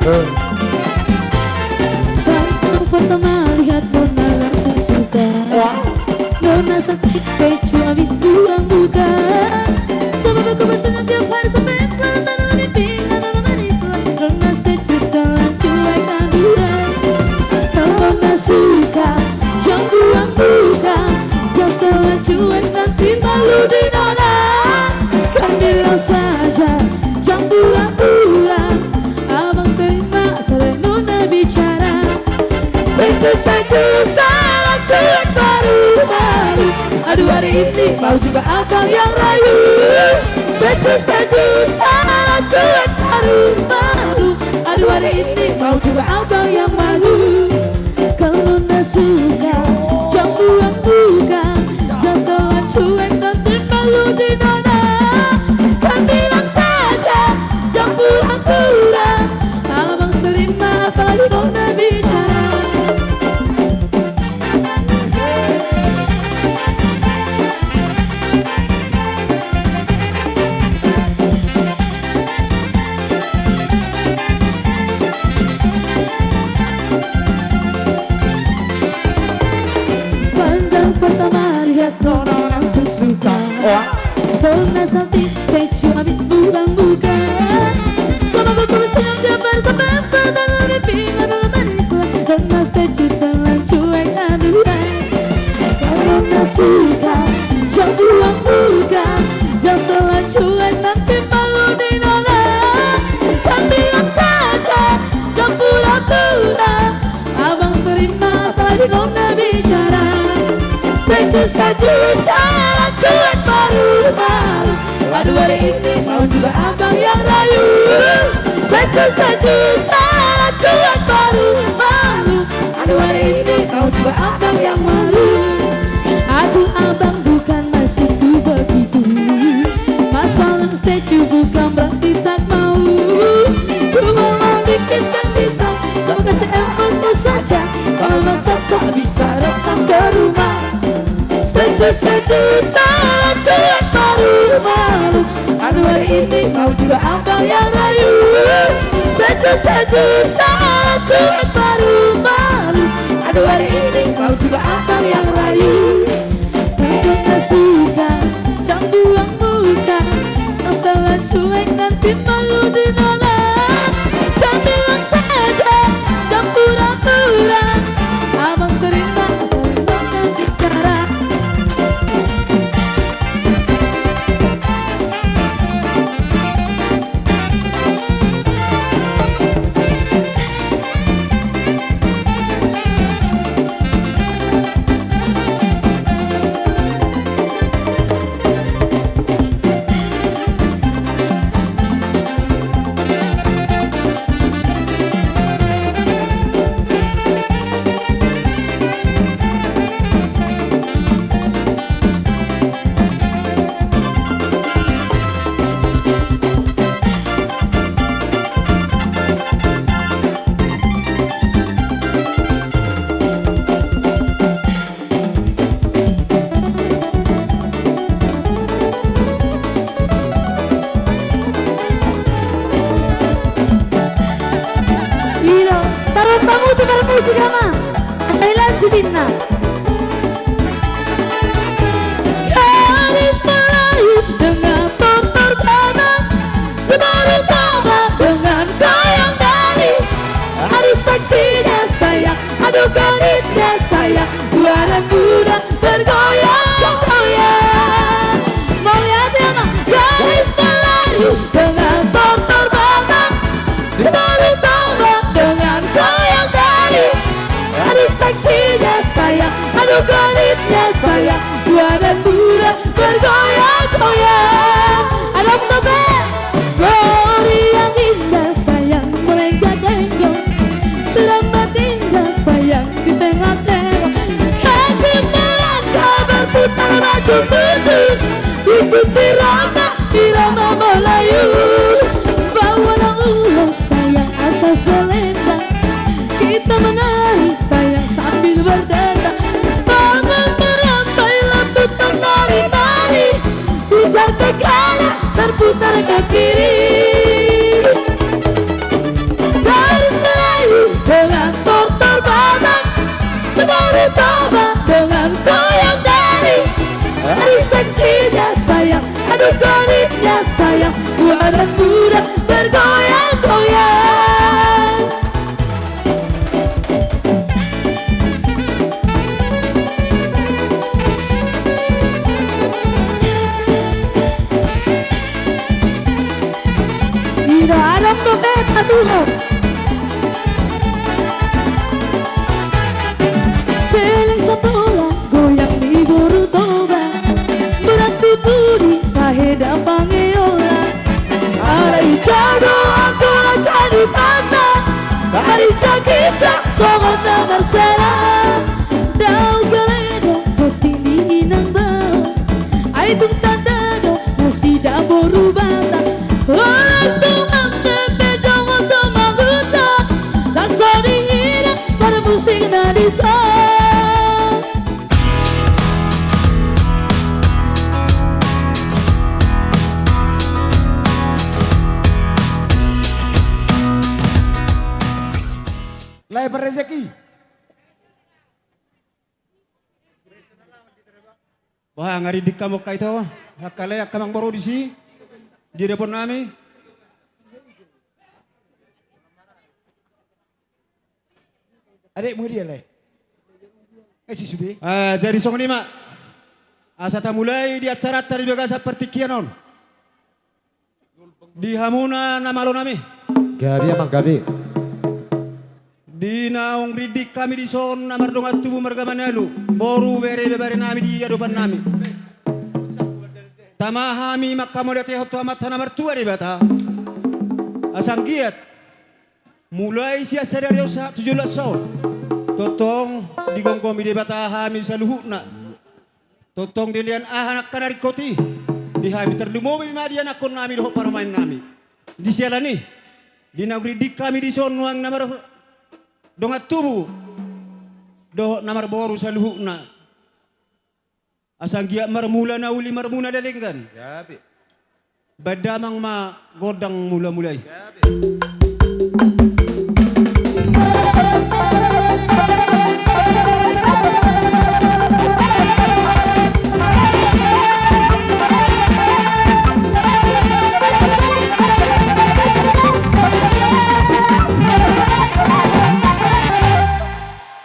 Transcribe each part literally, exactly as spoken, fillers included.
Bang, pertama lihat nona langsung suka. Wah. Nona cantik, stage show habis buang buka. Sebab aku bersenyum tiap hari sampai mata nona bimbing, nona manis, nona stage show setelan cuek, aduhai. Kalau nona suka, jangan buang buka. Jangan setelan cuek, nanti malu di nona. Kan bilang saja, jangan pura-pura. Abang terima, asal nona bicara. Stage show, stage show, setelan cuek, baru malu. Aduh, hari ini mau juga abang yang rayu. Stage show, stage show, setelan cuek, baru malu. Aduh, hari ini mau juga abang yang malu. Kalau nona suka, jangan buang buka. Jangan setelan cuek, nanti malu di nona. Kan bilang saja, jangan pura-pura. Abang terima, asal nona bicara. Pandang pertama lihat nona langsung suka. Wah. Nona cantik, stage show habis buang buka. Selama bertemu senyum tiap hari sampai mata nona bimbing, nona manis, nona stage show setelan cuek, aduhai. Kalau nona suka, jangan buang buka. Jangan setelan cuek, nanti malu di nona. Kan bilang saja, jangan pura-pura. Abang terima, asal nona bicara. Stage show, stage show, setelan cuek, baru malu. Aduh, hari ini mau juga abang yang rayu. Stage show, stage show, setelan cuek, baru malu. Aduh, hari ini mau juga abang yang malu. Aduh, abang, bukan maksudku begitu. Masalah stage show bukan berarti tak mau. Cuma mau dikit kan bisa. Coba kasih effortmu saja. Kalau memang cocok, bisa datang ke rumah. Stage show, stage show, setelan cuek, baru malu. Aduh, hari ini mau juga abang yang rayu. Stage show, stage show, setelan cuek, baru malu. Aduh, hari ini mau juga abang yang rayu. Kalau nona suka, jangan buang buka. Setelan cuek, nanti malu di nona. Kan bilang saja, jangan pura-pura. Abang terima, asal nona bicara. I do, taruhon hamu tu parmusik, Ama. Asa dilanjut ninna. Gadis Melayu dengan tortor Batak, sebaru Toba dengan goyang Bali. Aduh seksinya sayang, aduh genitnya sayang, tua dan muda bergoyang-goyang. Mau lihat ya, Mak? Gadis Melayu dengan tortor Batak, sebaru Toba dengan goyang Bali. Aduh seksinya sayang, aduh genitnya sayang, tua dan muda bergoyang-goyang. Ada apa, Bang? Goyang indah sayang, melenggak-lenggok, teramat indah sayang di tengah-tengah. Kaki melangkah berputar maju mundur, ikuti irama, irama Melayu. Bawalah ular sayang atas selendang, kita menari sayang sambil berdendang. Bangun merambai lambut menari-nari, putar ke kanan, berputar ke kiri. Dari Badan sudah bergoyang-goyang. Ina adong dope satu. Beleng satola goyang ni boru Toba. Berat di pudi tahe dapange ola. Alai jauh do angkol angka di mata. Tadi cakicak songon na marsala. Dao gale do boting di inang bao. Ai tung tanda do nasida boru Batak. Orang tua mangkempe dongon tu mangguta. Tasoding ida parmusik na dison. Lae parrezeki. Wah, nga rindik hamu angka ito, angka lae, angka amangboru disi, di dapot nami. Adek mu dia, lae. Eh, si sude. Ah, jadi songon i ma. Asa tamulai di acaranta di bagasan partingkian on. Di hamuna na malo nami. Gabe, amang, gabe. Di naung rindik hami dison na mardongan tubu marga Manalu, boru, bere, ibebere nami di adopan nami. Tama hami manghamauliatehon tu Amanta na martua Debata. Asa anggiat mulai sian sadari on sahat tu joloan on, tongtong digomgomi Debata hami saluhutna. Tongtong dilehon aha angka na ringkot i di hami, tarlumobi ma di anakkon nami dohot parumaen nami. Di siala ni i, di naung rindik hami dison nuaeng na mardongan tubu dohot na marboru saluhutna. Asa anggiat marmula na uli, marmula na denggan. Gabe. Baen damang ma gondang mulamula i.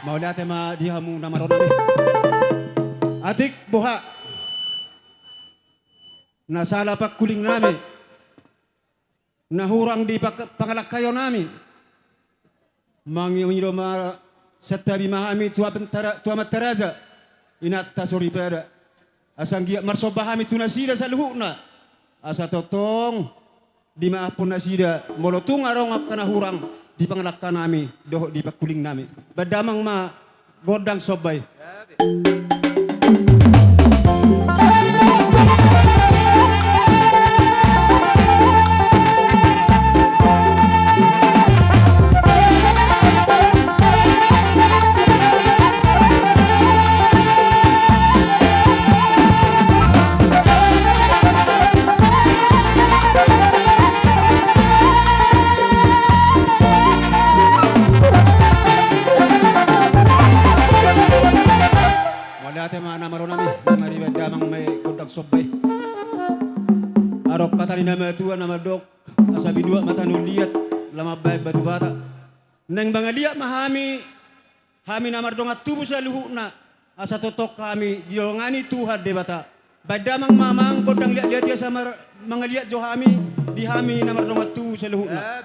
Mauliate ma di hamu na marondang. Atik boha na sala pangkuling nami, na hurang di pang-, pangalangkaion nami. Mangido ma, santabi ma hami tu Amanta ra-, tu Amanta Raja, Inanta Soripada. Asa anggiat marsomba hami tu nasida saluhutna. Asa tongtong dimaafhon nasida molo tung adong angka na hurang di pangalangka nami dohot di pangkuling nami. Baen damang ma gondang somba i. Mauliate ma na malo nami, nunga dibaen damang ma i gondang somba i. Adong hata ni na matua na mandok, asa binuat ma tano liat, lam mambaen batu bata. Naeng mangaliat ma hami, hami na mardongan tubu saluhutna, asa tongtong hami didongani Tuhan Debata. Baen damang ma amang gondang liatliat i asa mar-, mangaliat jo hami, di hami na mardongan tubu saluhutna.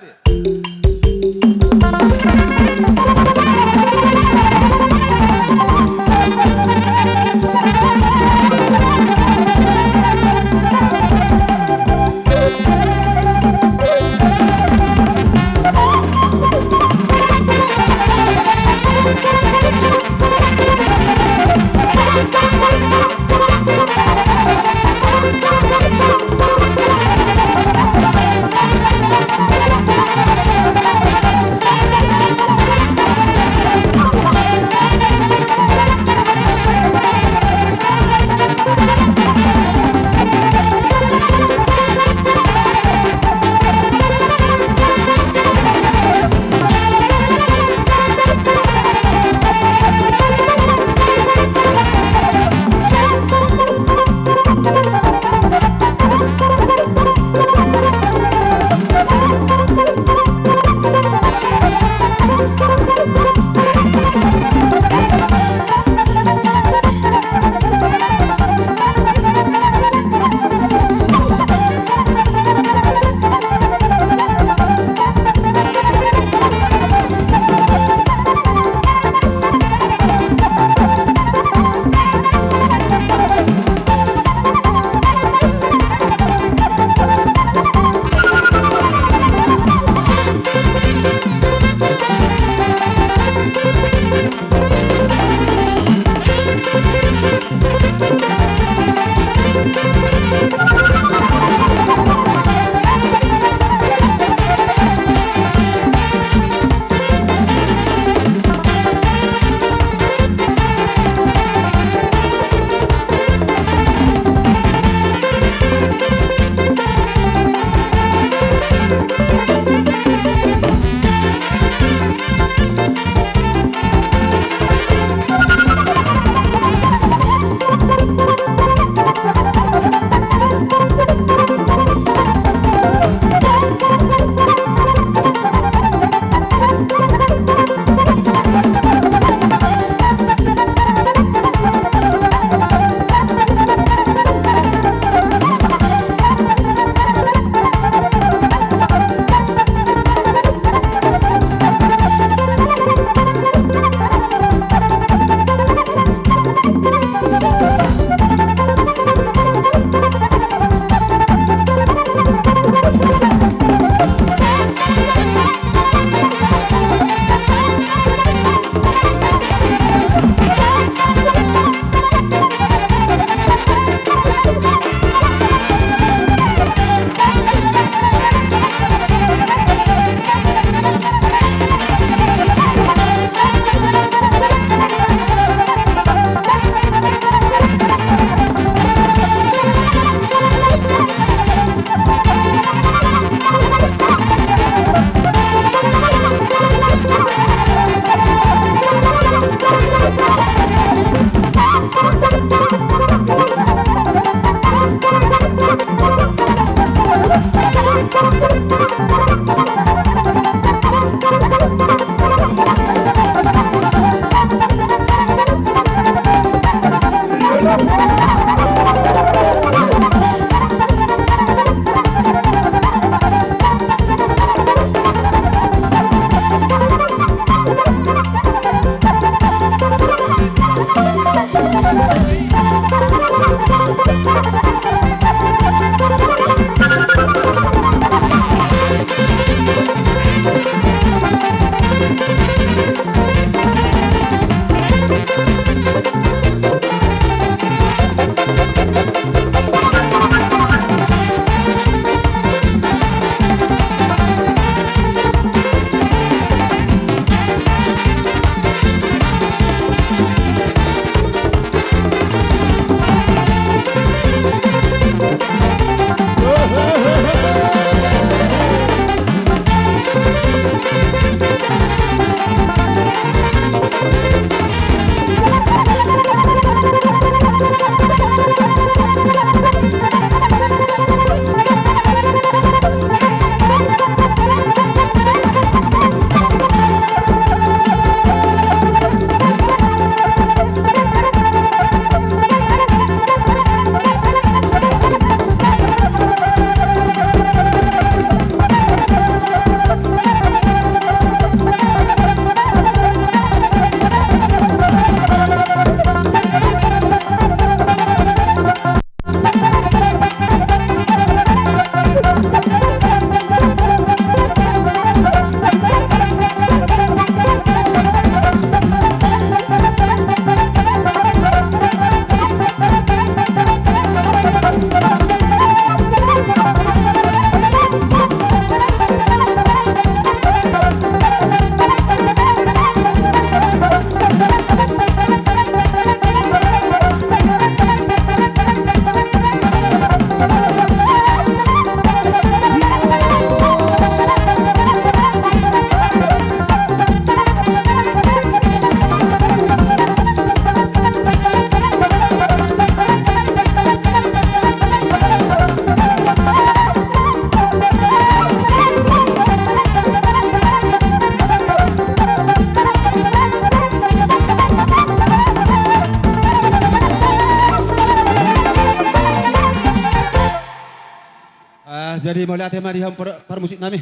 Jadi mauliate ma di hamu par-, parmusik nami.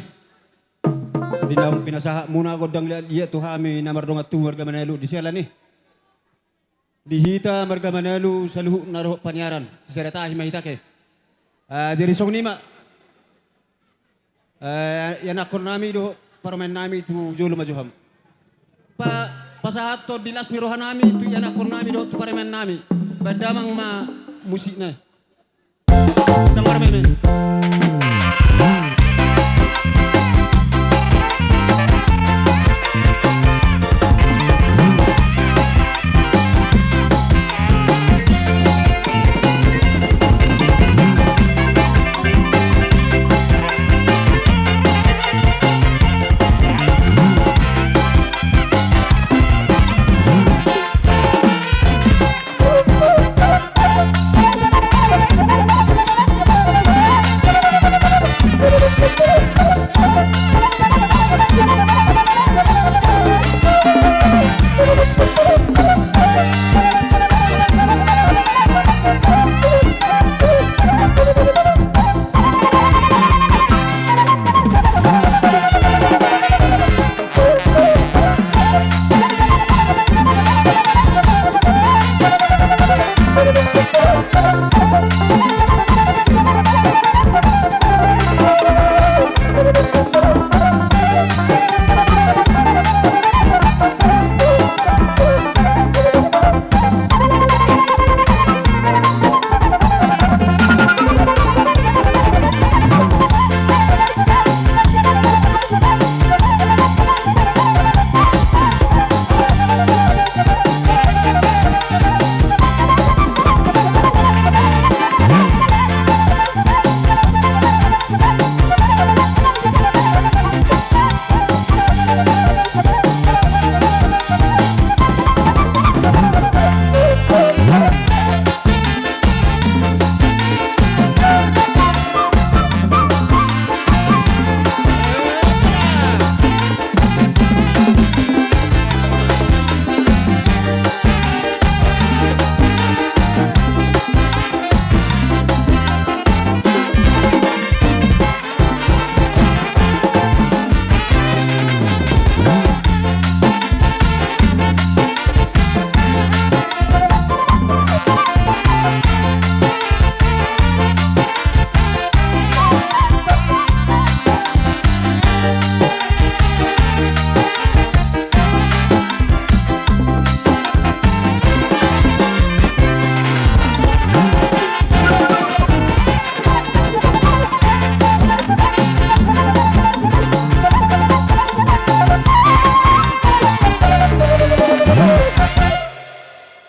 Di naung pinasahat muna gondang liat-liat tu hami na mardongan tubu marga Manalu di sialan i. Di hita marga Manalu saluhutna dohot paniaran, sisada tahi ma hita ke. Ah, jadi songon i ma. Eh, ianakhon nami dohot parumaen nami tu jolo ma jo hamu. Pa-, pasahathon di las ni roha nami tu ianakhon nami dohot tu parumaen nami. Baen damang ma musikna. Damang ma.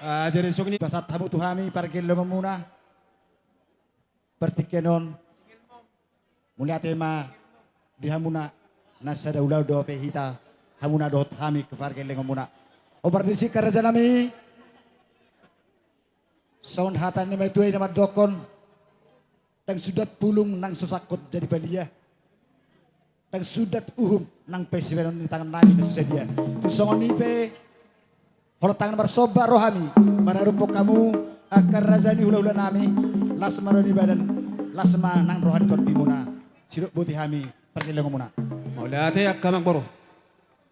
Ah, jadi songon i pasahat hamu tu hami pargellengonmuna. Partingkian on, mauliate ma di hamuna na sada ulaon dope hita, hamuna dohot hami pargellengonmuna. Hombar disi angka raja nami. Songon hata ni natuatua i na mandokkon, ndang sundat pulung nang so sangkot jadi palia, ndang sundat uhum nang pe sibahenon ni tangan nami na so sadia. Tu songon i pe, holan tangan marsomba ro hami manaruphon hamu angka raja ni hulahula nami. Las ma roha ni badan, las ma nang roha ni tondimuna. Sidok boti hami pargellengonmuna. Mauliate angka amangboru.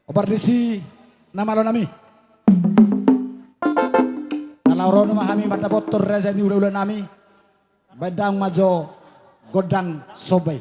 Hombar disi na malo nami. Na laho ro ma hami mandapothon raja ni hulahula nami. Baen damang ma jo gondang somba i.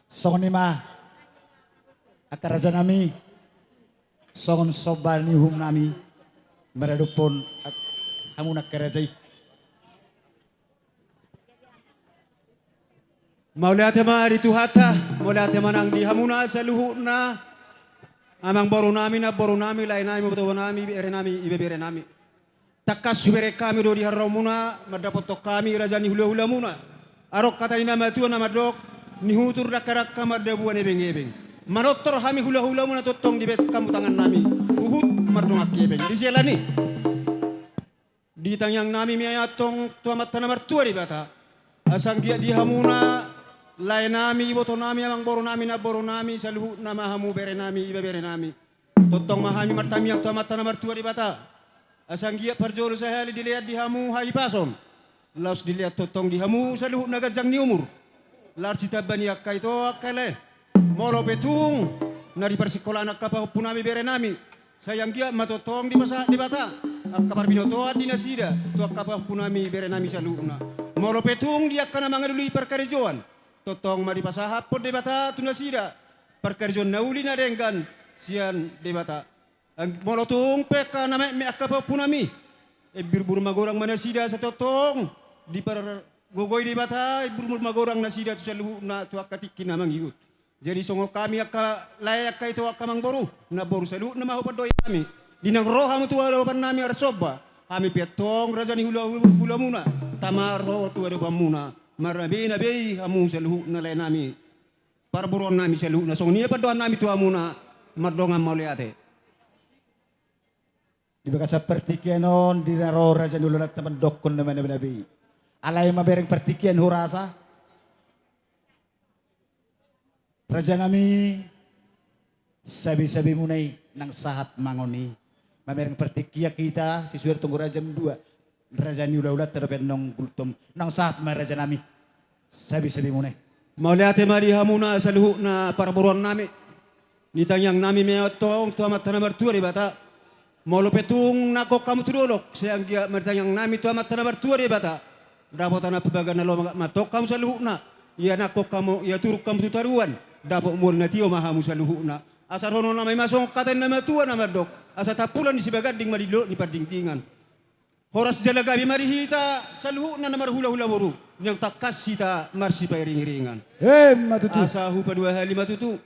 Songon i ma, angka raja nami, songon somba ni uhum nami maradophon ak-, hamu na angka raja i. Mauliate ma di Tuhanta, mauliate ma nang di hamuna saluhutna, amangboru nami, namboru nami, lae nami, iboto nami, bere nami, ibebere nami. Tangkas hubereng hami do di haroromuna, mandapothon hami raja ni hulahulamuna. Adong hata ni na matua na mandok, nihutur dangka-dangka mardabuan ebeng-ebeng. Manortor hami hulahulamuna tongtong dibahen hamu tangan nami, huhut mardongan hepeng. Di siala ni i, di tangiang nami ma i antong tu Amanta na martua Debata, asa anggiat di hamuna, lae nami, iboto nami, amangboru nami, namboru nami, saluhutna ma hamu bere nami, ibebere nami. Tongtong ma hami martangiang tu Amanta na martua Debata, asa anggiat parjolo sahali dilean di hamu hahipason, laos dilean tongtong di hamu saluhutna ganjang ni umur, laos ditamba ni angka ito angka lae. Molo pe tung na di parsikolaan angka pahompu nami bere nami, sai anggiat ma tongtong dipasahat Debata angka parbinotoan di nasida tu angka pahompu nami bere nami saluhutna. Molo pe tung di angka na mangalului parkarejoan, tongtong ma dipasahathon Debata tu nasida parkarejoan na uli na denggan sian Debata. Ang-, molo tung pe angka na metmet angka pahompu nami, imburbur ma godang ma nasida asa tongtong dipargogoi Debata, imburbur ma godang nasida tu saluhutna tu angka tingki na mangihut. Jadi songon hami angka lae, angka ito, angka amangboru, namboru, saluhutna ma hupandok hami, di naung ro hamu tu adopan nami arsomba, hami pe antong raja ni hula-, hulamuna, tama ro tu adopanmuna, marnabe-nabe i hamu saluhutna lae nami, parboruon nami saluhutna. Songon i ma pandohan nami tu hamuna, mardongan mauliate. Di bagasan partingkian on, di na ro raja ni hulahulanta mandokkon na marnabe-nabe i. Alai mamereng partingkian hurasa, raja nami, sabe-sabemuna i nang sahat mangon i. Mamereng partingkian hita, sesuai tonggo raja mdua. Raja ni hulahulanta dope nang gultom, nang sahat ma raja nami. Sabe-sabemuna i. Mauliate ma di hamuna saluhutna parboruon nami. Di tangiang nami ma i antong tu Amanta na martua Debata. Molo pe tung nangkok hamu tu dolok, sai anggiat ma di tangiang nami tu Amanta na martua Debata, dapotan pambahenan na lomak ma antong hamu saluhutna. Ia nangkok hamu, ia turun hamu tu toruan, dapot mual na tio ma hamu saluhutna. Asa dohonon nami ma songon hata ni na matua na mandok, asa tampulan ni sibaganding ma di dolok ni Pandingdingan. Horas jala gabe ma di hita saluhutna na marhulahula boru, naung tangkas hita marsipairing-iringan. Emma tutu. Asa hupaduahali ma tutu.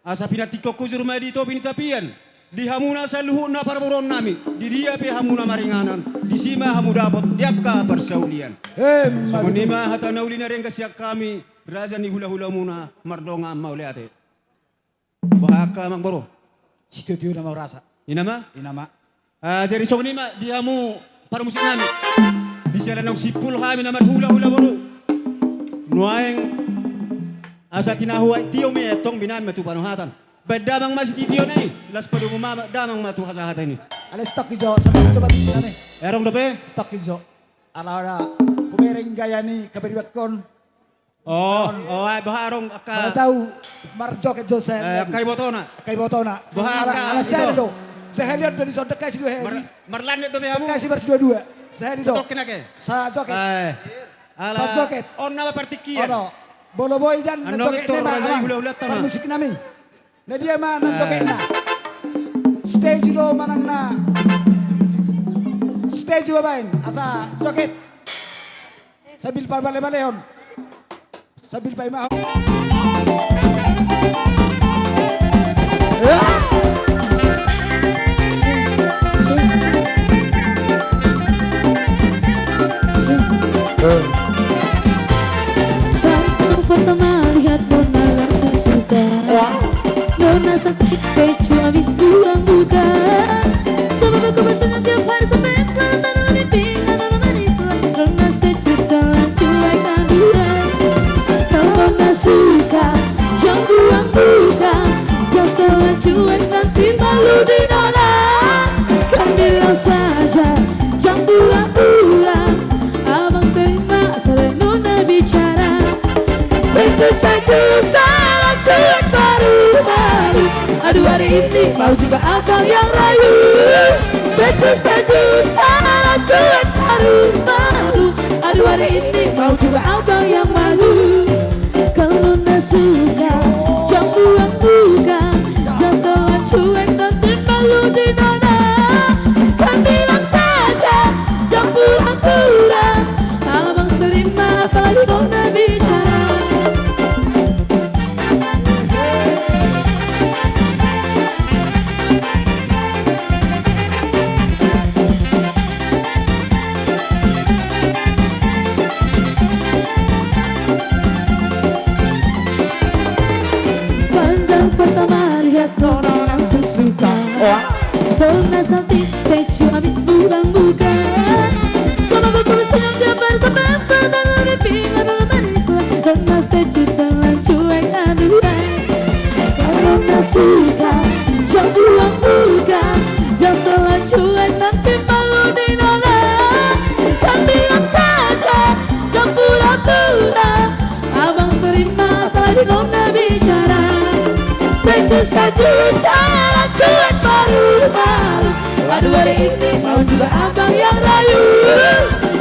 Asa pinantikhon hujur ma di topi ni tapian, di hamuna saluhutna parboruon nami, di dia pe hamuna maringanan, disi ma hamu dapot di angka parsaulian. Emma tutu. Songon i ma hata na uli na denggan sian hami, raja ni hulahulamuna, mardongan mauliate. Boha angka amangboru? Sitio-tio nama hurasa. I nama? I nama. Ah, jadi songon i ma di hamu parmusik nami. Di siala naung simpul hami na marhulahula boru, nuaeng asa tinahu aek tio ma i, antong binahen ma tu panuhatan. Baen damang ma sitio-tiona i, laos padomu ma damang ma tu hasahatan i. Ale, stok i jo, stok i jo, baen damang i. Eh, adong dope? Stok i jo. Ala hubereng gaya ni kabaribakkon. Oh, oh, ai, boha adong angka. Mana tahu, marjoget jo sahali. Eh, angka ibotona. Angka ibotona. Boha ala, angka ala sahali do. Sahali on do dison, dengke sidua hali. Mar-, marlandet dope hamu. Dengke si marsidua-dua. Sahali do. Tokin ake. Sajoget. Eh. Ala sajoget. On nama partingkian. Ono. Molo boi dan na joget nama. Parmusik nami. Na dia ma na jogetna? Stage do manang na stage do baen, asa joget. Sambil pabale-balehon. Sambil paimahon. Bang, pertama lihat nona langsung suka. Nona cantik, pecu habis buang buka. Sebab aku bersenyum tiap hari sampai malam, tak ada lebih tinggal dalam hati selain nona, status telan cuek angguran. Kalau nona suka, jangan buang buka. Jas telan cuek nanti malu di nona. Kan bilang saja, jangan pura-pura. Abang stay mak, selain nona bicara. Status, status, telan cuek baru-baru. Aduh, hari ini mau juga abang yang rayu. Status, status, telan cuek baru-baru. Aduh, hari ini mau juga abang yang malu. Kalau nona suka, Pertama lihat nona langsung suka. Wah. Dong na saltik, tecu abis bukan-bukan. Sama buku siang gambar sampai pertama lebih pindah dalam manis. Dong na tecu setelan cuek aduhai. Kalau na suka, jauh buang bukan. Jauh setelan cuek nanti malu di nona. Kan bilang saja, jauh pura-pura. Abang terima asal di nona bicara. Tecu, tecu, setelan cuek baru malu. Aduh hari ini kau juga abang yang rayu.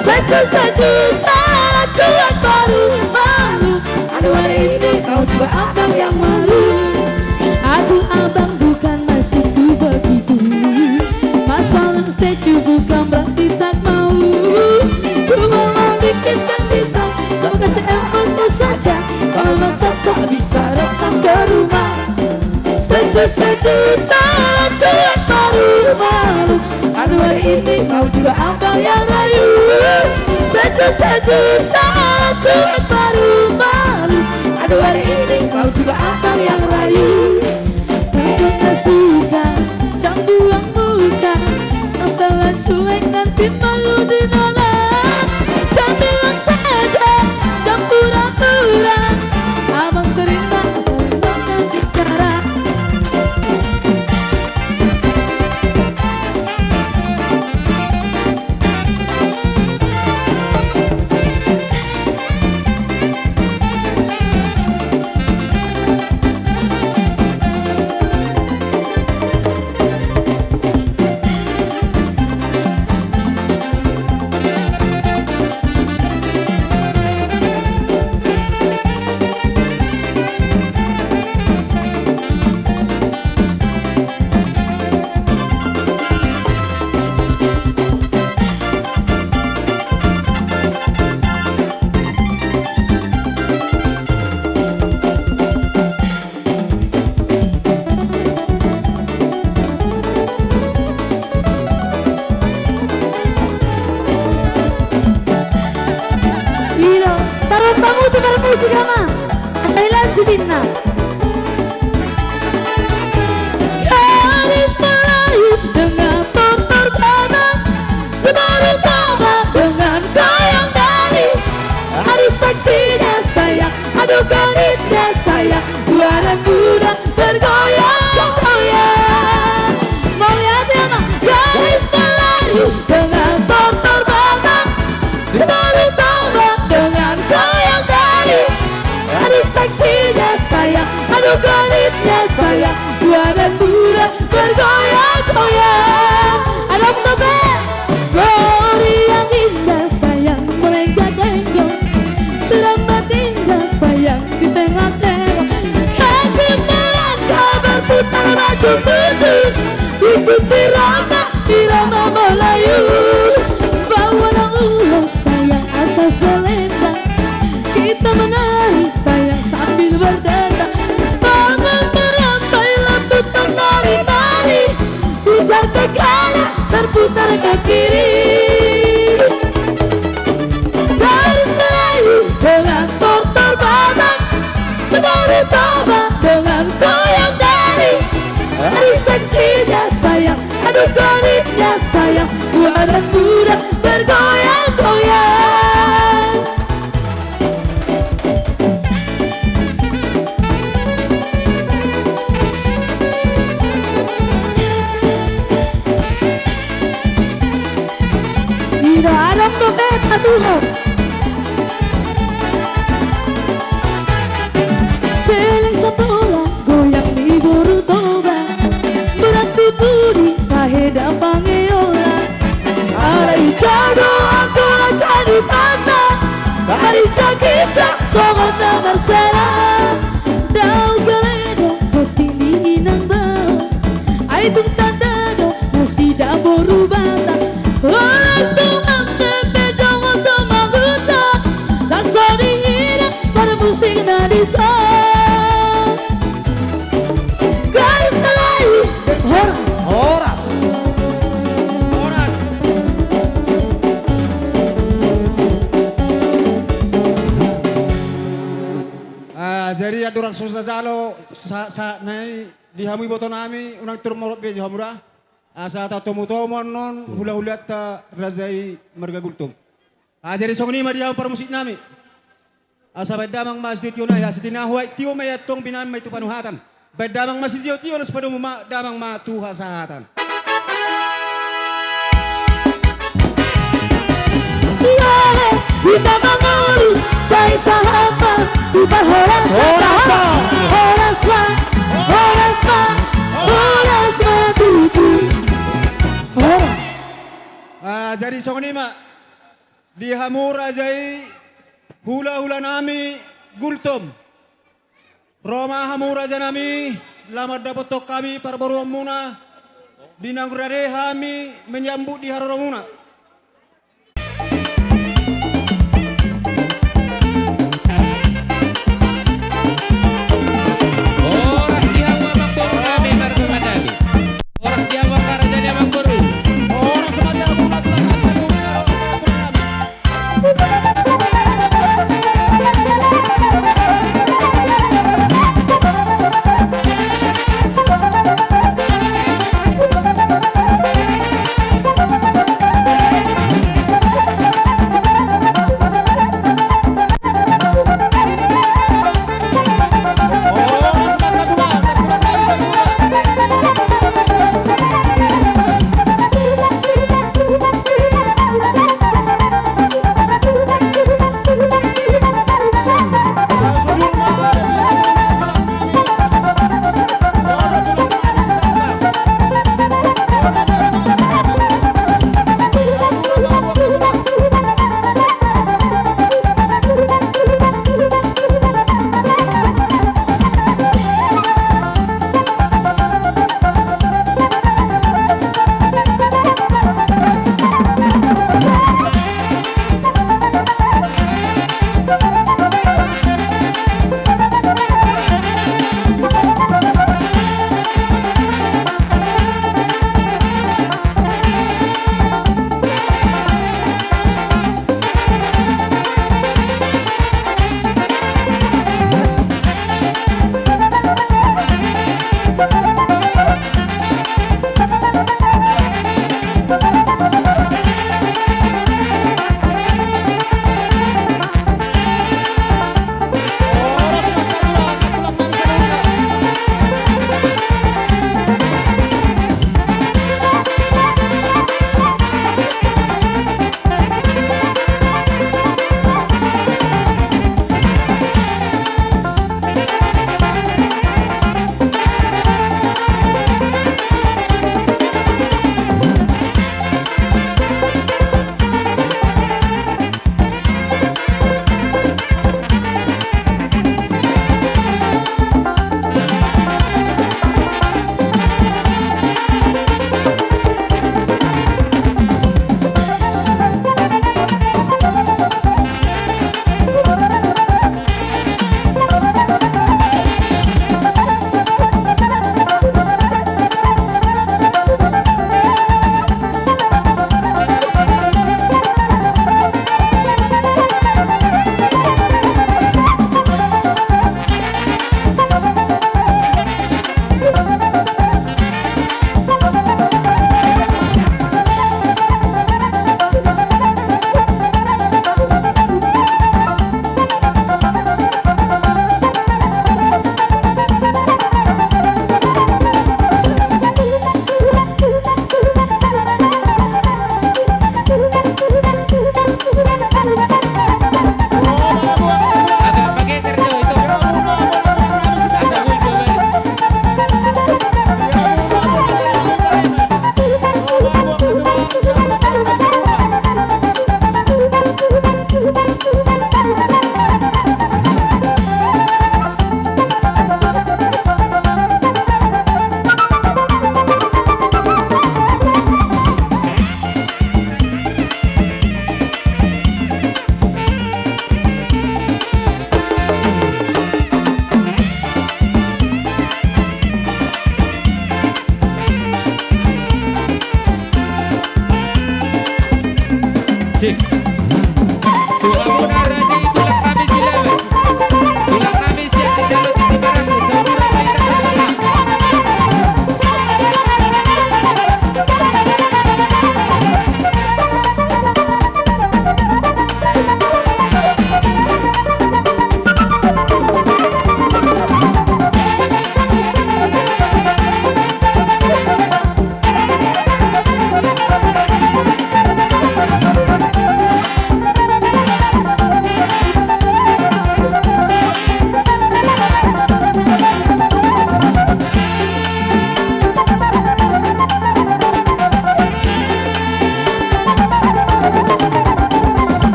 Tecu, tecu, setelan cuek baru malu. Aduh hari ini kau juga abang yang malu. Aduh abang bukan maksudku begitu. Masalah tecu bukan berarti tak mau. Cuma mau dikit kan bisa. Coba kasih effortmu saja. Kalau memang cocok bisa datang ke rumah. Tecu, tecu, setelan cuek baru malu. Aduh hari ini kau juga abang yang rayu. Tecu, tecu, setelan cuek baru malu. Aduh hari ini kau juga abang yang rayu. Tecu na suka, jauh buang bukan. Setelan cuek nanti malu di nona. Kan bilang saja, jauh pura-pura. Abang terima asal nona bicara. Iro, taruh tamu tukar musik ama. Asa ilan judinna. Gadis Melayu dengan tortor Batak, sebaru taba dengan goyang dari. Aduh seksinya sayang, aduh genitnya sayang, tua dan muda bergoyang-goyang. Mau lihat ya, Mak? Gadis Melayu dengan tortor Batak, sebaru taba dengan goyang dari. Aduh seksinya sayang, aduh genitnya sayang, tua dan muda bergoyang-goyang. Ada apa, Bang? Goyang indah sayang, melenggak-lenggok. Teramat indah sayang, di tengah-tengah. Kaki melangkah berputar maju mundur. Ikuti irama, irama Melayu. Bawalah ulos sayang atas selendang. Kita menari sayang sambil berdendang. Tangan merambai lembut menari-nari. Putar ke kanan, berputar ke kiri. Gadis Melayu dengan tortor Batak, sebaru taba dengan goyang dari. Aduh seksinya sayang, aduh genitnya sayang, tua dan muda bergoyang-goyang. Ida adong dope tatuhon. Peleng sapola goyang ni boru Toba. Berat di pudi tahe da pangeola. Alai jado angkola kadi mata. Kadi cakicak songon na marsera. Dao gale do boti ni inang bao. Ai tung tanda do nasida boru Batak. Orang tua mangke pe dongan tu mangguta. Langsung dihina pada musik na disa. Gadis Melayu. Horas. Horas. Horas. Ah, Jadi andorang so tajalo sa-, sahatna i di hamu ibotonami, unang tor morot be jo hamu da. Asa tatomutomu annon hulahulanta raja i marga Gultom. Ah, jadi songon i ma di hamu parmusiknami. Asa baen damang ma sitio-tio nai, asa tinahu aek tio ma i antong binaen ma i tu panuhatan. Baen damang ma sitio-tio, laos padomu ma damang ma tu hasahatan. Iole, hita mangolu, sai sahat ma, tu parhorasan. Horas ma. Horas ma, horas ma, horas ma tutu. Horas. Ah, jadi songon i ma. Di hamu raja i, hulahulanami Gultom. Ro ma hamu rajanami, laho mandapothon hami parboruonmuna, di naung rade hami menyambut di haroromuna. Horas di hamu amangborunami, marga Mandali. Horas di hamu angka raja ni amangboru. Horas ma di hamu na tulang na saluhutna.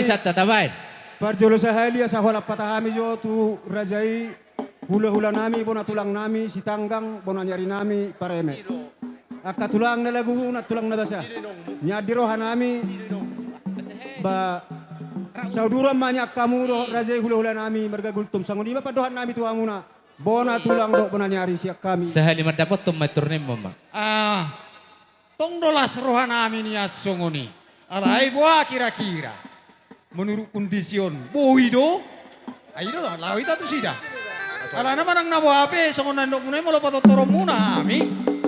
Santa tabaen. Parjolo sahali asa holan patahami jo tu raja i, hulahulanami, bona tulangnami Sitanggang, bona ni arinami Pareme. Angka tulang na lagu, na tulang na basa. Nian di rohanami, ba, sauduran ma nian hamu dohot raja i, hulahulanami marga Gultom. Songon i ma pandohannami tu hamuna, bona tulang dohot bona ni ari, sian hami. Sahali mandapothon ma i, turnimon ma. Ah, tong do las rohanami nian songon i. Alai boha kira-kira? Menurut kondisi on, boi do? Ai do, laho hita tusi da. Alana manang na boha pe, songon na nidokmuna i, molo patortoronmuna hami,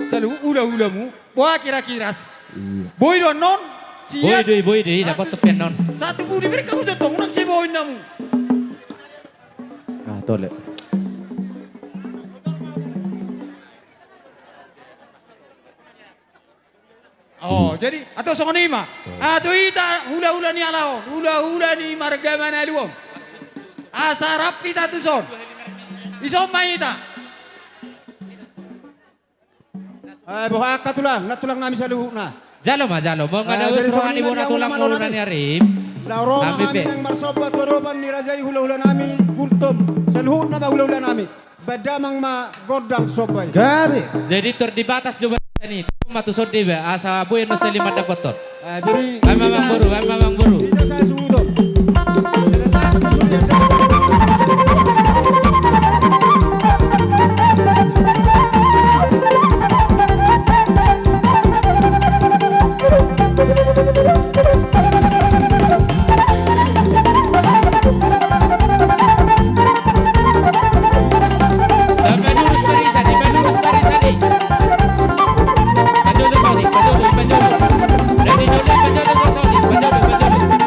saluhut hulahulamu, boha kira-kira? Iya. Boi do annon? Boi do i, boi do i, dapothon pe annon. Sahat tu pudi, bereng hamu jo tong, unang sai boi namu. Ah, tole. Oh, jadi, atau songon i ma. Oh. Ah, tu hita, hulahula ni ala on, hulahula ni marga Manalu on. Asa rap hita tuson. Dison ma hita. Eh, boha angka tulang, nantulangnami saluhutna? Jalo ma, jalo. Molo nunga daos roha ni bona tulang, molo na ni ari. Laho ro ma hami nang marsomba tu adopan ni raja i, hulahulanami Gultom. Saluhutna ma hulahulanami. Baen damang ma gondang somba i. Gabe. Jadi tor di batas jo bagasan i, tong ma tu son do iba, asa boi annon sahali mandapothon. Ah, jadi, baen ma, Amangboru, baen ma, Amangboru. Hita sae suhut on. Pajolo, pajolo, pajolo. Pajolo, pajolo, pajolo. Pajolo, pajolo, pajolo.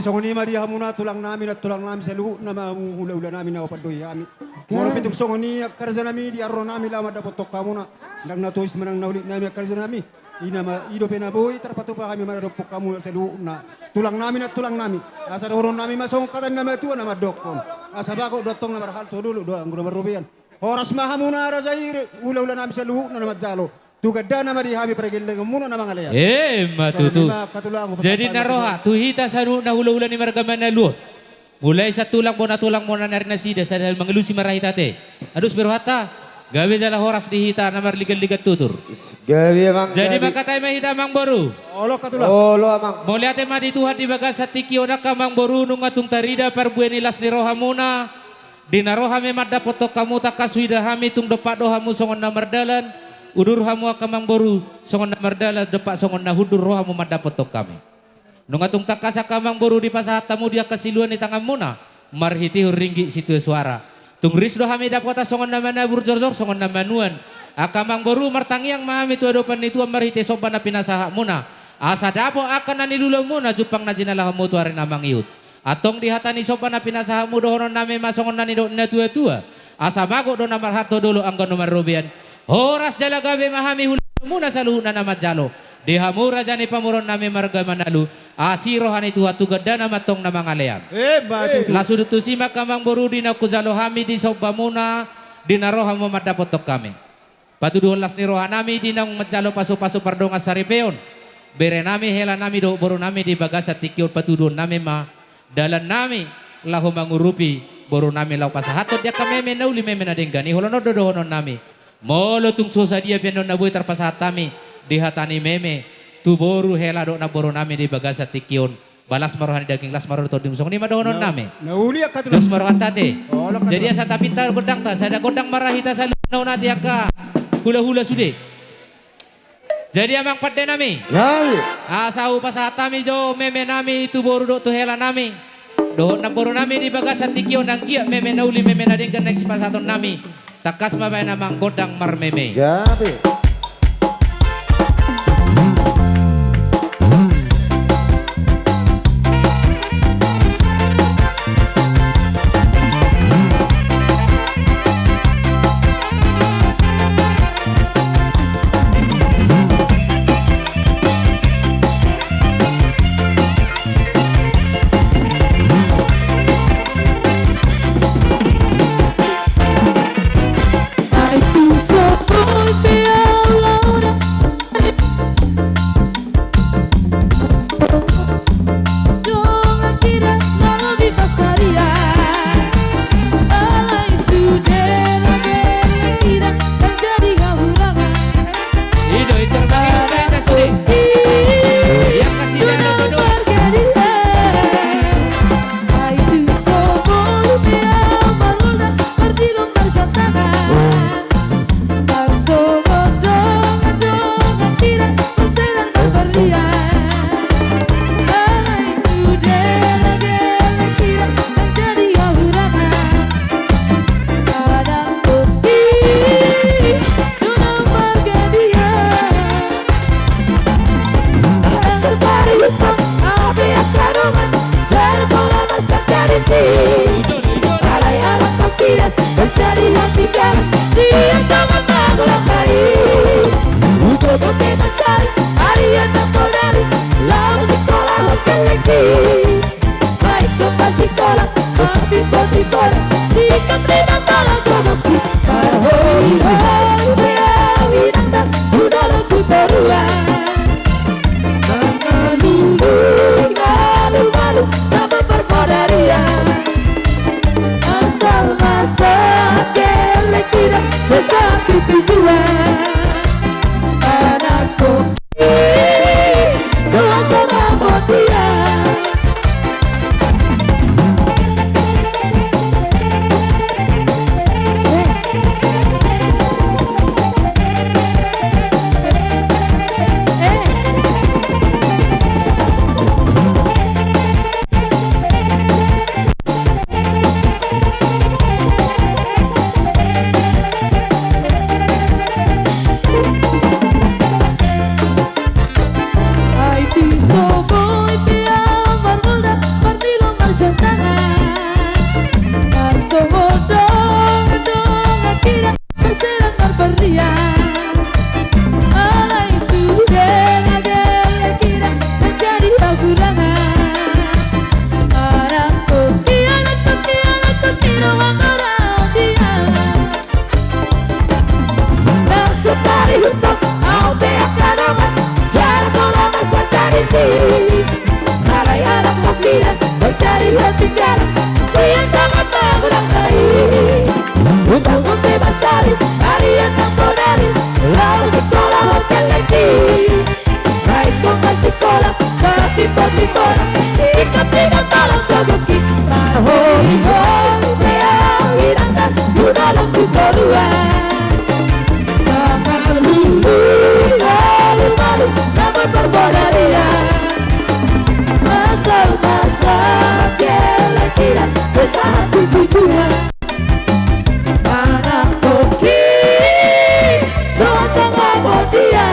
Songon i ma di hamuna tulang nami, nantulang nami saluhutna ma hamu hula-hula nami na hupandohi hami. Molo pe tung songon i angka raja nami, di ari nami laho mandapothon hamuna, ndang na tois manang na ulik nami angka raja nami. I nama, i dope na boi tarpatupa hami maradophon hamu saluhutna tulang nami, nantulang nami. Asa dohonon nami ma songon hata ni na matua na mandokkon: Asa bagot do antong na marhalto dolok do anggo na marrobean. Horas ma hamuna raja i, hula-hula nami saluhutna na manjalo. Tu gandana ma di hami pargellengonmuna na mangalean. Emma tutu. Jadi na roha tu hita saluhutna hula-hula ni marga Manalu on. Mulai sian tulang bona, tulang bona, na ari nasida sada mangalusi ma ra hita ate. Adong be rohanta. Gabe jala horas di hita na marligat-ligat tutur. Gabe amang. Jadi mangkatai ma hita amangboru. Olo angka tulang. Olo amang. Mauliate ma di Tuhan di bagasan tingki on angka amangboru, nunga tung tarida parbue ni las ni rohamuna. Di na ro hami mandapothon hamu, tangkas huida hami tung dompak do hamu songon na mardalan, udur hamu angka amangboru songon na mardalan, dompak songon na hundul ro hamu mandapothon hami. Nunga tung tangkas angka amangboru dipasahat hamu di angka siluan ni tanganmuna, marhitehon ringgit sitio soara. Tung ris do hami dapotan songon na manabur, jorjor songon na manuan. Angka amangboru, martangiang ma hami tu adopan ni Tuhan marhite somba na pinasahatmuna. Asa dapot angka na niluluanmuna, jumpang na jinalahanmu tu ari na mangihut. Antong di hata ni somba na pinasahatmu dohonon nami ma songon na nidok ni na tua-tua: Asa bagot do na marhalto dolok anggo na marrobean. Horas jala gabe ma hami hula-hulamuna saluhutna na manjalo. Di hamu raja ni pamoruon nami marga Manalu, asi roha ni Tuhan tu gandana ma antong na mangalean. Emma tutu. Laos tusi ma angka amangboru, di naung hujalo hami di sombamuna, di na ro hamu mandapothon hami. Patuduhon las ni roha nami di naung manjalo pasu-pasu pardongan saripeon bere nami, hela nami dohot boru nami di bagasan tingki on, patuduhon nami ma dalan nami laho mangurupi boru nami laho pasahathon di angka meme na uli, meme na denggan i. Holan on do dohonon nami: Molo tung so sadia pe annon na boi tarpasahat hami di hata ni meme tu boru, hela dohot namboru nami di bagasan tingki on, ba las ma roha ni daging, las ma roha ni tondim, songon i ma dohonon nami. Na uli angka tulang. Dos ma rohanta ate. Olo angka tulang. Jadi asa tapinta gondangta, sada gondang ma ra hita saluhutna on ate angka hula-hula sude. Jadi amang pande nami. Asa hupasahat hami jo meme nami tu boru dohot tu hela nami dohot namboru nami di bagasan tingki on, anggiat meme na uli, meme na denggan naeng sipasahaton nami. Tangkas ma baen amang gondang marmeme. Gabe. Dongan hira na lobi parsarian, alai sude lage hira manjadi hahurangan. I do i terbaik. Dongan margadian, ai tu so boru pe au marlona, mardilo marjantangan. Marsogot dongan-dongan hira, marselang marliat. Alai sude lage-lage hira manjadi hahurangan. Kadang boti dongan margadian. Kadang terpari lupa, ape angka dongan, darpala masa tradisi. Alai alam pakiran manjadi hatikan, sian dongan na golangkali. Ugo bote masari, arian na podari, laho sikola hotel lengki. Baik do pasikola, tapi boti bola, sikap lima tala gomok. Parhoi-hoi, beawi nanda, udah lo tu toruan. Mangalului malu-malu, tabo parpodarian. Asal masa ke Ari anam bodari, laho sikola hotel lengki. Baik kau masih kola, tapi poti bola. Sikap tidak tolong kau geki. Mahori hori, pea, irang dan, udah laku keluar. Malu-malu, nama berbodarian. Masa-masa gila-gila, sesaat di tujuan. Mana kopi, dosa nggak mau dia.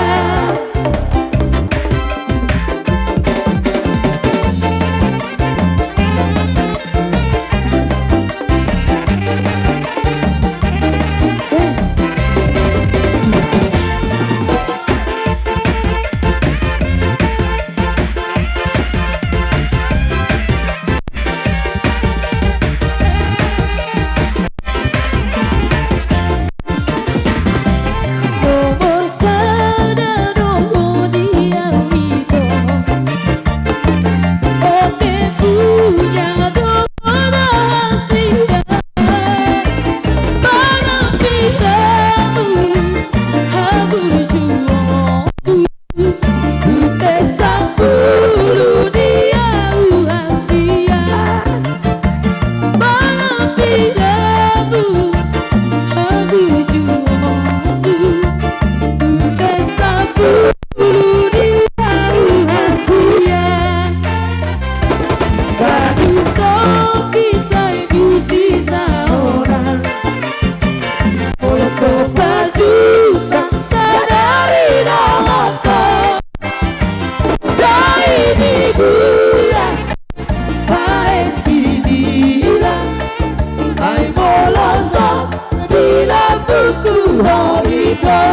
Ai molo so di lambungku ho ito,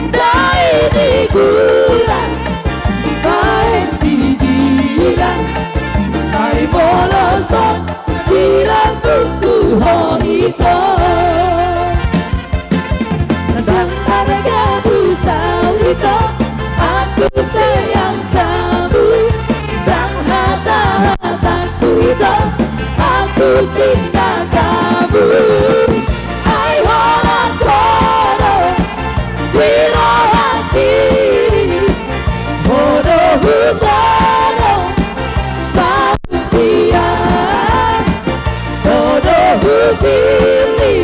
dai di gula, baen di dila. Ai molo so di lambungku ho ito, ndang arga busa ito, aku sayang kamu. Ndang hata-hataku ito, aku cinta kamu. Ai holan kono di rohangki, hodo hutono sabutia, hodo hupili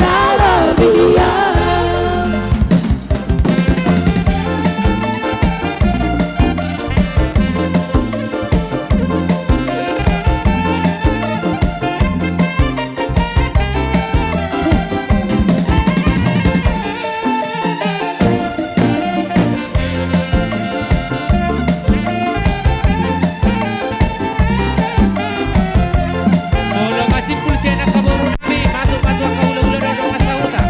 na labian. Molo masimpul sian angka boru nami, masuk-masuk angka hula-hula dohot dongan sahuta.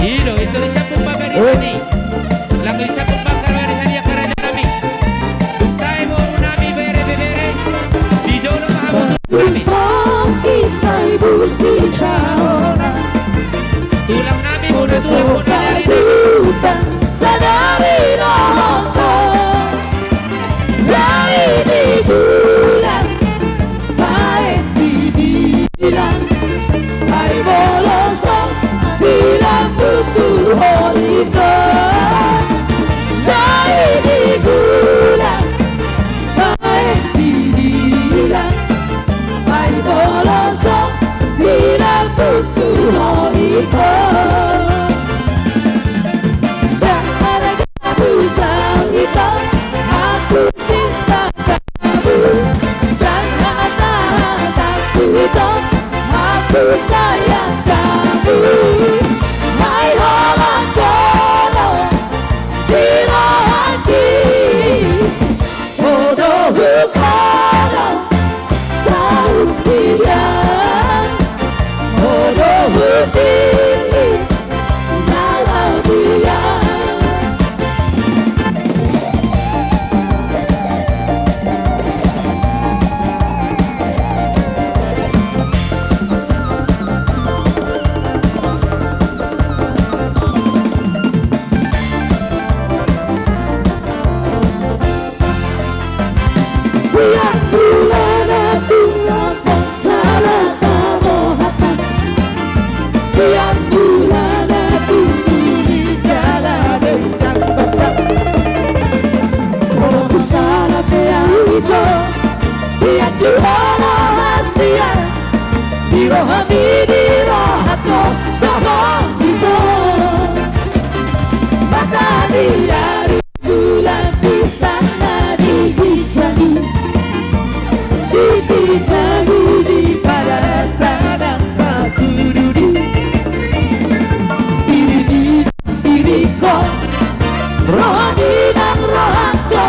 I do, i do disambung ma barisan i. Laho disambung ma angka barisan i angka raja nami. Dung sae boru nami bere-bere, di jolo ma hamu tulang nami. Tung kisah ibu sisa ona. Tulang nami, molo tulang, molo dari. Sadari rohangku, jadi di tulang. Baen di dilan, ai molo so di lambungku ho ito, dai di tulang. Baen di dilan, ai molo so di lambungku ho ito. Ndang arga busa ito, aku cinta kamu. Ndang hata-hataku ito, aku sayang kamu. Ai holan kono di rohangki, hodo hutono sabutia, hodo hupili na labian. Sian mulana tumuli jala denggan basa. Molo husala pe au ito, ia tu roha hasian, di rohami di rohangku, rohami do. Mata di ari bulan bintang na di ginjang i, sititi tagu di pardalanan na hududi. Diri di diriku, roha di nang rohangku,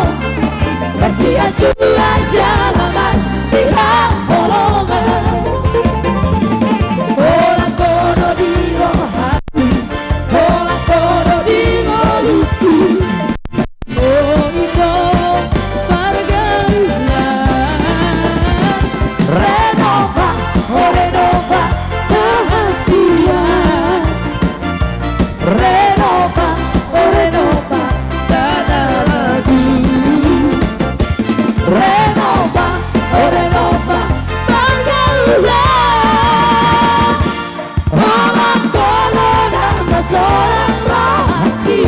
marsianjuan jala marsihaholongan. Holan ho do di rohangku, holan ho do di ngolungku. O ito pargaulan. Renova, o Renova, rahasia. Renova, o Renova, tana lagu. Renova, o Renova, pargaulan. Holan ho do nang pasorang rohangki.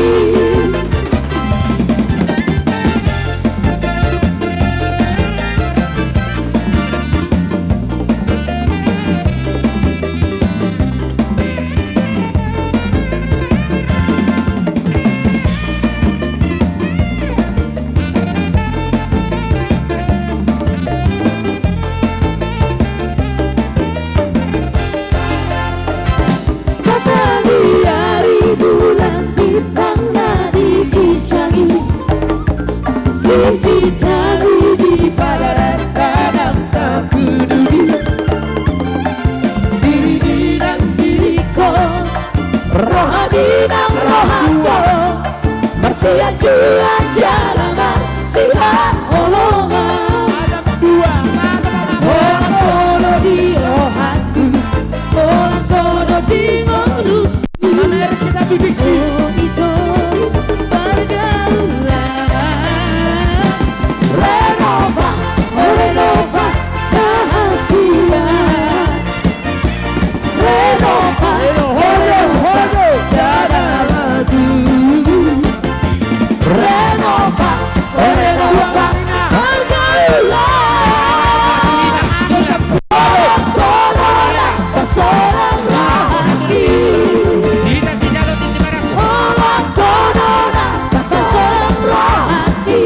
Mata di ari bulan bintang na di ginjang i, sititi tagu di pardalanan na hududi. Diri di nang diriku, roha di nang rohangku, marsianjuan jala marsihaholongan. Adong dua, adong dua. Holan ho do di rohangku, holan ho do di ngolungku. Mana air kita bibik? O ito pargaulan. Renova, o Renova, rahasia. Renova, o Renova, tana lagu. Renova, o Renova, pargaulan. Holan ho do nang pasorang rohangki. Holan ho do nang pasorang rohangki.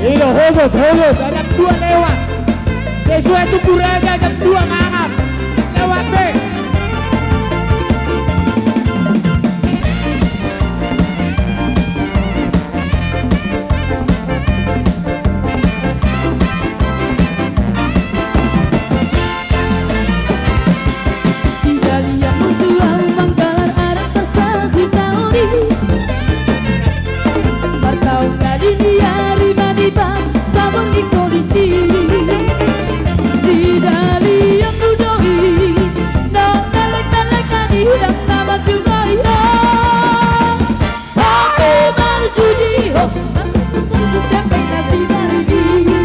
Ilo, hobot, hobot, jam dua lewat. Sesuai tu kuraga jam dua malam. Lewat be. Si Dalihan mertua manggalar adat tarsahit na uli. Marsaung na di ni ari maniba sabor ni kolisi. Si Dalihan tu doi, na lelek-lelek na nidang na marjuji ho. Baru marjuji ho, siapa yang kasih dari dia?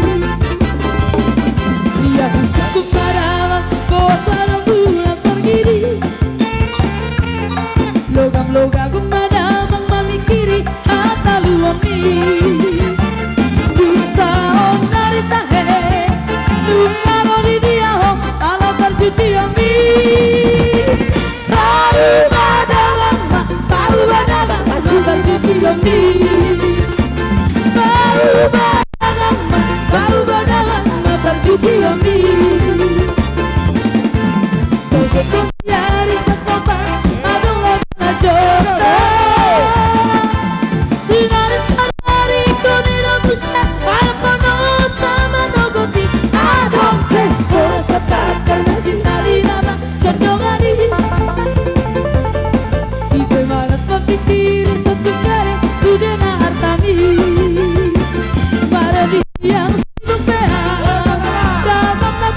Ia husungkun ma damang, boasa adong bulan pargiri. Logam-logam ma damang mamingkiri hataluon ni. Dung saonnari tahe, dung ro di dia ho, ala parjujion ni. Baru ma damang ma, baru ma damang ma, parjujion ni. Baru ma damang ma, baru ma damang ma, parjujion ni. Sogek on di ari Santopang, adong lomana Jota. Sinari sadari koni do muse, alpano tama do goti, adong pe boras satakarna sinari nama. Jandong ari. Ipe malas mamingkiri satu kare, sude na artami. Maradiang sibuk pea, damang na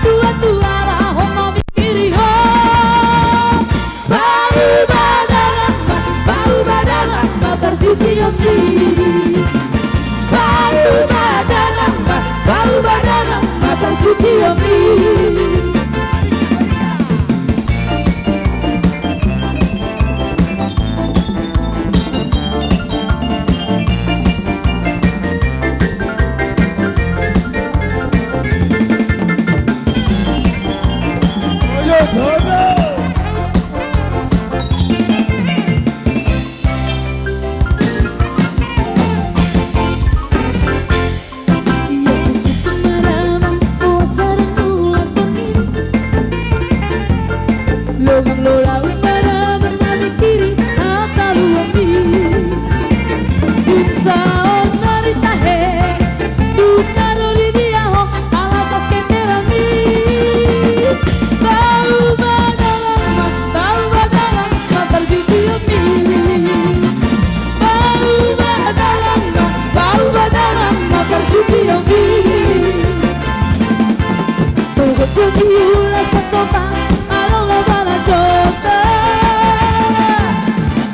Joni ula satopa, alolo bala jota.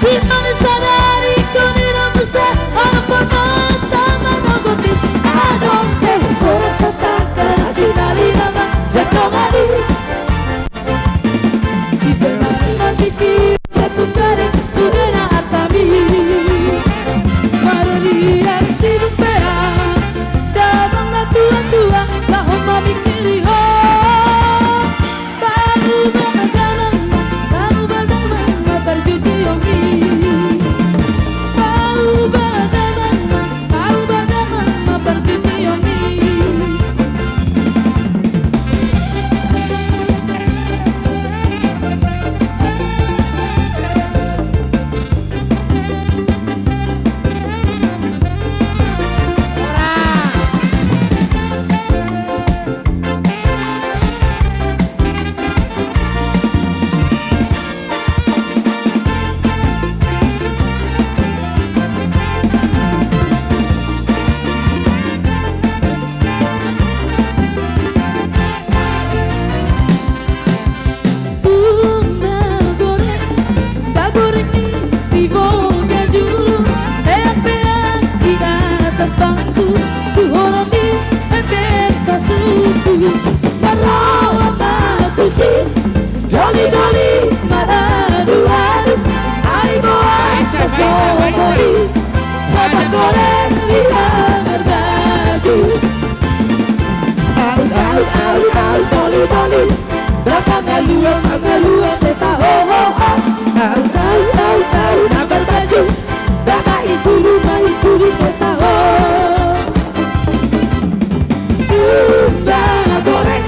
Joni sadari koni na muse, alolo pamata manogoti. Adong te, ora sataka, sidali nama, jatongani. Di tengah mati satu kali, tu dena atami. Marlian si dumpea, damang na tua-tua, laho mamingkiri ho. Bau ba damang, bau ba damang, ma parjuji omi. Bau ba damang, bau ba damang, ma parjuji omi. Tung na goreng, na goreng ni si Boga Julu, peak-peak di atas bangku, tu horong ni ember sasuku. Marroha ma tusi, doli-doli maradu-adu, ai boasa so mori, na goreng di na marbaju. Au, au, au, au, doli, doli. Ndang mangalua, mangalua, peta, ho, ho, ho. Au, au, au, au, na marbaju. Ndang main turu, main turu, peta, ho. Tung na goreng,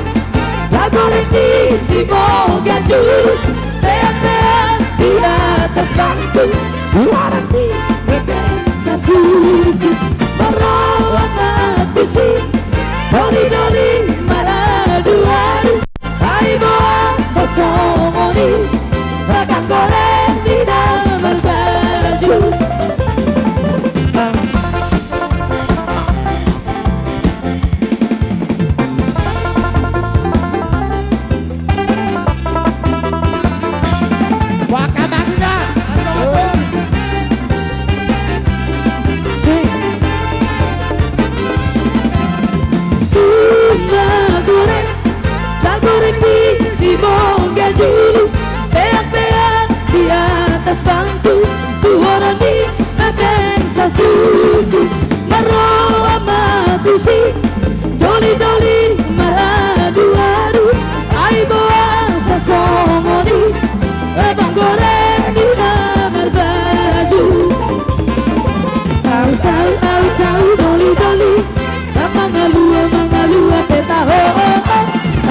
na goreng ni si Boga Julu. Peak-peak di atas bangku, tu horong ni ember sasuku. Marroha ma tusi, doli-doli maradu-adu, ai boasa so mori, na goreng di na marbaju. Tung na goreng, na goreng ni si Boga Julu, peak-peak di atas bangku, tu horong ni ember sasuku. Marroha ma tusi, doli-doli maradu-adu, ai boasa so mori, na goreng di na marbaju. Au, au, au, au, doli-doli. Ndang mangalua, mangalua, peta, ho, ho, ho.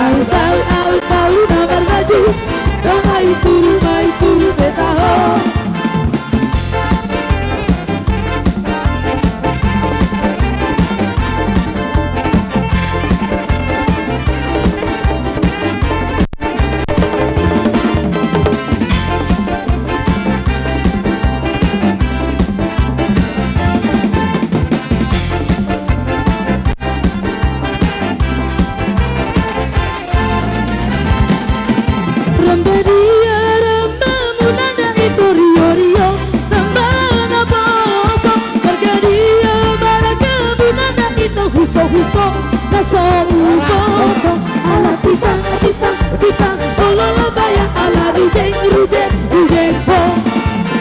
Au, au, au, au, na marbaju. Ndang main turu, main turu, peta, ho. Ramba dia, ramba muna na ito rio-rio, ramba na poso. Marga dia, marga muna na ito huso-huso, na so uboto. Ala tipa, tipa, tipa, olo baya, ala rujeng, rujeng, rujeng ho.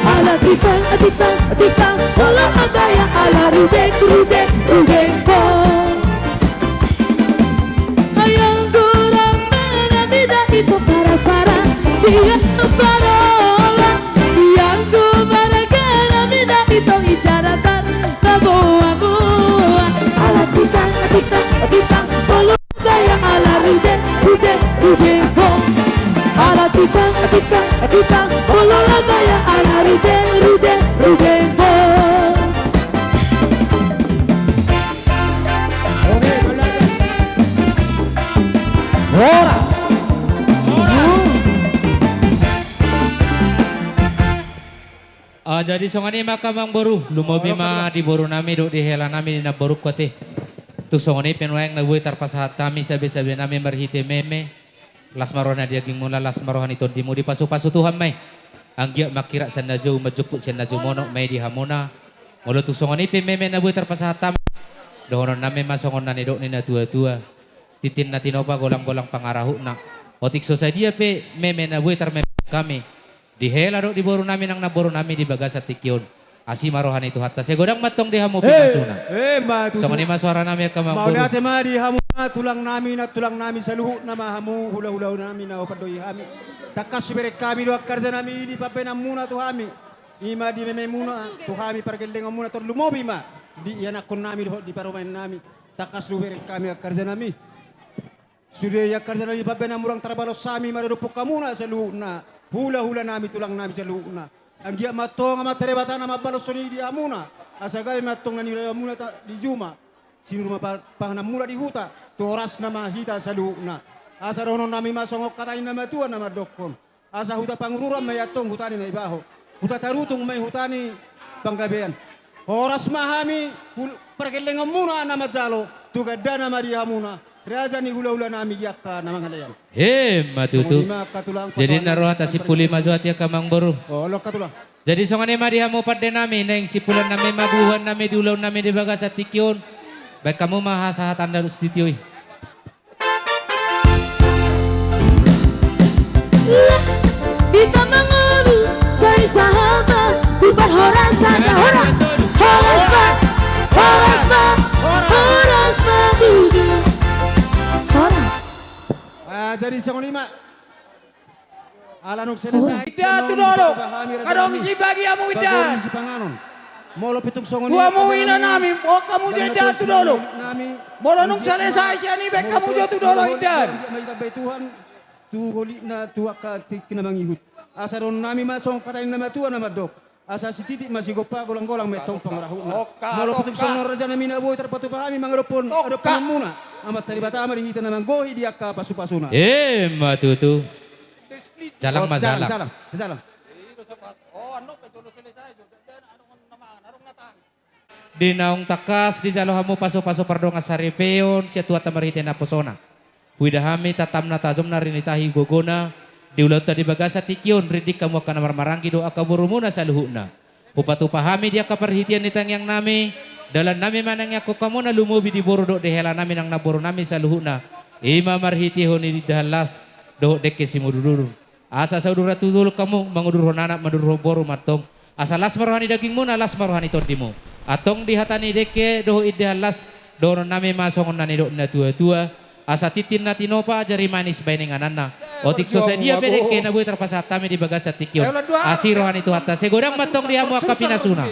Ala tipa, tipa, tipa, olo baya, ala rujeng, rujeng, rujeng ho. Ayang kurang mana bida itu para-para, dia parola. Ayang ku marga na bida itu ijaratan, na boa-boa. Ala tipa, tipa, tipa, olo baya, ala rujeng, rujeng, rujeng ho. Ala tipa, tipa, tipa, olo baya, ala rujeng, rujeng, rujeng ho. Horas. Ah, jadi songon i ma angka amangboru, lumobi ma di boru nami dohot di hela nami di namborungku ate. Tung songon i pe nuaeng na boi tarpasahat hami sabe-sabe nami marhite meme. Las ma roha ni dagingmuna, las ma roha ni tondimu, dipasupasu Tuhan ma i. Anggiat manghirat sian na jou, manjumput sian na jou, monok ma i di hamuna. Molo tung songon i pe meme na boi tarpasahat hami, dohonon nami ma songon na nidok ni na tua-tua: Tintin na tinopa, golang-golang pangarahutna. Otik so sadia pe meme na boi tarmeme hami, di hela dohot di boru nami nang namboru nami di bagasan tingki on, asi ma roha ni Tuhanta, sai godang ma antong di hamu pinasuna. Songon i ma suara nami angka amangboru. Mauliate ma di hamu tulang nami, nantulang nami saluhutna ma hamu, hula-hula nami na hupandohi hami. Tangkas hubereng hami do angka arja nami di pambahenanmuna tu hami. I ma di mememuna tu hami, pargellengonmuna, tarlumobi ma di ianakhon nami dohot di parumaen nami. Tangkas do hubereng hami angka arja nami. Sude angka arja nami, pambahenanmuna ndang tarbalos hami maradophon hamuna saluhutna, hula-hula nami, tulang nami saluhutna. Anggiat ma antong Amanta Debata na mambalos songon i di hamuna, asa gabe ma antong na nilehonmuna di juma, sinur ma pangananmuna di huta, tu horasna ma hita saluhutna. Asa dohonon nami ma songon hata ni na matua na mandokhon: Asa huta Pangururan ma i antong huta ni Naibaho, huta Tarutung ma i huta ni Panggabean. Horas ma hami pargellengonmuna na manjalo, tu gandana ma di hamuna, raja ni hula-hula nami di angka na mangalean. Emma tutu. Jadi na roha tasimpuli ma jo hata angka amangboru. Jadi songon i ma di hamu pande nami, naeng simpulan nami ma bubuhan nami di ulaon nami di bagasan tingki on. Baen hamu ma hasahatan na dos di tio i. Hita mangolu sai sahat ma tu parhorasan. Horas ma, horas ma, horas ma tutu. Horas. Jadi songon i ma. Ala nunga selesai. Indahan tu dolok. Adong sibagi hamu indahan. Molo pe tung songon i, tu hamu ina nami, boan hamu jo indahan tu dolok. Molo nunga selesai sian i, baen hamu jo tu dolok indahan. Tuhan, tu holitna tu angka tingki na mangihut. Asa dohonon nami ma songon hata ni na matua na mandok: Asa sititik ma sigompa, golang-golang ma antong pangarahutna. Molo pe tung songon i raja nami na boi tarpatupa hami mangadophon adophononmuna, Amanta Debata ma di hita na manggohi di angka pasupasuna. Emma tutu. Jalang ma, jalang. Jalang, jalang. Di naung tangkas dijalo hamu pasupasu pardongan saripeon sian Tuhanta marhite naposona, huida hami tantanna tajomna, rinitahi gogona di ulaonta di bagasan tingki on, rindik hamu angka na marmaranggi dohot angka borumuna saluhutna. Hupatupa hami di angka parhitean ni tangiang nami, dalan nami manangiangkon hamu na lumobi di boru dohot di hela nami nang namboru nami saluhutna, i ma marhitehon ni indahan las dohot dengke simudurudur. Asa sai uduran tu dolok hamu, mangudurhon anak, mandurhon boru ma antong. Asa las ma roha ni dagingmuna, las ma roha ni tondimu. Antong di hata ni dengke dohot indahan las, dohonon nami ma songon na nidok ni na tua-tua: Asa tintin na tinopa, jari manis bahen ingananna. Otik so sadia pe dengke na boi tarpasahat hami di bagasan tingki on, asi roha ni Tuhanta, sai godang ma antong di hamu angka pinasuna.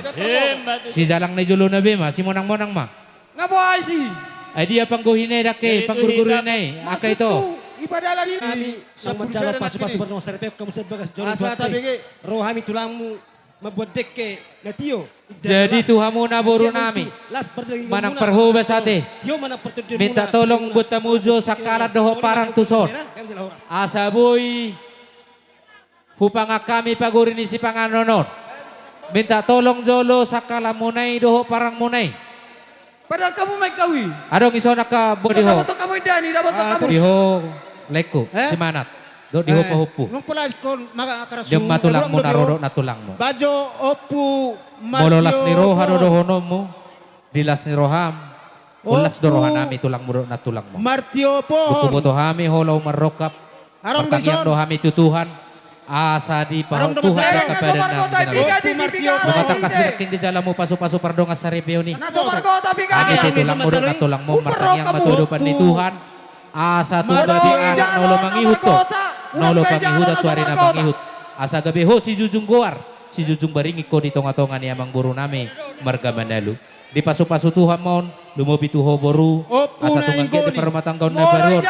Sijalang na di jolona be ma, simonang-monang ma. Nga boa isi. Ai dia panggohina i, dengke panggurgurina i, angka ito. Nami nang manjalo pasupasu pardongan saripeon hamu sian bagas joro ni Tuhanta i. Ro hami tulangmu mamboan dengke na tio. Jadi tu hamu na boru nami, manang parhobas ate, minta tolong boan hamu jo sangkalan dohot parang tuson, asa boi hupangan hami pagori ni sipanganon on. Minta tolong jolo sangkalanmuna i dohot parangmuna i. Padahal hamu ma i, hau i. Adong dison angka bodi ho. Di ho laengku, si Manat. Dohot di ho pahompu. Jam ma tulangmu na ro dohot nantulangmu. Molo las ni roha do dohononmu, di las ni roham, las do roha nami tulangmu dohot nantulangmu. Huboto hami ho laho marrongkap, martangiang do hami tu Tuhan, asa dipasahat Tuhan angka padan nami. Nunga tangkas di nangkin dijalo hamu pasupasu pardongan saripeon i. Hami pe tulangmu dohot nantulangmu martangiang ma tu adopan ni Tuhan, asa tung gabe anak na olo mangihut ho, na olo pangihuton tu ari na mangihut. Asa gabe ho sijujung goar, sijujung baringin ho di tonga-tonga ni amangboru nami marga Manalu. Dipasupasu Tuhan ma on, lumobi tu ho boru, asa tung anggiat di parrumatanggaon na baru on,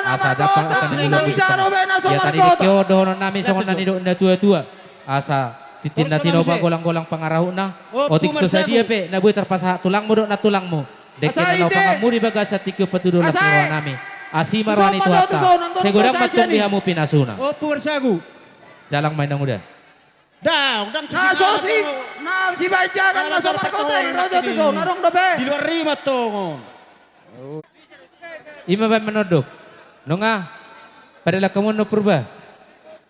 asa dapot angka na niula. Di hata ni dengke on dohonon nami songon na nidok ni na tua-tua: Asa tintin na tinopa, golang-golang pangarahutna. Otik so sadia pe na boi tarpasahat tulangmu dohot nantulangmu, dengke na laho panganmu di bagasan tingki on, patudu las ni roha nami. Asi ma roha ni Tuhanta, sai godang ma antong di hamu pinasuna. Jalang ma, inang uda. Ndang, ndang tu na so si, na sibaen jalan na so markota i, ro jo tu son, adong dope. Di luar i ma antong on. Ima baen manondok. Nunga. Padalahon hamu annon Purba.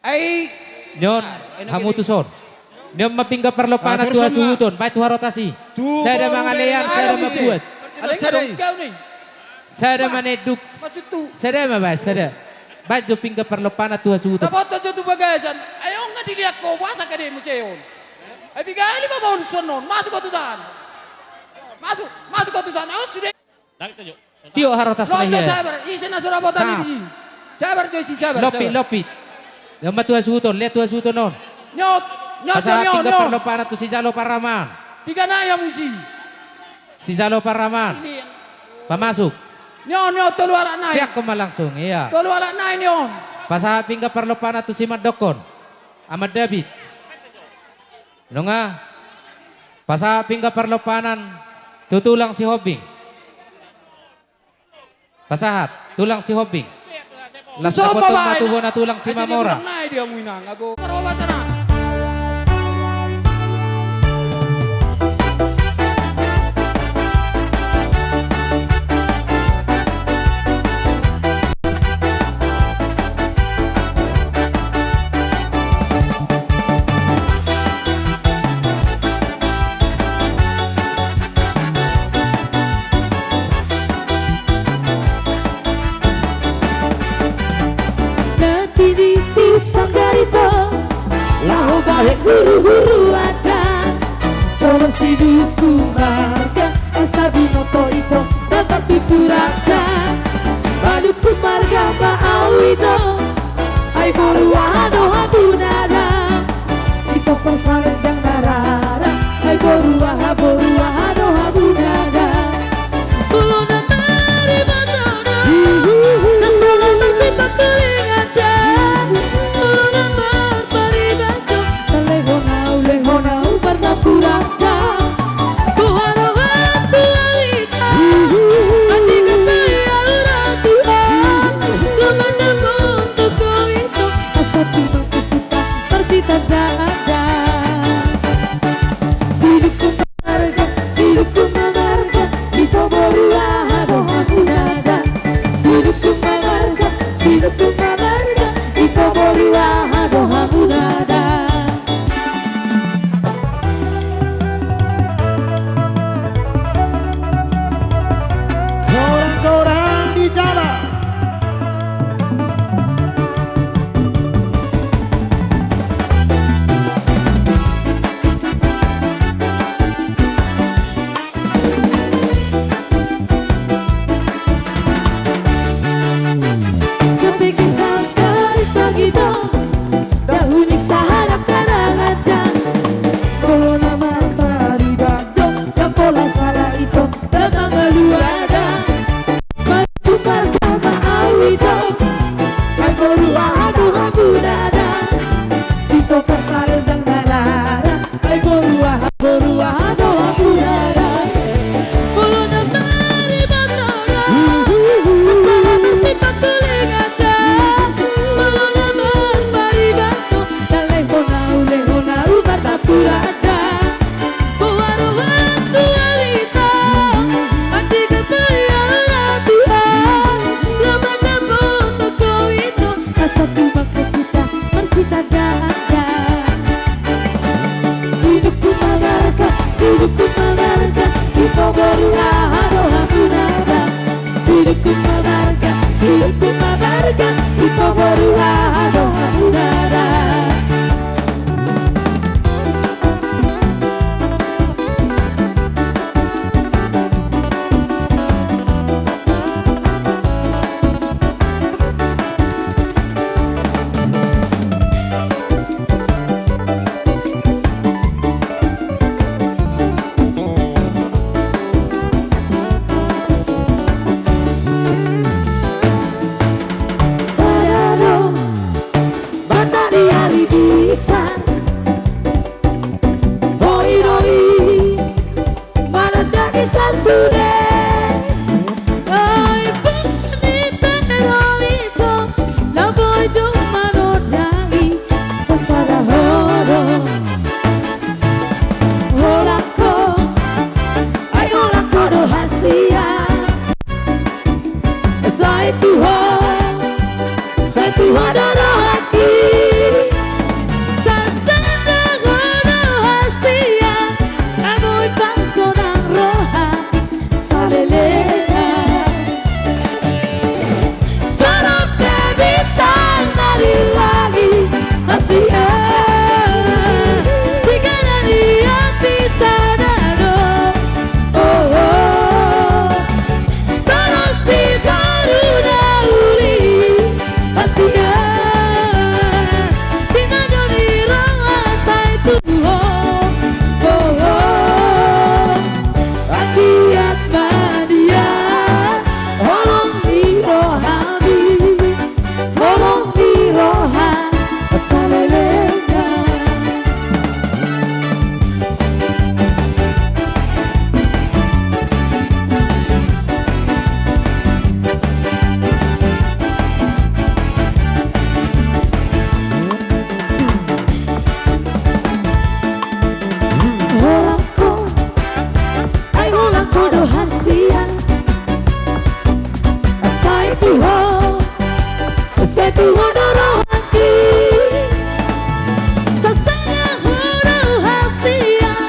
Ai. Nion. Hamu tuson. Nion ma pinggan parlompanan tu hasuhuton, baen tu harotas i. Sada mangalean, sada mambuat. Sada manenduk. Sada ma baen, sada. Baen jo pinggan parlompanan tu hasuhuton. Dapotan jo tu bagasan. Ai on nga dilihat ho, boasa kade muse on. Ai piga hali ma baen tu son on. Masuk ho tu son. Masuk, masuk ho tu son. Awas sude. Tio harotas na hian. Sabar, ise na so dapotan i. Sabar jo isi, sabar. Lopi, lopi. Nion ma tu hasuhuton, lean tu hasuhuton on. Niot, niot. Pasahat pinggan parlompanan tu sijalo paraman. Piga nai hamu isi. Sijalo paraman. Pamasuk. Nion, nion, tolu halak nai. Peak ho ma langsung, ia. Tolu halak nai nion. Pasahat pinggan parlompanan tu simandokkon. Aman David. Nunga. Pasahat pinggan parlompanan tu tulang Sihombing. Pasahat tulang Sihombing. Las dapotan ma tu bona tulang Simamora. Nangkin i tu sanggar i tong, laho bahen huru-huru adat. Jolo siduku marga, asa binoto i tong, dapat tuturaka. Paduku marga ba au i tong, ai boru aha do hamu nada. Di topar salendang na rara, ai boru aha, boru aha do hamu nada. Olo na maribasa do, na sala marsipakuling adat. Olo na marparibasa do, na lehon au, lehon au marnampura. Tuhan do rohangki. Sasada ho do hasian,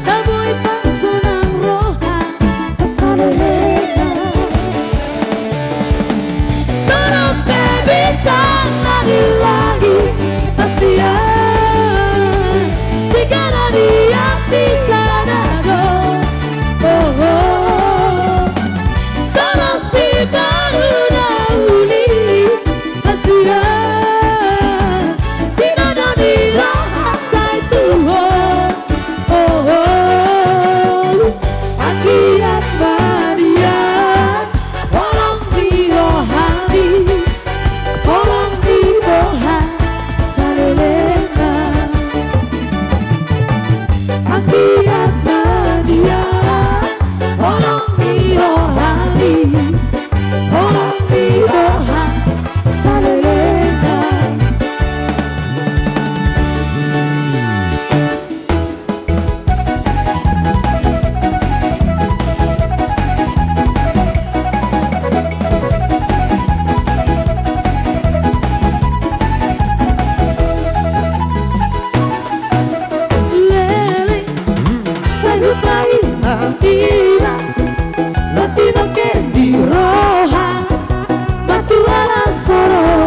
na boi parsonang roha saleleng. Torop pe bintang na di langit, hasian sigana di api sada do. Oh, oh. Torop sibaru na uli, hasian di na do ni roha sai tu ho. Oh, oh. Anggiat ma dia holong ni rohami, holong ni roha salelengna. Anggiat ma dia holong ni rohami, holong ni roha salelengna. Leleng, sai hupaima, ima na tinongke ni roha, matua las roha.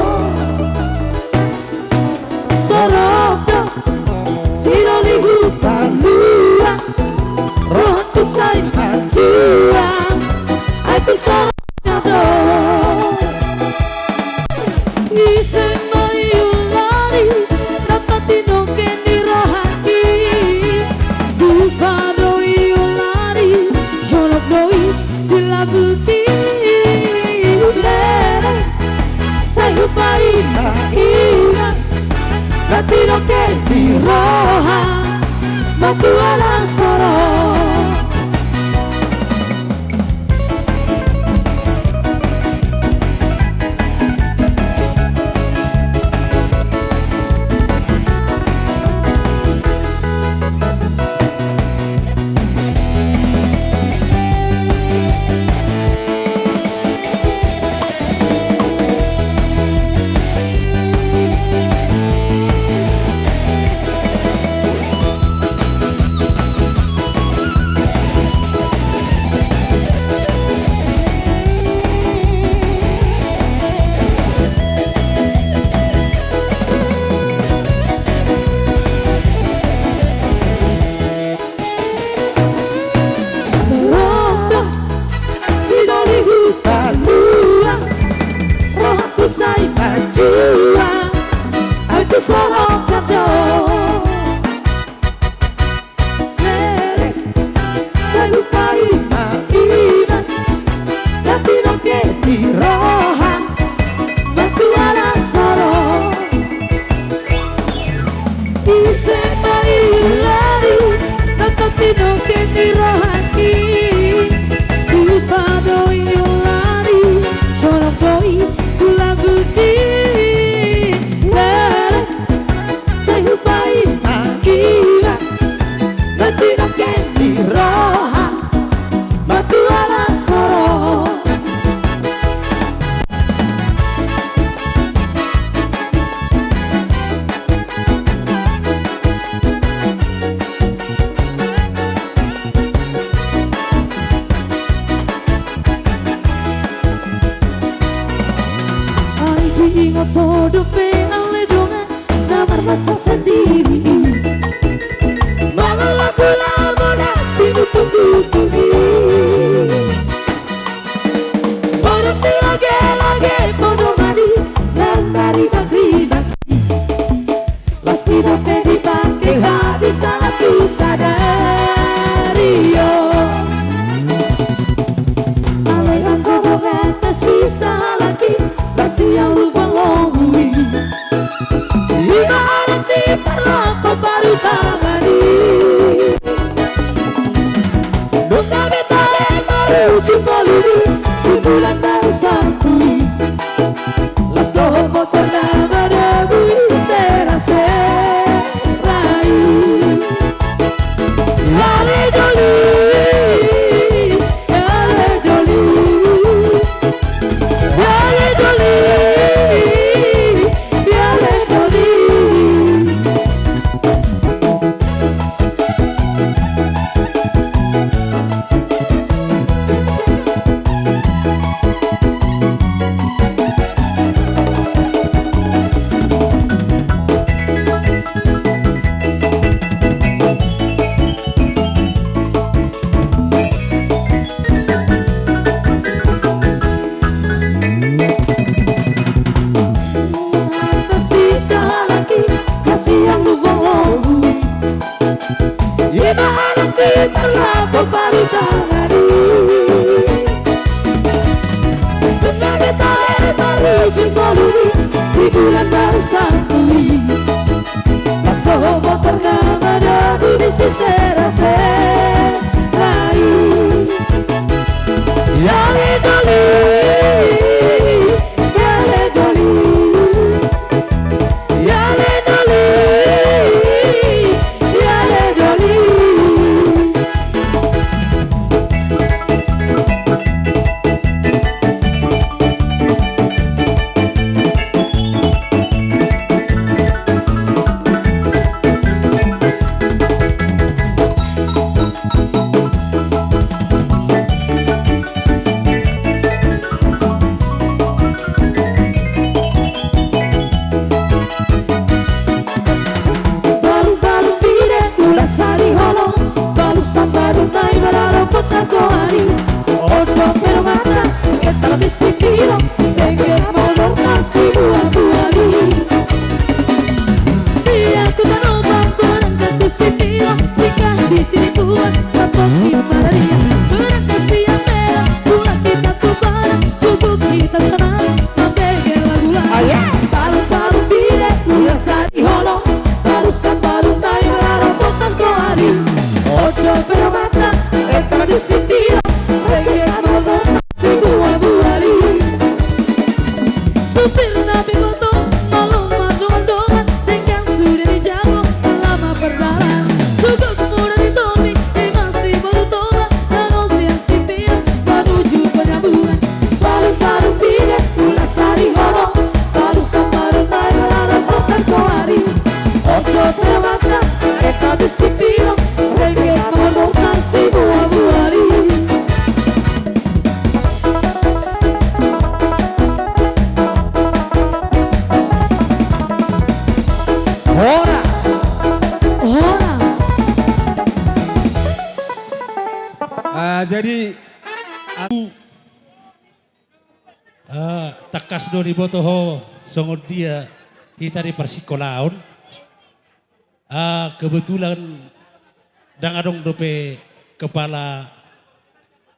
Torop do sidoli hupalua, rohangku sai manjual, ai tung so ro do. Ise ma i ulari, na tinongke ni rohangki. Tupa do i ulari, jonok do i di labuti. Leleng, sai hupaima, ima na tinongke ni roha, matua las roha. Roha, sidoli hupalua, rohangku sai manjual, ai tung so ro do. Leleng, sai hupaima, ima na tinongke ni roha, matua las roha. Ise ma i ulari, na tinongke ni rohangki. Tupa do i ulari, jonok do i di labuti. Leleng, sai hupaima, ima na tinongke ni roha, matua las roha. Ai diingot ho dope ale dongan na marmasa sandiri. Mangalangku lamo na tinutungtunggi. Boru ni lagelage podomani na maribakriba. Las ni dope dipake habis salah tu sadari o. Alai anggo dongan na sisahalaki, las ni ahu pangoloi. Ima adat ni parlapa parutabani. Nunga be tale maruju polini, di bulan na sampui. Las dohot motor na madabui sera-sera i. Ale doli, ale doli, ale doli, Kasihan tu boru. Ima anak di marlapo paritangani. Tengah beta e maruju ngoluni di bulan baru santui. Pas toho pernah ada di sisera serai. Ya le doli, ya le doli. Ya le doli, ya le doli. Baru-baru pide ulas ari holong, balu sampadu nai mararo kota koari. Odo permata, eta di sipiro, dengke molor nasi buah buali. Siang ku tano mamborang kaki sipiro, sikan di sini buah, satoki mararia. Berangkat siang merah, pulang kita tu barang, cukup kita senang. Mambege lagu-lagu. Oh, ya. Baru-baru pide ulas ari holong, balu sampadu nai mararo kota koari. Odo permata, eta di sipiro, dengke molor nasi buah buali. Supir na pe boto, malo mandongan-dongan, dengke sudah dijago selama perjalanan. Sugok mura di topi, ima si boru Toba, na ro sian Sipiro manuju Penyaburan. Baru-baru pide ulas ari holong, balu sampadu nai mararo kota koari. Odo permata, eta di sipiro, dengke molor nasi buah buali. Horas. Horas. Ah, jadi, aku, ah, tangkas do diboto ho songon dia hita di parsikolaon. Ah, kebetulan ndang adong dope kepala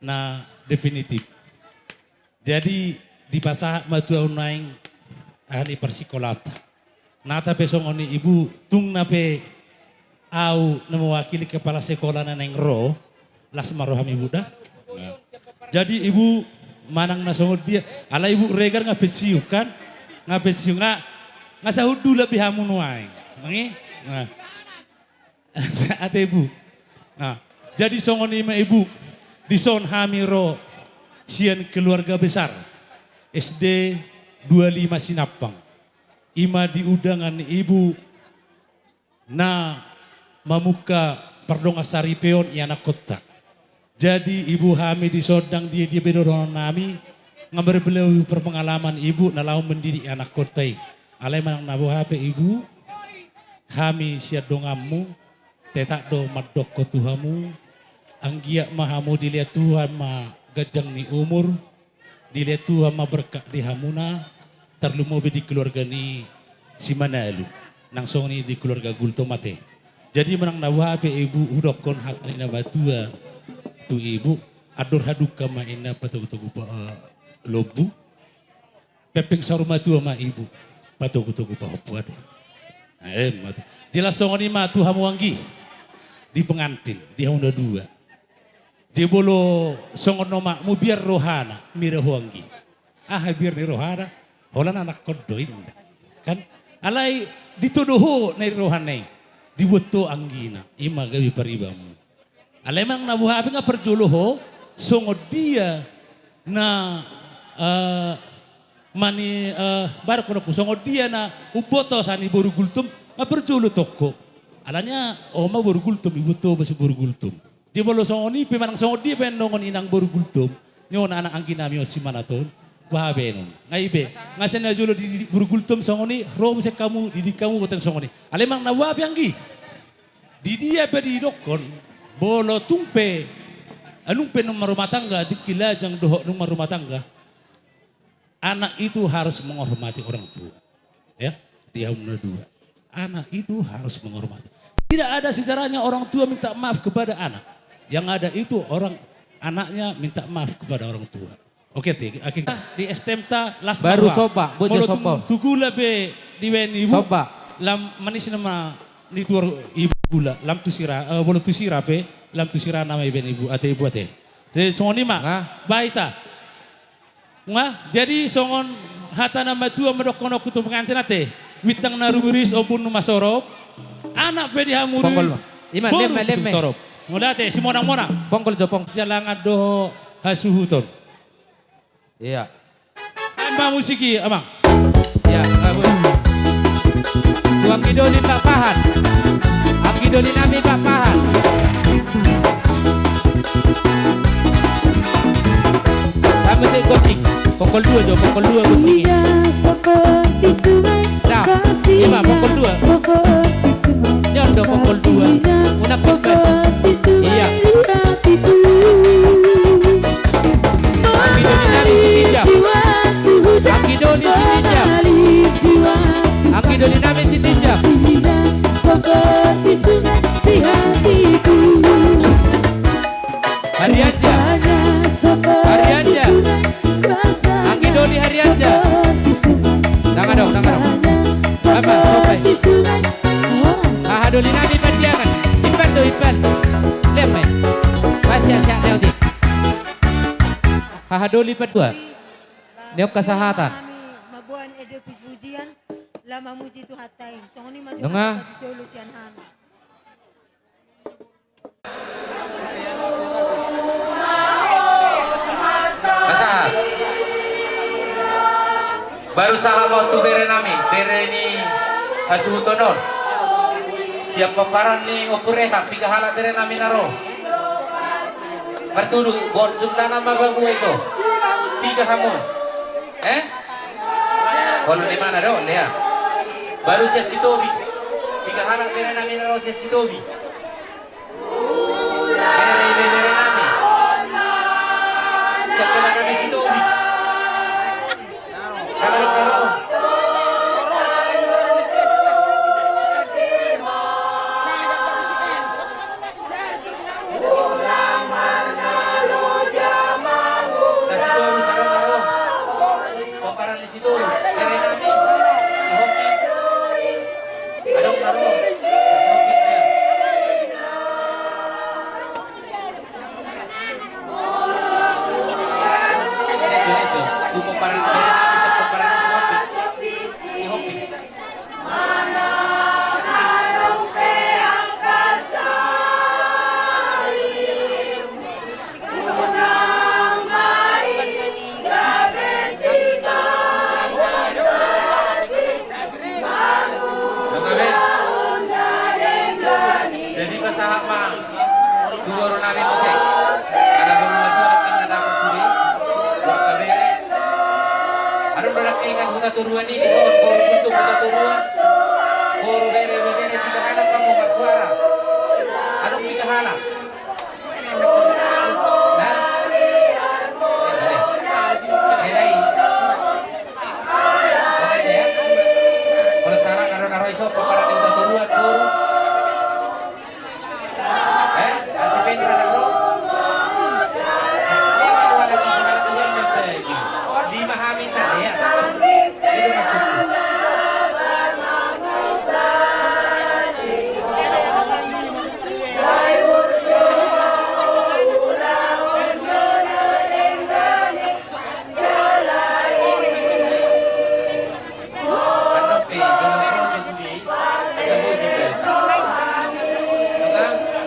na definitif. Jadi, dipasahat ma tu ahu nuaeng aha ni parsikolaonta. Nata pe songon i, Ibu, tung na pe ahu na mewakili kepala sekolah na naeng ro, las ma roham, Ibu, da. Nah. Jadi, Ibu, manang na songon dia, ala Ibu Regar nga pensiun, kan? Nga pensiun, nga, nga sahundulan be hamu nuaeng. Mangi? Nah. Ate, Ibu. Nah, jadi songon i ma, Ibu, dison hami ro sian keluarga besar S D dua lima Sinampang. Ima di undangan ni Ibu na mamungka pardongan saripeon ianakkonta. Jadi, Ibu, hami dison ndang dia-dia be dohonon nami, nga marbelau berpengalaman Ibu na laho mendidik anakkonta i. Alai manang na boha pe, Ibu, hami sian donganmu tetap do mandokkon tu hamu, anggiat ma hamu dilehon Tuhan ma ganjang ni umur, dilehon Tuhan ma berkat di hamuna, tarlumobi di keluarga ni si Manalu, nang songon i di keluarga Gultom, ate. Jadi manang na boha pe, Ibu, hudokkon hata ni na matua tu Ibu, andor hadungka ma inna patogu-togu pa, eh, lombu, pempeng saur matua ma, Ibu, patogu-togu pahompu, ate. Nah, em, ate. Jelas songon i ma tu hamu anggi, di pengantin, di hamu na dua. Jadi molo songon omakmu, biar rohana mirah ho, anggi. Aha biar ni rohana? Holan anakkon do, inda. Kan? Alai ditodo ho na i rohana i, dibuat ho anggina, ima gabe paribanmu. Alai manang na boha pe, nga parjolo ho songon dia na, eh, mani, eh, baru kodokku, songon dia na umboto sa ni boru Gultom, nga parjolo tong ho. Alani aha, on ma boru Gultom, ibuat ho basi boru Gultom. Jadi molo songon i pe, manang songon dia pe annon inang boru Gultom, ni on anak angginami on si Manat on, boha be annon. Nga i be, nga sian na jolo dididik boru Gultom songon i, ro muse hamu, dididik hamu boteng songon i. Alai manang na boha pe, anggi, di dia pe didokkon, molo tung pe, nung pe nunga marrumah tangga, tingki lajang dohot nunga marrumah tangga, anak itu harus menghormati orang tua. Ya, di hamu na dua. Anak itu harus menghormati. Tidak ada sejarahnya orang tua minta maaf kepada anak. Yang ada itu orang, anaknya minta maaf kepada orang tua. Oke, ti, oke. Di S T M ta las. Baru ma somba, boja. Molo somba. Tung tu gula pe dibaen ibu. Somba. Lam manis nama ni tuor ibu gula. Lam tu sira, eh, molo tu sira pe, lam tu sira nama ibaen ibu, ate ibu ate. Jadi songon i ma. Nah. Baen hita. Nga, jadi songon hata na matua ma dohononku tu pengantin ate. Bintang na rumiris ombun na masorop. Anak pe di hamu riris. Ponggol ma. Ima, boru lem ma, lem ma. Torop. Mauliate, simonang-monang. Ponggol jo, ponggol. Sialangan dohot hasuhuton. Iya. Main ma musik i, Amang. Iya, bagus. Tu anggi doli Pakpahan. Anggi doli nami Pakpahan. Sama si gocing. Ponggol dua jo, ponggol dua gocing i. Indah seperti sungai. Dah, Kasih ima, ponggol dua. Seperti sungai. Ini ada ponggol dua. Kasihnya. Unak seperti sungai. Iya. Di hatiku. Anggi doli nami Sitinjak. Anggi doli Sitinjak. Anggi doli nami Sitinjak. Seperti sungai di hatiku. Harianja. Harianja. Anggi doli Harianja. Dang adong, dang adong. Apa, sopai. Haha doli nami Pandiangan. Ipan do, ipan. Lem, eh. Pas siak-siak leo di. Haha doli Padua. Neok kasahatan. Kami mamboan ende puji-pujian, laho mamuji Tuhanta i. Songon i ma jo. Nunga. Hata jolo sian hami. Pasahat. Baru sahat ma tu bere nami, bere ni hasuhuton on. Sian pomparan ni Ompu Reha, piga halak bere nami na ro? Martudu, buat jumlahna ma bamu ito. Piga hamu? Eh? Olo, di mana do, Lea? Baru sian Sitobi. Piga halak bere nami na ro sian Sitobi? Bere, bere nami. Sian bere nami Sitobi. Karo, karo. Sasi dua, saro, karo. Pomparan ni Sitorus, bere nami, si Hoki. Adong, adong. Si Hoki, ya. Itu, itu. Tu pomparan, bere nami, si pomparan si Hoki. Si Hoki. Jadi pasahat ma tu boru nami muse. Ada boru na tua, ada na dapur suri. Boru kabere. Adong do nangkiningan Hutatoruan i dison, boru Guntung Hutatoruan. Boru bere, bebere, piga halak hamu marsuara? Adong piga halak? Nah. Eh, boleh. Beda i. Oke, ya. Kalau salah, naro-naro iso, pomparan ni Hutatoruan, boru. Eh, asi penra na ro. Lima tu halak i, sahalak tu halak i. Lima hami na, ya. Itu maksudku.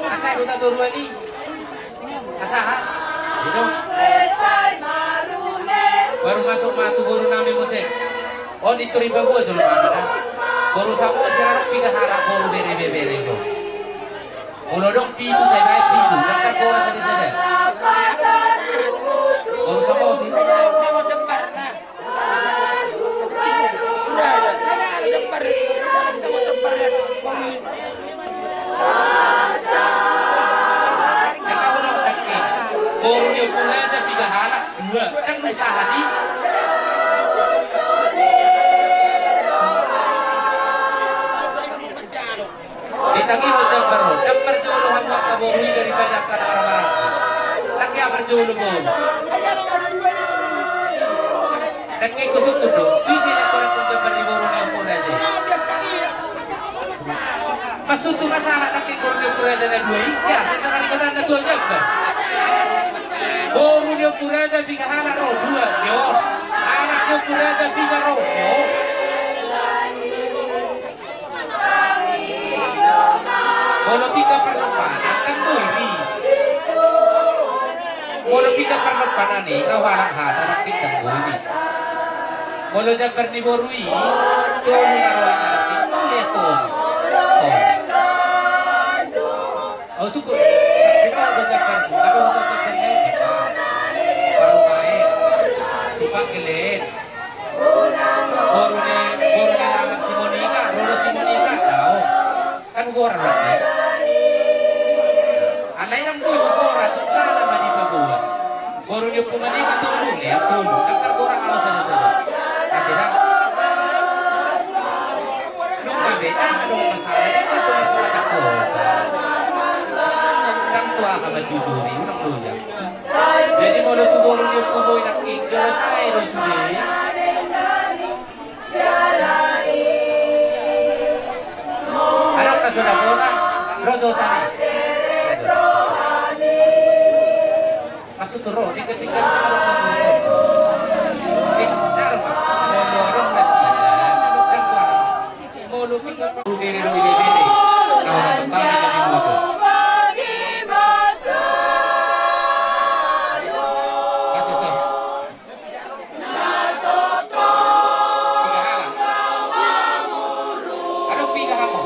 Asa i Hutatoruan i. Asa ha? Ido. Baru masuk ma tu boru nami muse. On di Tori Babua jolo ma da. Boru Samosir adong piga halak boru bere bebere so. Molo adong pitu, sai baen pitu. Dangkan boru sada-sada. Boru Samosir. Boru ni Ompu Raja piga halak? Dua. Kan usaha di. Ndang ingkon jambar on, ndang parjolo hamu angka boru i daripada angka na marhahamaranggi. Ndang ingkon parjolo boru. Ndang ingkon sungkun do. Bisa i ndang ingkon jambar ni boru ni Ompu Raja i. Maksudhu masalah ndang ingkon boru ni Ompu Raja na dua i. Ia, sesa na ingkon na dua jambar. Boru ni Ompu Raja piga halak ro, dua, yo. Anak ni Ompu Raja piga ro, yo. Molo piga parlompanan, ndang boi ris. Molo piga parlompanan i, kau halak hata, ndang piga boi ris. Molo jambar ni boru i, tolu na ro i, ndang piga, tolu, tolu. Tolu. Au sungkun. Sampe ma au do jambar, au do jambar ni, parumaen, tupak gelen. Boru ni, boru ni lamak si Monika, boru si Monika, dao. Kan gora berarti. Alai nang boru gora, cuma nama di paboa. Boru ni Ompu Monika tolu, ya, tolu. Kan targora au sada-sada. Ate dah. Nunga beda, ada masalah, ini kan cuma surat kosa. Kan tua sama jujuri, unang dosa. Jadi molo tu boru ni Ompu Boy nangkin, jolo sae do sude. Adong na so dapotan, ro jo sani. Maksud tu ro, tinggal-tinggal. Eh, darma. Molo adong na sida, kan tua. Molo pinggol paru dere do ile dere. Kau na kembali dari motor. Baca sah. Piga halak. Adong piga hamu.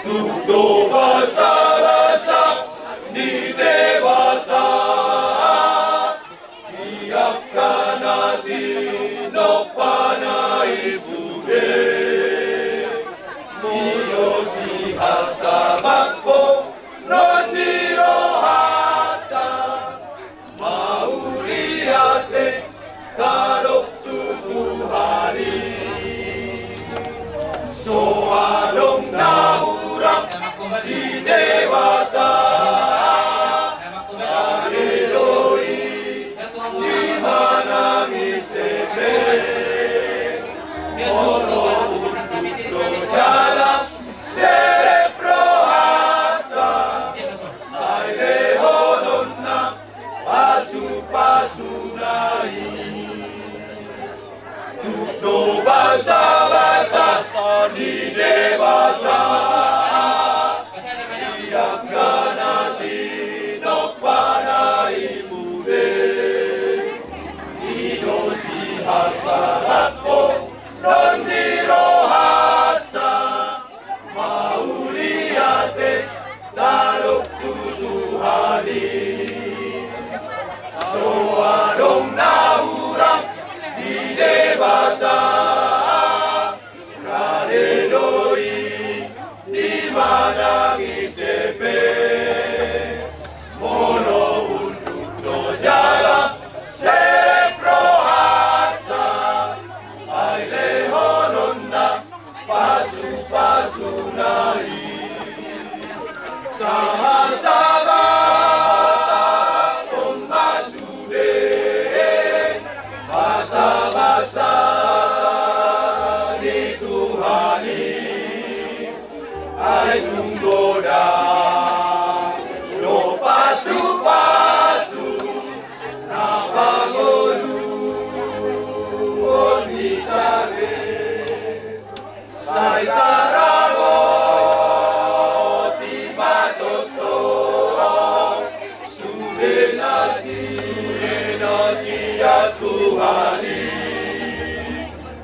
Tuk do basabasa ni Debata, di angka na tinompana i sude, i do sihasabangkon ni rohanta. Mauliate tadok tu Tuhan i. So adong na hurang di Debata. Haleluya. Di mana nangis eme. Molo unduk do jala serep rohanta. Sai lehononna pasu-pasuna i. Tuk do basabasa ni Debata, di angka na tinompana i sude, i do sihasabangkon ni rohanta. Mauliate tadok tu Tuhan i. So adong na hurang di Debata. Haleluya. Di mana nangis eme. Molo unduk do jala serep rohanta. Sai lehononna pasu-pasuna i. Sahasaba on ma sude basabasa ni Tuhan i. Ai tung godang do pasu-pasu na pangoluhon hita be. Sai tarangot i ma tongtong sude na sian, sude na sian Tuhan i.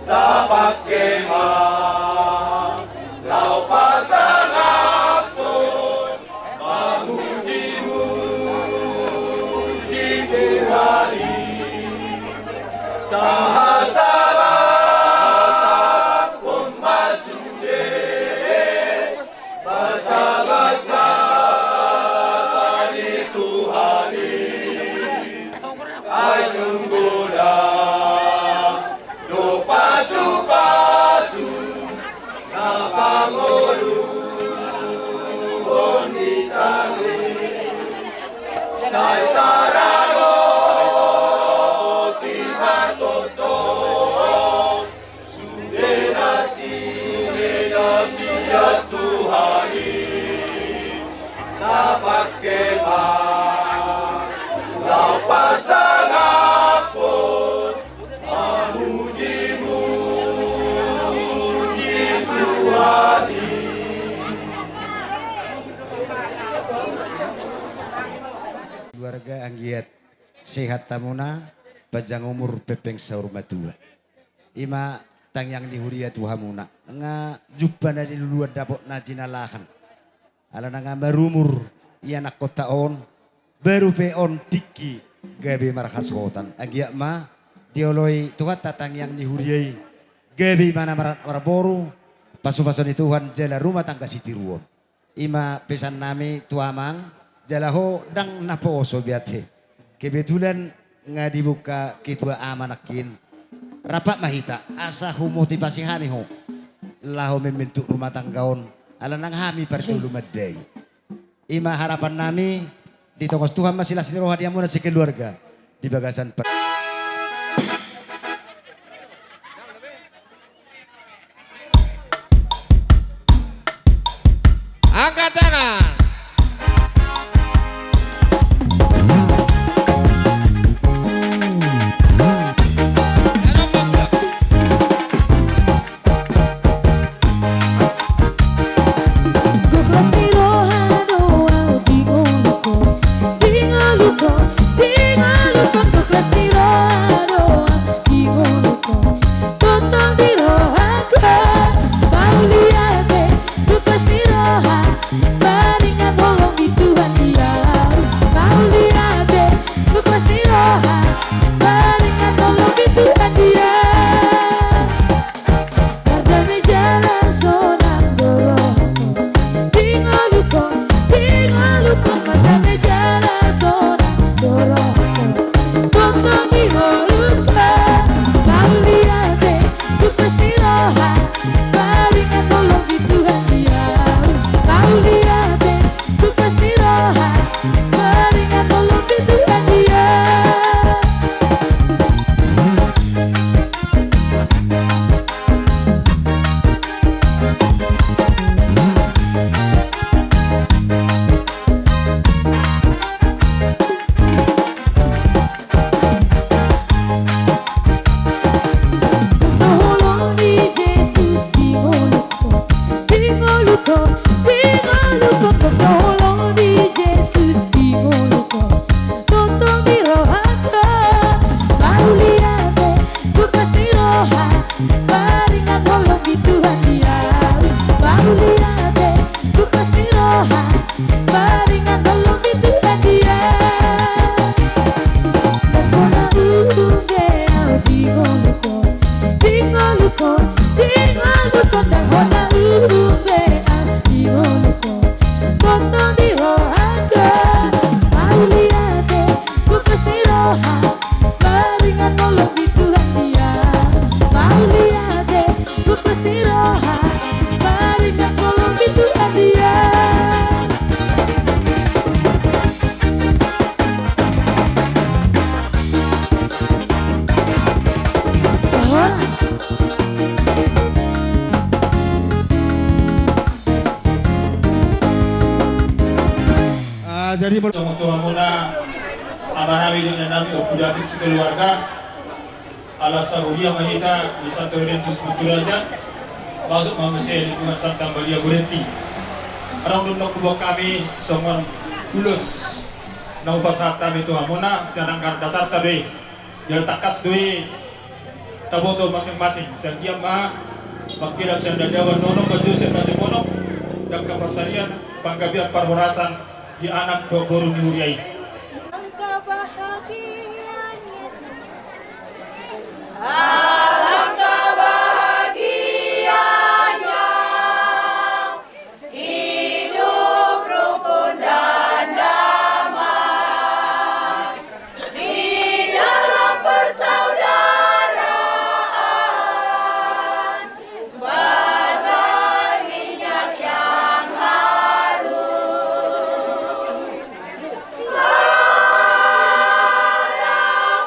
Tapangke ma laho pasangaphon, mamuji-muji Tuhan i. Tahasabaphon ma sude basabasa ni Tuhan i. Ai tung godang do pasu-pasu na pangoluhon hita be. Sai tarangot i ma tongtong sude na sian, sude na sian Tuhan i. Tapangke ma laho pasangaphon, mamuji-muji Tuhan i. Keluarga, anggiat sehat hamuna, panjang umur, pempeng saur matua. I ma tangiang ni huria tu hamuna. Nga jumpa na niluluan, dapot na jinalahan. Ala na nga marumur ianakhonta on, baru pe on tingki gabe marhasohotan. Anggiat ma dioloi Tuhanta tangiang ni huria i, gabe imana mar-, marboru, pasupasu ni Tuhan jala rumah tangga sitiruon. I ma pesan nami tu amang, jala ho ndang naposo be ate. Kebetulan nga dibuka ketua ama nangkin. Rap ma hita, asa humotivasi hami ho laho membentuk rumah tangga on, ala nang hami parjolo mandai. I ma harapan nami, ditongos Tuhan ma silas ni roha di hamuna sekeluarga di bagasan per- Angkat tangan. Gok las ni roha do au di ngolungkon, di ngolungkon, di ngolungkon. Gok las ni roha do au di ngolungkon, tongtong di rohangkon. Mauliate, gok las ni roha, maringan holong di Tuhan Dia. Mauliate, gok las ni roha, maringan holong di Tuhan Dia. Mardame jala sonang do rohangkon, di ngolungkon, di ngolungkon. Mardame jala sonang do rohangkon, tongtong di ngolungkon. Mauliate, gok las ni roha, maringan holong di Tuhan Dia. Mauliate, gok las ni roha, maringan holong di Tuhan Dia. Tongtong holong ni Jesus di ngolungkon, di ngolungkon, di ngolungkon. Tongtong holong ni Jesus di ngolungkon, tongtong di rohangkon. Mauliate, gok las ni roha, maringan holong di Tuhan Dia. Mauliate, gok las ni roha, maringan holong di Tuhan Dia. Ndang hona uhum be au di ngolungkon, di ngolungkon, di ngolungkon. Ndang hona uhum be au di ngolungkon, tongtong di rohangkon. Mauliate, gok las ni roha, maringan holong di Tuhan Dia. Mauliate, gok las ni roha, maringan holong di Tuhan Dia. Horas. Ah, jadi mul- Songon tu hamuna, amanami, inanami, ompunami sekeluarga, ala sahuria ma hita di Santo Irenaeus Bunturaja, masuk ma muse lingkungan Santa Maria Goretti. Adong do nang huboan hami songon ulos na hupasahat hami tu hamuna, sian angka dasarta do i. Jala tangkas do i taboto masing-masing, sai anggiat ma mangkirap sian dadaoan, nonop ma jo sian na jo monop, dangka pansarian, panggabean parhorasan di anak dohot boru ni huria i. Alangkah bahagianya, alangkah bahagianya hidup rukun dan damai di dalam persaudaraan, bagai minyak yang harum. Alangkah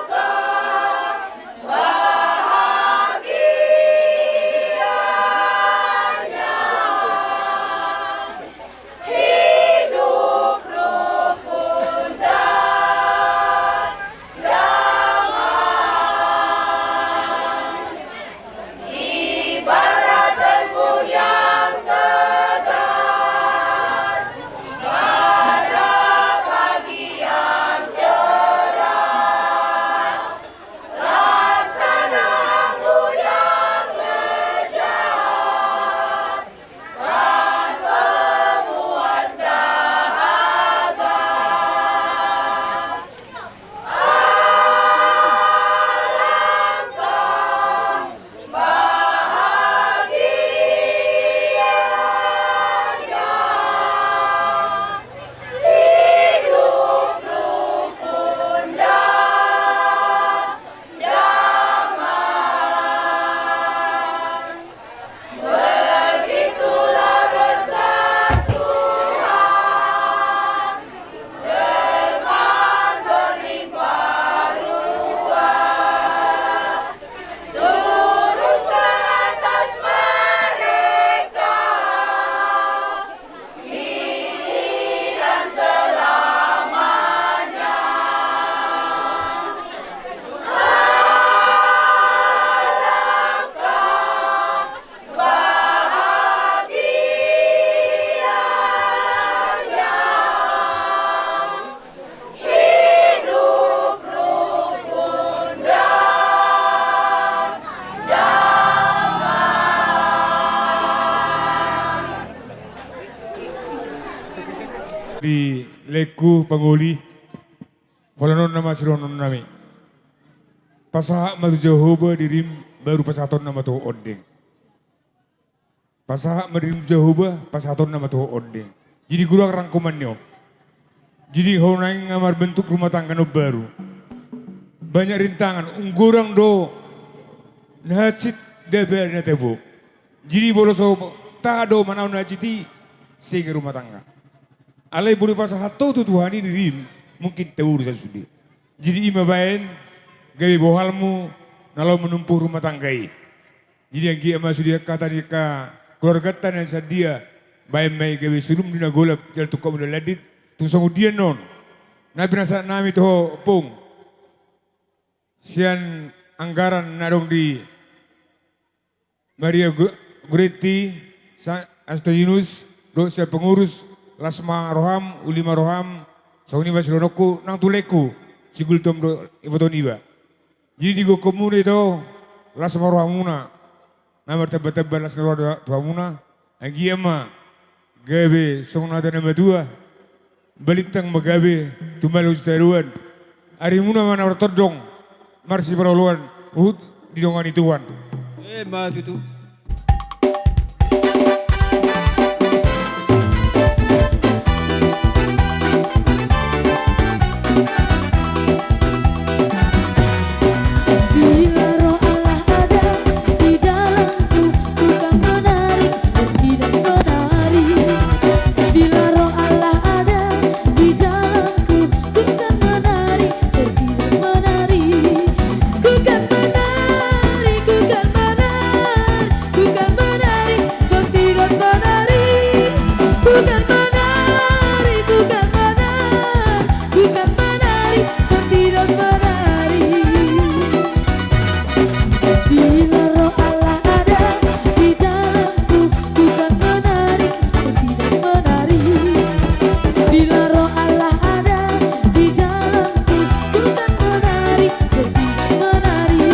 bahagianya laengku pangoli, holan on nama sidohononnami. Pasahat ma tu Jahowa dirim, baru pasahatonna ma tu ondeng. Pasahat ma dirim tu Jahowa, pasahatonna ma tu ondeng. Jadi godang rangkumanna on. Jadi ho naeng nga marbentuk rumah tangga na baru. Banyak rintangan, ung godang do na hansit, dapot na tabo. Jadi molo so tahan do manaon na hansit i, sega rumah tangga. Alai molo pasahat ho tu Tuhan i dirim, mungkin tabo do sian sude. Jadi i ma baen gabe bohalmu na laho manumpu rumah tangga i. Jadi anggiat ma sude hata ni angka keluarganta na sian dia, baen ma i gabe sulum di na golap, jala tungkotmu di na landit. Tung songon dia annon na pinasahat nami tu ho, Ompung, sian anggaran na adong di Maria Gu-, Guretti, Sa-, Antoninus, dohot sian pengurus, las ma roham, uli ma roham, songon i ma sidohononku nang tu laengku, si Gultom dohot iboto niba. Jadi di gokhonmuna ito, las ma rohamuna. Na martambatamba las ni roha tu hamuna. Anggiat ma gabe songon hata ni natuatua, balintang ma gabe, tumala tu sitadoan. Arimuna ma na martondong, marsiparoloan, huhut didongani Tuhan. Emma tutu. Bila roh Allah ada di dalamku, ku kan menari seperti dan menari. Bila roh Allah ada di dalamku, ku kan menari seperti dan menari. Ku kan menari, ku kan menari, ku kan menari seperti dan menari. Ku kan menari, ku kan menari, ku kan menari seperti dan menari. Bila roh Allah ada di dalamku, ku kan menari seperti dan menari. Bila roh Allah ada di dalamku, ku kan menari seperti dan menari.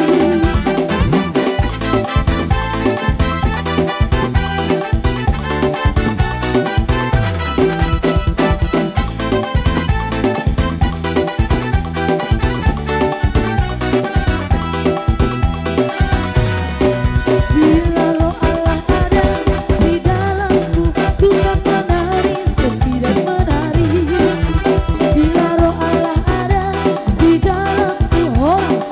Bila roh Allah ada di dalamku, ku kan menari seperti dan menari. Bila roh Allah ada di dalamku, horas.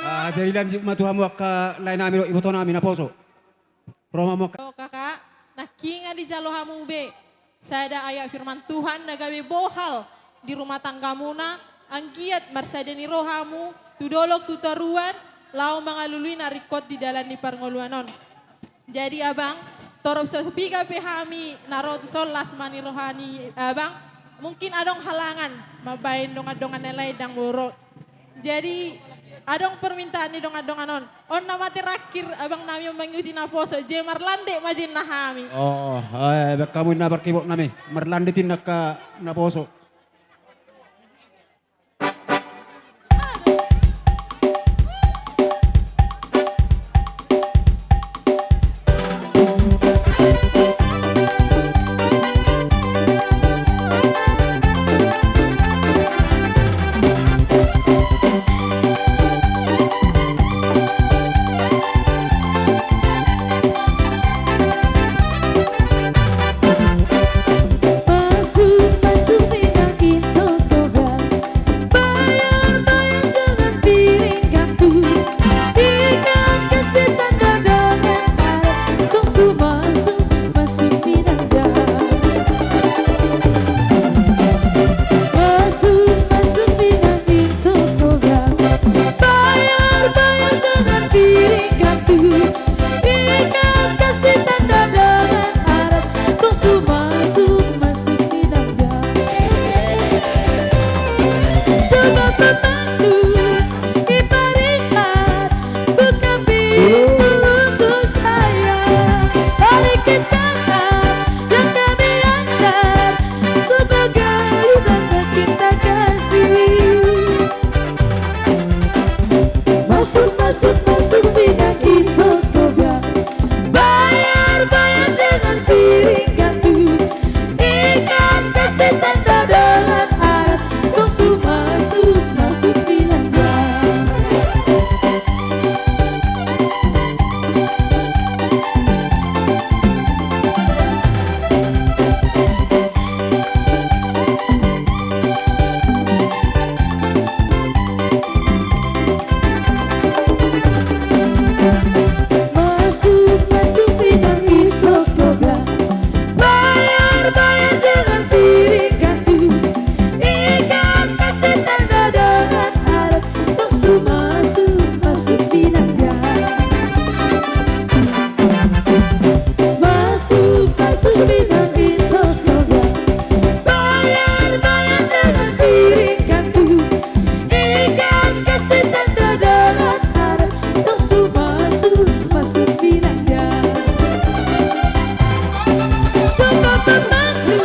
Ah, jadi lanjut ma tu hamu angka lae nami dohot iboto nami naposo. Ro ma hamu angka. O kakak, nangkiningan dijalo hamu be sada ayat firman Tuhan na gabe bohal di rumah tanggamuna, anggiat marsada ni rohamu tu dolok tu toruan, laho mangalului na ringkot di dalan ni parngoluan on. Jadi abang, torop so piga pe hami na ro tu son, las ma ni roha ni abang, mungkin adong halangan mambaen dongan-dongan na lain dang boi ro. Jadi adong permintaan ni dongan-dongan on. On nama terakhir abang nami on mangihuti naposo, je marlande ma je na hami. Oh, eh, baen hamu inna parkibot nami, marlande inna angka naposo. Tanda-tanda adat, tung so masuk, masuk binanda. Masuk, masuk binanda, isos loga. Bayar, bayar dengan piring kandu. Ikan kasih tanda dengan adat. Tung so masuk, masuk binanda. Masuk, masuk binanda, isos loga. Bayar, bayar dengan piring kandu. Ikan kasih tanda dengan adat. Tung so masuk, masuk binanda. Suka pembantu,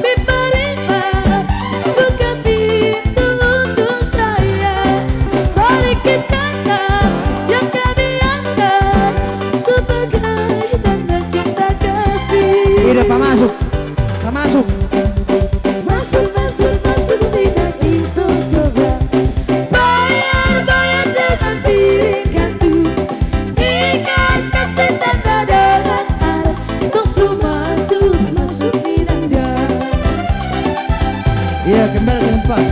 pipa lima, buka pintu untuk saya. Sedikit tanda yang kami anggap sebagai tanda cinta kasih. Tidak, Pak, masuk. Masuk. Masuk, masuk, masuk, tidak isos loga. Bayar, bayar dengan piring kandu. Ikan kasih tanda dengan adat. Tung so masuk, masuk binanda. Iya, kembali ke tempat.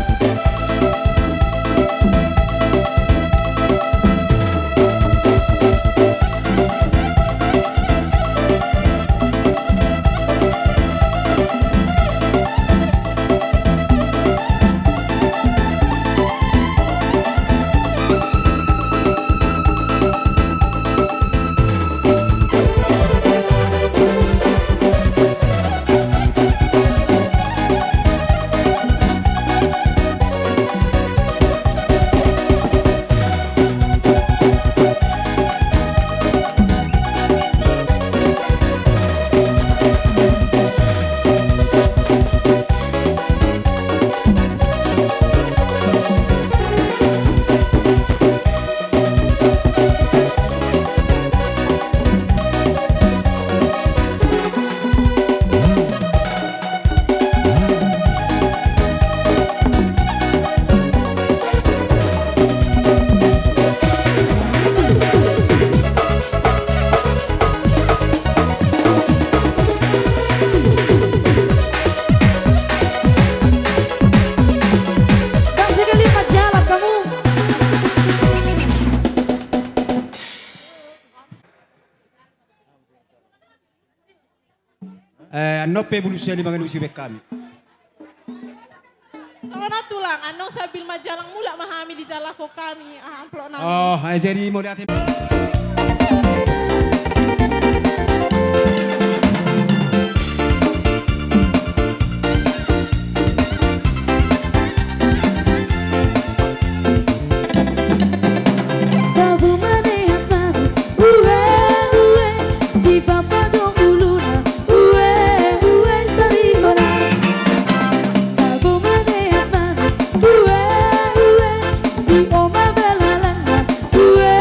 Bang, sekali empat jalan kamu. Eh, annon pe bulu sian i mangalusi baen hami. Songon on tulang, annon sambil manjalang mulak ma hami dijalakhon hami, ah, amplop nami. Oh, eh, jadi mauliate. Tabu maneat nami, ue, ue, di papadong uluna, ue, ue, sari holan. Tabu maneat nami, ue, ue, di oma belalangna, ue,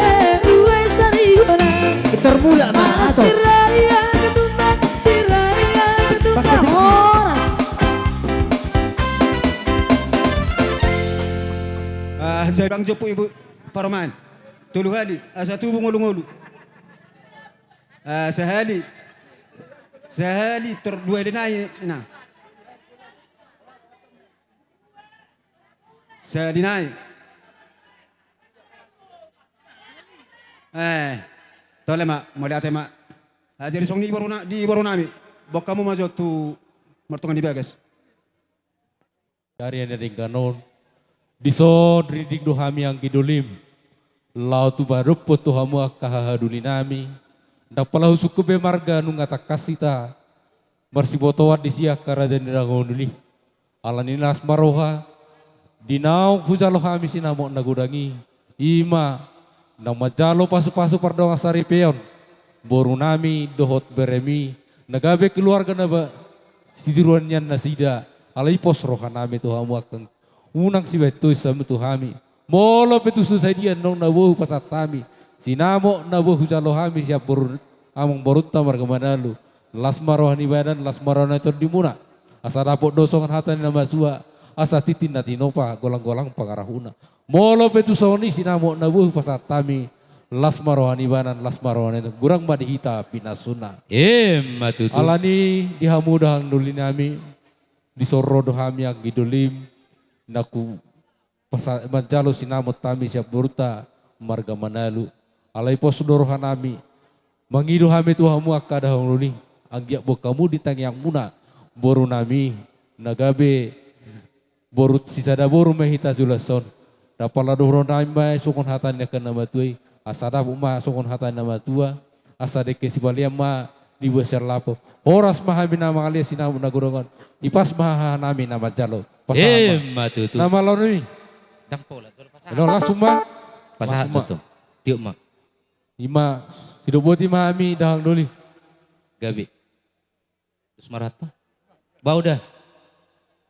ue, sari holan. Gitar mulak ma, ator. Siraya ketumbang, siraya ketumbang. Pakai horas. Ah, jadi bang jopu ibu. Parumaen. Tolu hali, asa tubu ngolu-ngolu. Ah, sahali. Sahali, tor dua hali nai, na. Sahali nai. Eh, tole ma, mauliate ma. Ah, jadi songon i di boru na-, di boru nami. Boan hamu ma jo tu martonga ni bagas. Di ari na denggan on, dison rinding do hami anggi dolim, laho tu padophon tu hamu angka hahadoli nami, ndang pola husungkun be marga nunga tangkas hita marsibotoan disi angka raja ni dangol on i. Ala ni las ma roha, di naung hujalo hami sinamot na godang i, i ma na manjalo pasu-pasu pardongan saripeon, boru nami dohot beremi, na gabe keluarga na ba-, sitiruan nian nasida, alai pos roha nami tu hamu angka unang sibahen tois hamu tu hami. Molo pe tutu sadia annon na boi hupasahat hami, sinamot na boi hujalo hami sian boru, amang borunta marga Manalu, las ma roha ni badan, las ma roha ni tondimuna. Asa dapot do songon hata ni na matua, asa tintin na tinopa, golang-golang pangarahutna. Molo pe tung songon i sinamot na boi hupasahat hami, las ma roha ni badan, las ma roha ni, godang ma di hita pinasuna. Emma tutu. Alani di hamu dahahang doli nami, dison ro do hami anggi dolim, na hu pasa-, manjalo sinamot hami sian borunta marga Manalu. Alai pos do roha nami, mangido hami tu hamu angka dahahang doli, anggiat boan hamu di tangiangmuna boru nami, na gabe boru, sisada boru ma hita joloan on. Ndang pala dohonon nami ma songon hata ni angka na matua i, asa dapot ma songon hata ni na matua, asa dengke sibalian ma dibuat sian lapo. Horas ma hami na mangalean sinamot na godang on. Ipas ma haha nami na manjalo. Pasahat ma. Emma tutu. Na malo nami. Ndang pola, jolo pasahat. Jolo, langsung ma. Pasahat. Langsung ma. Tutu. Tiop ma. Ima, sidok boti ma hami dahahang doli. Gabe. Terus marhata. Ba uda.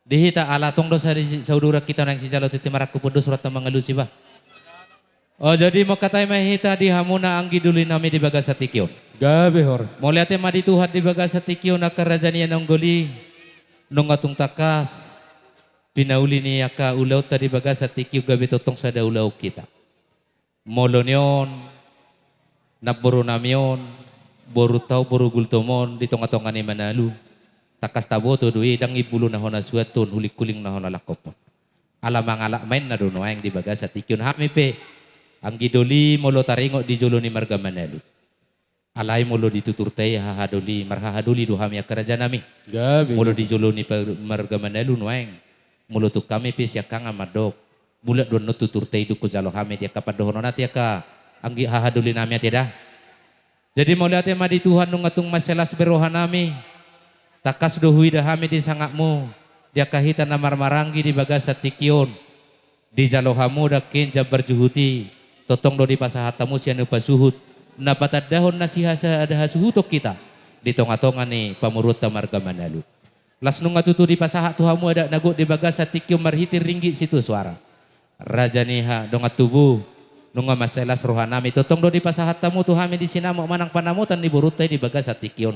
Di hita ala tong do sa-, saudara hita na sijalo titi marangkup do surat mangalusi ba. O, jadi mangkatai ma hita di hamuna anggi doli nami di bagasan tingki on. Gabe hor. Mauliate ma di Tuhan di bagasan tingki on angka raja ni na unggal i. Nunga tung tangkas pinauli ni angka ulaonta di bagasan tingki on gabe tongtong sada ulaon hita. Molo ni on, namboru nami on, borunta on, boru Gultom on, di tonga-tonga ni Manalu. Tangkas taboto do i, ndang imbulu na hona suathon, huling-huling na hona langkophon. Ala mangalap ma inna do nuaeng di bagasan tingki on hami pe. Anggi doli molo taringot di jolo ni marga Manalu. Alai molo di tuturta i haha doli, marhaha doli do hami angka raja nami. Gabe. Molo di jolo ni par-, marga Manalu nuaeng. Molo tung hami pe siangkangan mandok. Bulat do annon tuturta i dung hujalo hami di angka pandohonon ate angka anggi haha doli nami ate da. Jadi mauliate ma di Tuhan nunga tung mansai las be roha nami. Tangkas do huida hami di sangapmu. Di angka hita na marmaranggi di bagasan tingki on. Dijalo hamu dangkin jambar juhut i, tongtong do dipasahat hamu sian upa suhut, na patandahon na sihasada hasuhuton hita, di tonga-tonga ni pamoruonta marga Manalu. Las nunga tutu dipasahat tu hamu adat na gok di bagasan tingki on marhite ringgit sitio suara. Raja ni ha, dongan tubu, nunga mansai las roha nami, tongtong do dipasahat hamu tu hami di sinamot manang panamotan ni borunta i di bagasan tingki on.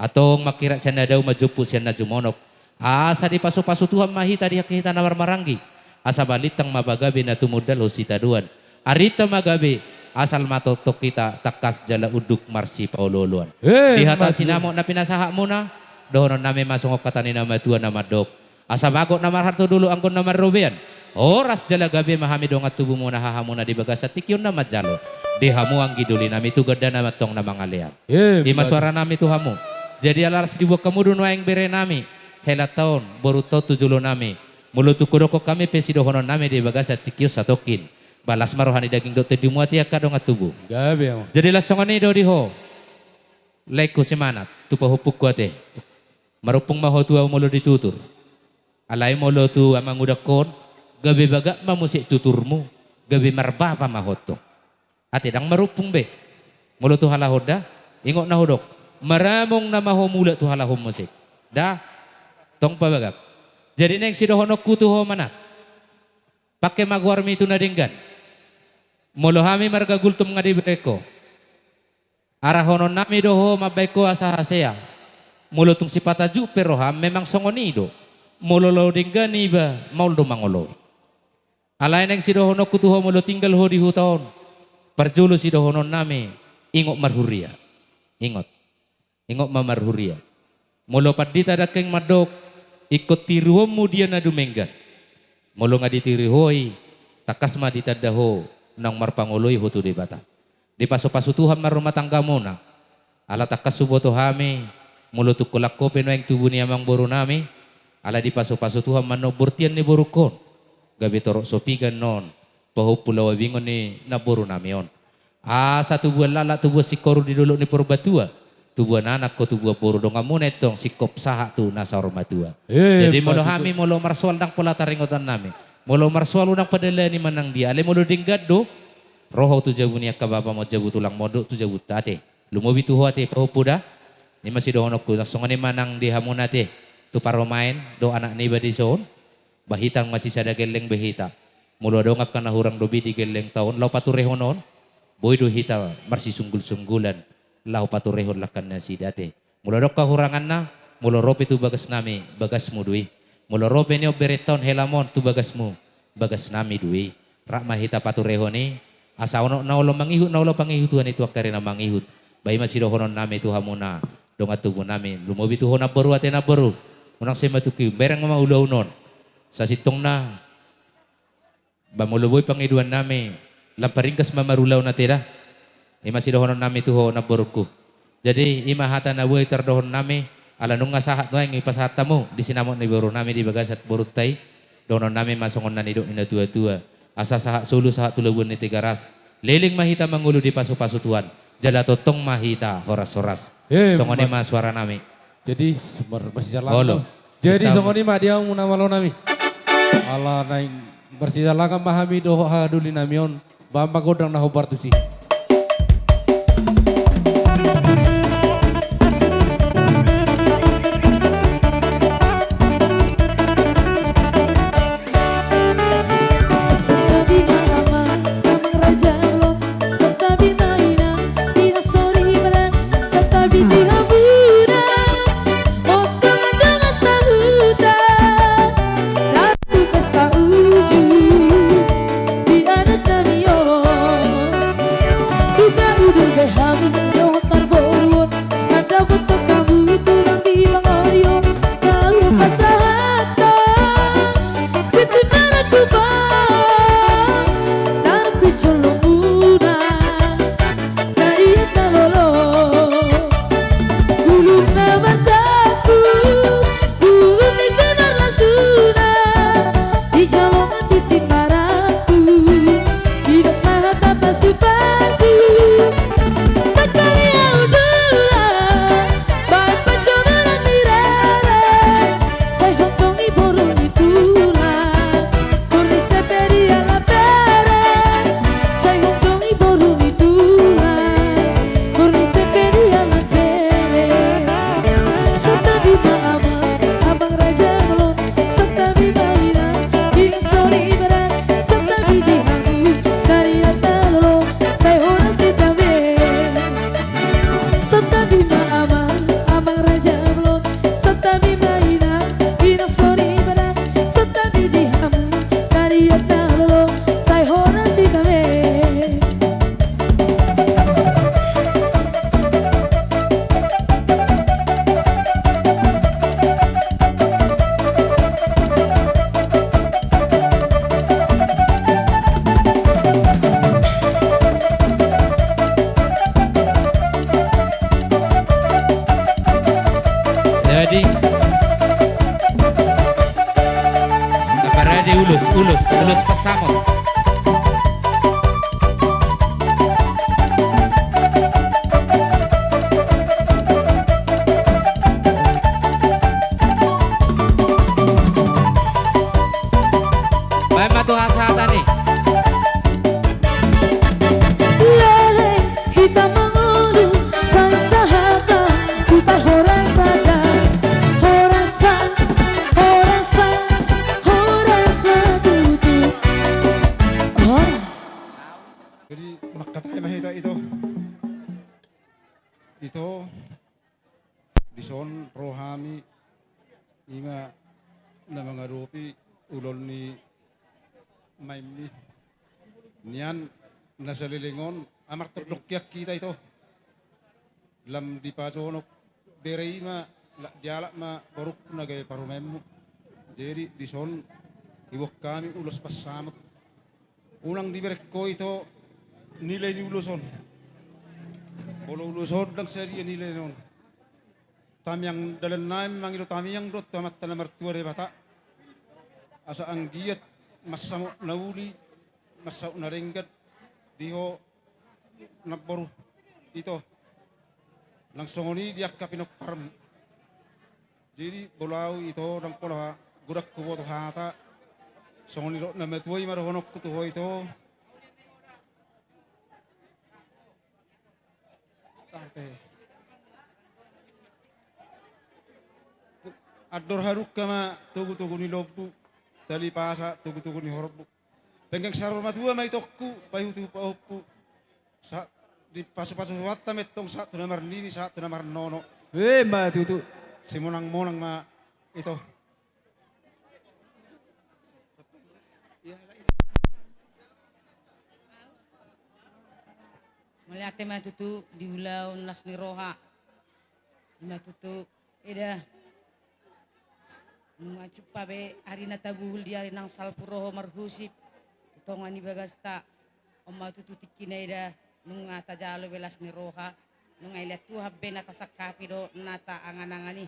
Antong mangkirap sian na dao manjomput sian na jumonok. Asa dipasu-pasu Tuhan ma hita di angka hita na marmaranggi. Asa balintang ma pagabe na tumundalhon sitadoan. Arinta ma gabe, asal ma tongtong hita tangkas jala unduk marsipaolo-oloan. Eh, di hata sinamot na pinasahatmuna, dohonon nami ma songon hata ni na matua na mandok. Asa bagot na marhalto dolok anggo na marrobean. Horas jala gabe ma hami dongan tubumuna hahamuna di bagasan tingki on na manjalo. Di hamu anggi doli nami tu gandana ma antong na mangalean. Eh, ima suara nami tu hamu. Jadi ala las dibuat hamu do nuaeng bere nami. Helanta on, borunta on tu jolo nami. Molo tung hudokkon hami pe sidohonon nami di bagasan tingki on satongkin. Ba las ma roha ni daging dohot tondimu ate angka dongan tubu. Gabe ma. Jadi las songon i do di ho. Laengku si Manat, tu pahompungku ate. Marompung ma ho tu ahu molo di tutur. Alai molo tu amang udangkon, gabe bagak ma muse tuturmu, gabe marbapa ma ho antong. Ate ndang marompung be. Molo tu halak on da, ingot na hudok. Maramong nama ho mulak tu halak on muse. Da, tong pabagak. Jadi naeng sidohononku tu ho Manat. Pangke ma goarmi tu na denggan. Molo hami marga Gultom nga dibereng ho. Arahonon nami do ho mambahen ho asa hasea. Molo tung sipata jut pe roham memang songon i do. Molo laho denggan iba maol do mangoloi. Alai naeng sidohononku tu ho molo tinggal ho di huta on. Parjolo sidohonon nami ingot marhuria. Ingot. Ingot ma marhuria. Molo pandita dangkeng mandok, ingkon tiruonmu dia na dumenggan. Molo nga ditiru ho i, tangkas ma ditanda ho naung marpangoloi ho tu Debata. Dipasu-pasu Tuhan ma rumah tanggamuna. Ala tangkas huboto hami, molo tung holan ho pe nuaeng tubu ni amang boru nami, ala dipasu-pasu Tuhan ma annon bortian ni borungkon. Gabe torop so piga annon, pahompu laho abingon ni namboru nami on. Asa tubuan laklak, tubuan singkoru di dolok ni Purbatua. Tubuan anak ho, tubuan boru donganmuna i antong singkop sahat tu na saur matua. Eh, jadi molo hami, molo marsoal ndang pola taringotan nami. Molo marsoal unang padalani manang dia. Alai molo denggan do, ro ho tu jabu ni angka bapam on, jabu tulang mondok tu jabu ate. Lumobi tu ho ate pahompu da. Ima sidohononku, songon i manang di hamuna ate. Tu parumaen, do anak niba dison. Ba hita ma sisada gelleng be hita. Molo adong angka na hurang dope di gellengta on, laho paturehon on. Boi do hita marsisunggul-sunggulan. Laho paturehon langkan nasida ate. Molo adong hahuranganna, Molo ro pe tu bagasnami, bagasmu do i. Molo ro pe nion berenta on, helam on tu bagasmu, bagasnami do i. Rap ma hita paturehon i, asa onok na olo mangihut, na olo pangihutuan i tu angka ari na mangihut. Ba i ma sidohononnami tu hamuna dongan tubunami, lumobi tu ho namboru, ate namboru. Unang sai matungki, bereng ma ulaon on. Sasintongna, ba molo boi pangidoannami, lam paringgas ma marulaon, ate da. I ma sidohononnami tu ho namborungku. Jadi i ma hata na boi tardohonnami, ala nunga sahat nuaeng i pasahat hamu di sinamot ni borunami di bagasan borunta i. Dohononnami ma songon na nidok ni natuatua: Asa sahat solu, sahat tu labuan ni Tigaras. Leleng ma hita mangolu dipasupasu Tuhan, jala tongtong ma hita horashoras. Eh, songon i ma suaranami. Jadi, mar-, marsijalangan. Olo. Jadi, songon i ma di hamu na malonami. Ala naeng marsijalangan ma hami dohot hahadolinami on, bahen ma gondang na hombar tusi. Santabi ma amang, amang raja, molo santabi ma inang, inang soripada, santabi di hamuna, on tonga-tonga sahuta, tartukas paujung di adat nami on. Uda-uda be hami dohot marboru on, mandapothon hamu tulang di bangari on, na ro pasahathon tintin marangkup, tartup jolongmuna, na iat na lolo. Bulung na martampu, bulung ni simarlasuna, dijalo ma tintin marangkup, didok ma hata pasupasu. Sangkali ahu dula, bahen panjogoran ni rere, sai hongkong i boru ni tulang, borngin sadia lam bere, sai hongkong i boru ni tulang, borngin sadia lam bere. Santabi ma amang, amang raja, molo santabi ma inang, inang soripada, santabi di hamu, na iat na lolo, sai horas hita be. Santabi ma amang, amang raja, molo santabi ma inang, inang soripada, santabi di hamu, na iat na lolo, sai horas hita be. Jadi, na parade ulos, ulos, ulos pasamot. Bahen ma tu hasahatan i. Leleng hita mangolu, sahat-sahatan tu parhorasan, horas, horas, horas, horas tutu. Horas. Jadi, mangkatai ma hita, ito. Ito, dison ro hami, i ma na mangadopi ulaon ni maimmi. Nian na saleleng on, a, martondong hian hita, ito. Lam dipajonok bere i ma, la-, dialap ma borungku na gabe parumaenmu. Jadi, dison diboan hami ulos pansamot. Unang dibereng ho, ito, nilai ni ulos on. Molo ulos on ndang sadia nilai on, tamiang dalan nami mangido tamiang do tu Amanta na martua Debata, asa anggiat mansamot na uli, mansamot na denggan di ho namboru, ito, nang songon i di angka pinomparmu. Jadi, molo ahu, ito, ndang pola godang huboto hata. Songon nidok na matua i ma dohononku tu ho, ito. Andor hadungka ma togu-togu ni lombu, tali pasa togu-togu ni horbo. Penggang saur matua ma itongku, paihutu pahompu. Sa-, dipasu-pasu Tuhanta ma antong sahat tu na marnini, sahat tu na marnono. Emma tutu. Simonang-monang ma ito. Mauliate ma tutu di ulaon las ni roha. Ima tutu, eda. Nunga jumpa be ari na tabuhul di ari naung salpu ro ho marhusip. Di tonga ni bagasta. On ma tutu tingkina, eda, nunga tajalo be las ni roha. Nunga dilean Tuhan be na tasangkapi dohot na taangan-angan i.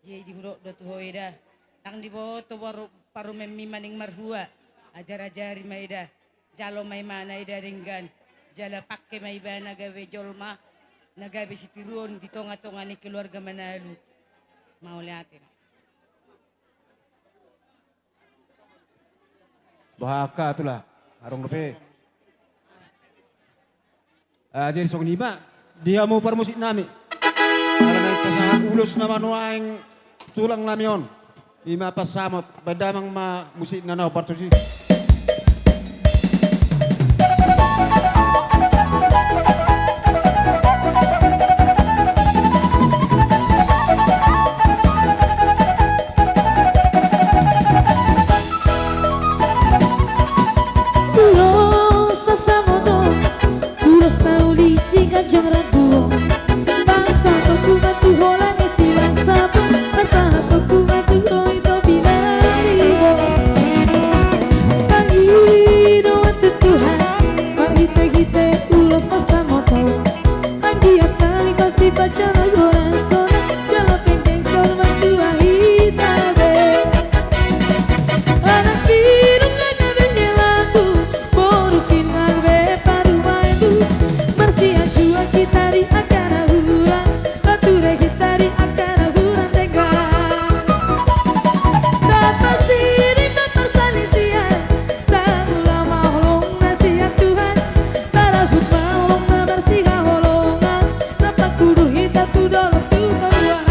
Jadi hudok do tu ho, eda. Ndang diboto paru-, parumaenmi maning marhua. Ajar-ajari ma, eda. Jalo ma ibana, eda, denggan. Jala pangke ma ibana gabe jolma na gabe sitiruon di tonga-tonga ni keluarga Manalu. Mauliate. Boha angka tulang, adong dope. Ah, jadi songon i ma di hamu parmusik nami. Ala naeng pasahat ulos na manuaeng tulang nami on. Ima pansamot, baen damang ma musik na naung partusi. Ulos pansamot on, ulos na uli siganjang rambu on. Pasahatonku ma tu holan ni Silasap on, pasahatonku ma tu ho ito pinahan ni ho. Pangidoan tu Tuhan, marhite-hite ulos pansamot on. Anggiat nang dikasih pacar na goran sonang, jala penggeng jolma tua hita be. Anak bidung na gabe helaku, boru hinan be parumaenku. Marsianjuan hita di angka na hurang, marture hita di angka na hurang denggan. Tapasidi ma parsalisian, tangihon ma holong na sian Tuhan, tarahut ma holong na marsihaholongan, na pangkudu hita tu dolok tu toruan.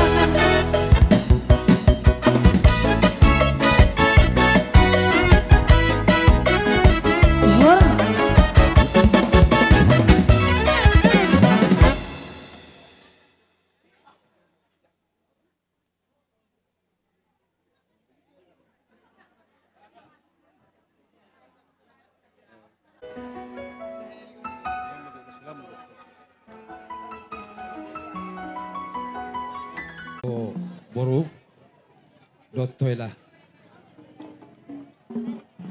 Horas. O boru dohot hela.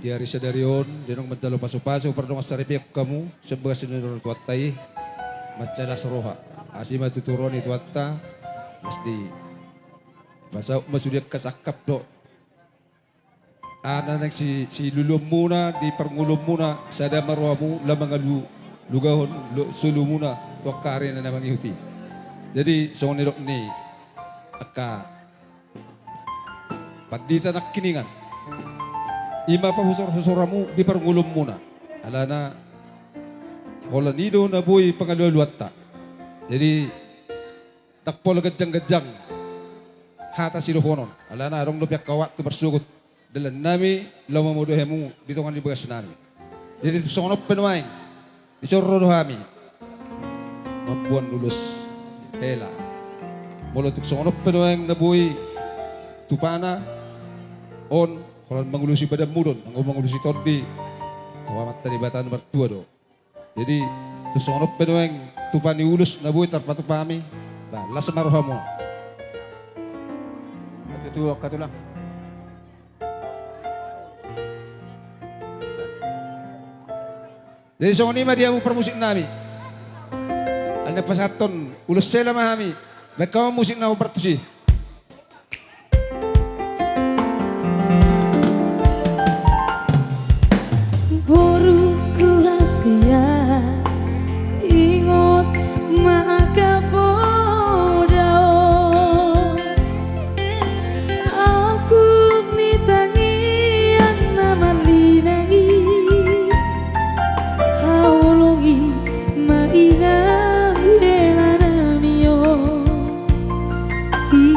Di ari sadari on, di naung manjalo pasu-pasu pardongansaripeon hamu, sian bagas ni roha ni Tuhanta i, mansai las roha. Asi ma tutu roha ni Tuhanta, las di. Pasaut ma sude angka sangkap dohot aha na naeng si, siluluanmuna di parngoluonmuna, sada ma rohamu, laho mangalugahon lo-, solumuna tu angka ari na mangihut i. Jadi songon nidok ni angka pandita nangkiningan, ima pahusor-husor hamu di parngoluonmuna. Alana holan i do na boi pangalualuanta. Jadi ndang pola ganjang-ganjang hata sidohonon, alana adong dope angka waktu marsogot dalan nami laho mamodai hamu di tonga ni bagas nami. Jadi tung songon on pe nuaeng, dison ro do hami mamboan ulos hela. Molo tung songon on pe nuaeng na boi tupana on, holan mangulosi badanmu do on, anggo mangulosi tondi tu Amanta Debata na martua do. Jadi tung songon on pe nuaeng tupa ni ulos na boi tarpatupa hami, ba las ma rohamu. Tutu angka tulang. Jadi songon i ma di hamu parmusik nami. Alai na pasahathon ulos hela ma hami. Baen hamu musik na hombar tusi. Boruku hasian, ingot ma angka poda on. Angkup ni tangiang na marlinang i, haholongi ma inang hela nami on. Di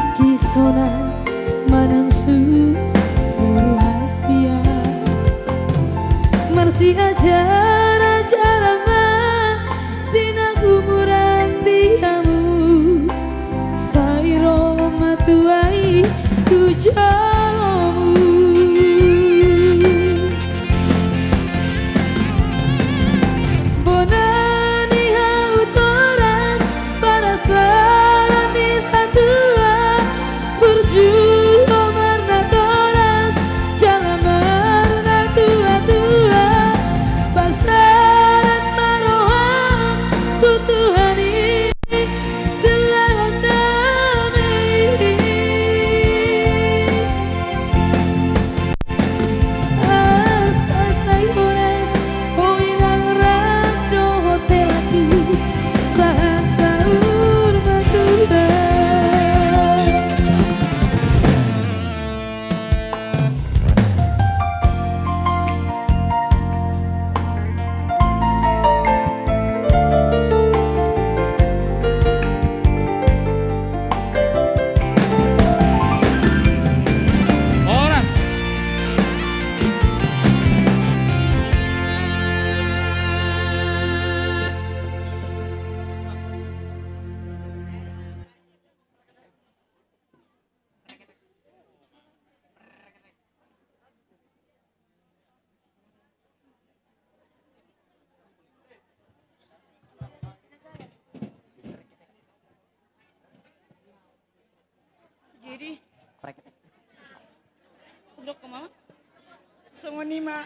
Songon i ma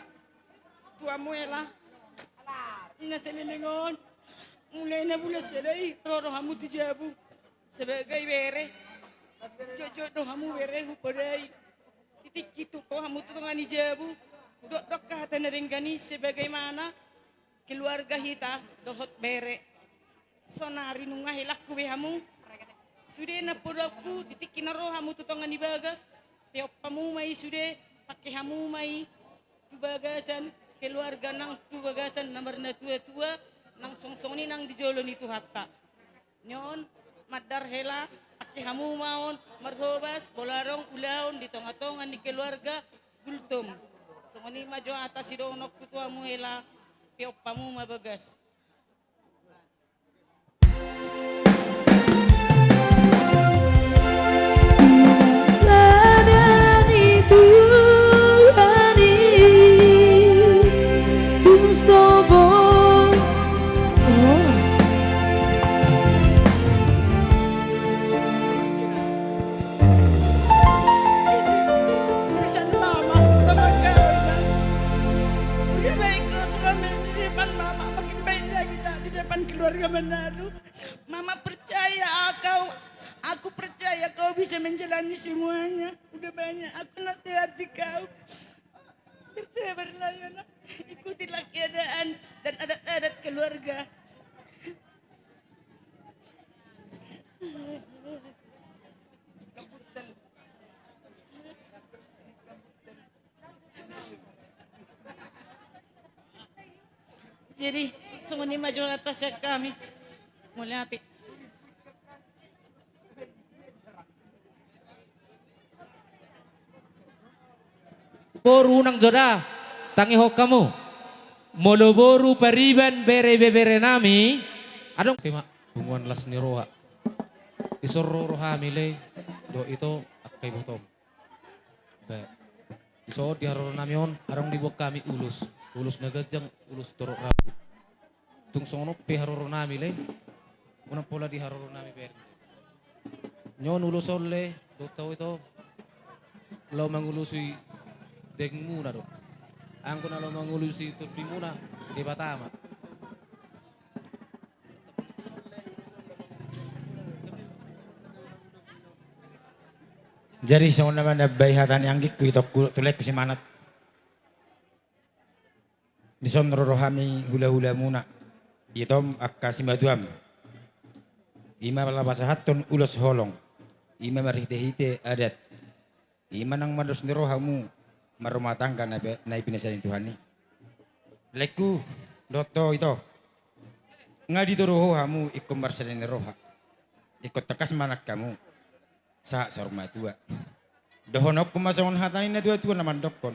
tu hamu hela. Na saleleng on, mulai na bulan sada i ro do hamu tu jabu sebagai bere. Jotjot do hamu bere hupodai. Di tingki tu ho hamu tu tonga ni jabu, hudok do angka hata na denggan i sebagaimana keluarga hita dohot bere. Sonari nunga helangku be hamu. Sude na podoanku, di tingki na ro hamu tu tonga ni bagas, peop hamu ma i sude, pangke hamu ma i tu bagasan keluarga nang tu bagasan na marnatuatua, nang songon i nang di jolo ni Tuhanta. Ni on, mandar hela, pangke hamu ma on marhobas, molo adong ulaon di tongatonga ni keluarga Gultom. Songon i ma jo hata sidohononku tu hamu hela, peop hamu ma bagas. Sada ni Tuhan i, dung sobo. Oh. Udah baik kau selama ini di depan mama, makin baik lagi, Nak, di depan keluarga Manado. Mama percaya kau, aku percaya kau bisa menjalani semuanya. Udah banyak aku nasihati kau. Bersabarlah ya, Nak. Ikutilah keadaan dan adat-adat keluarga. Jadi, songon i ma jo hata sian hami. Mauliate. Boru, unang jo da tangihon hamu. Molo boru, pariban, bere, ibebere nami, adong. Tema, punguan las ni roha. Dison ro rohami, Lei, dohot ito angka ibotom. Ba, dison di haroro nami on, adong diboan hami ulos, ulos na ganjang, ulos torop rambu. Tung songon on pe haroro nami, Lei, unang pola di haroro nami, bere. Ni on ulos on, Lei, dohot ho ito, laho mangulosi dagingmuna do. Anggo na laho mangulosi tondimuna, Debata ma. Jadi songon i ma na baen hata ni anggingku, itongku, tu laengku si Manat. Dison ro rohami hulahulamuna, itom angka simatuam. I ma laho pasahathon ulos holong, i ma marhitehite adat. I ma nang mandos ni rohamu marrumah tangga na, na pinasada ni Tuhan i. Laengku, dohot ho ito. Nga ditoru ho hamu ingkon marsada ni roha, ingkon tangkas manang hamu sahat saur matua. Dohononku ma songon hata ni natuatua na mandokkon: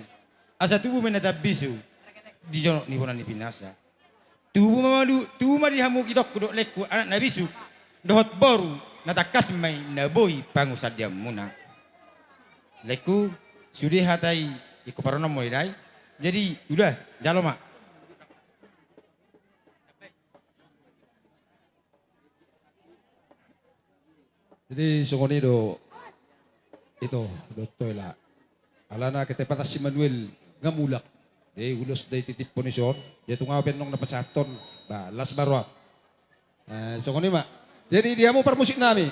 Asa tubu ma na tambisu di jonok ni bona ni pinasa. Tubu ma, tubu ma di hamu itongku dohot laengku anak na bisuk dohot boru, na tangkas ma i na boi pangunsandeanmuna. Laengku, sude hata i ingkon paranonmu, Lei, da i. Jadi, udah, jalo ma. Jadi songon i do ito, dohot ho hela. Alana ketepatan si Manuel nga mulak. Jadi ulos da i titiphon dison, jadi tung ahu pe annon na pasahathon, ba las ma roham. Eh, songon i ma. Jadi di hamu parmusik nami.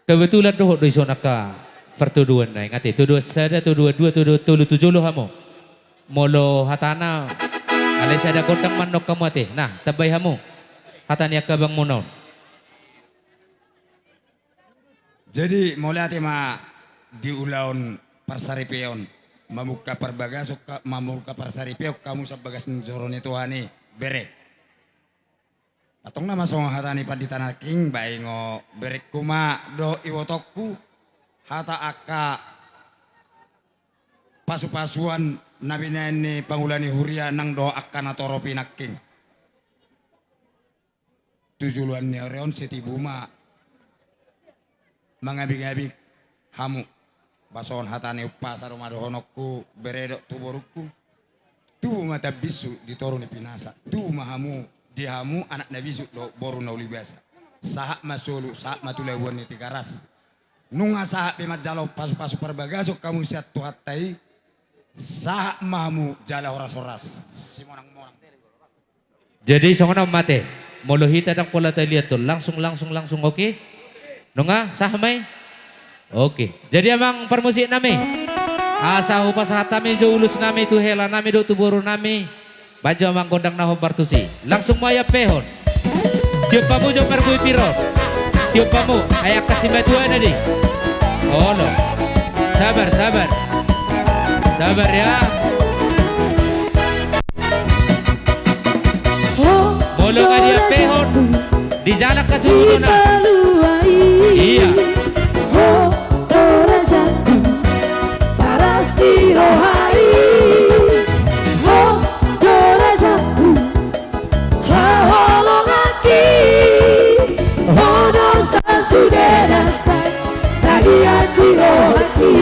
Kebetulan dohot do dison angka partodoan nai, nga ate, todoan sada, todoan dua, todoan tolu, tu jolo hamu. Molo hatana, alai sada gondang ma annon hamu ate. Nah, tambai hamu hata ni angka abangmuna on. Jadi mauliate ma di ulaon parsaripeon, mamungka parbagason, mamungka parsaripeon hamu sian bagas ni joro ni Tuhan i, bere. Antong nama songon hata ni pandita nangkin, baengo berengku ma dohot ibotongku, hata angka pasupasuan na binaen ni pangula ni huria nang dohot angka natorop i nangkin. Tu joloan ni ari on sitibu ma mangabingabing hamu. Ba songon hata ni umpasa do ma dohononku, bere dohot tu borungku: Tubu ma tambinsu di toru ni pinasa. Tubu ma hamu, di hamu anak na bisuk dohot boru na uli basa. Sahat ma solu, sahat ma tu labuan ni Tigaras. Nunga sahat be manjalo pasu-pasu parbagason hamu sian Tuhanta i, sahat ma hamu jala horas-horas. Simonang-monang. Jadi songon on ma ate, molo hita ndang pola taliat on, langsung, langsung, langsung, oke? Nunga sah ma i? Oke. Jadi amang parmusik nami, asa hupasahat hami jo ulos nami tu hela nami dohot tu boru nami. Baen jo amang gondang na hombar tusi. Langsung ma i ampehon. Tiop hamu jo parbue pir on. Tiop hamu, ai angka simatua na di. Olo. Sabar, sabar. Sabar ya. Molo nga diampehon, dijalang hasuhutonna. Ia. Ho do rajaku, paras ni roha i. Ho do rajaku, haholonganki. Ho do sasudena sai tagian di rohangki.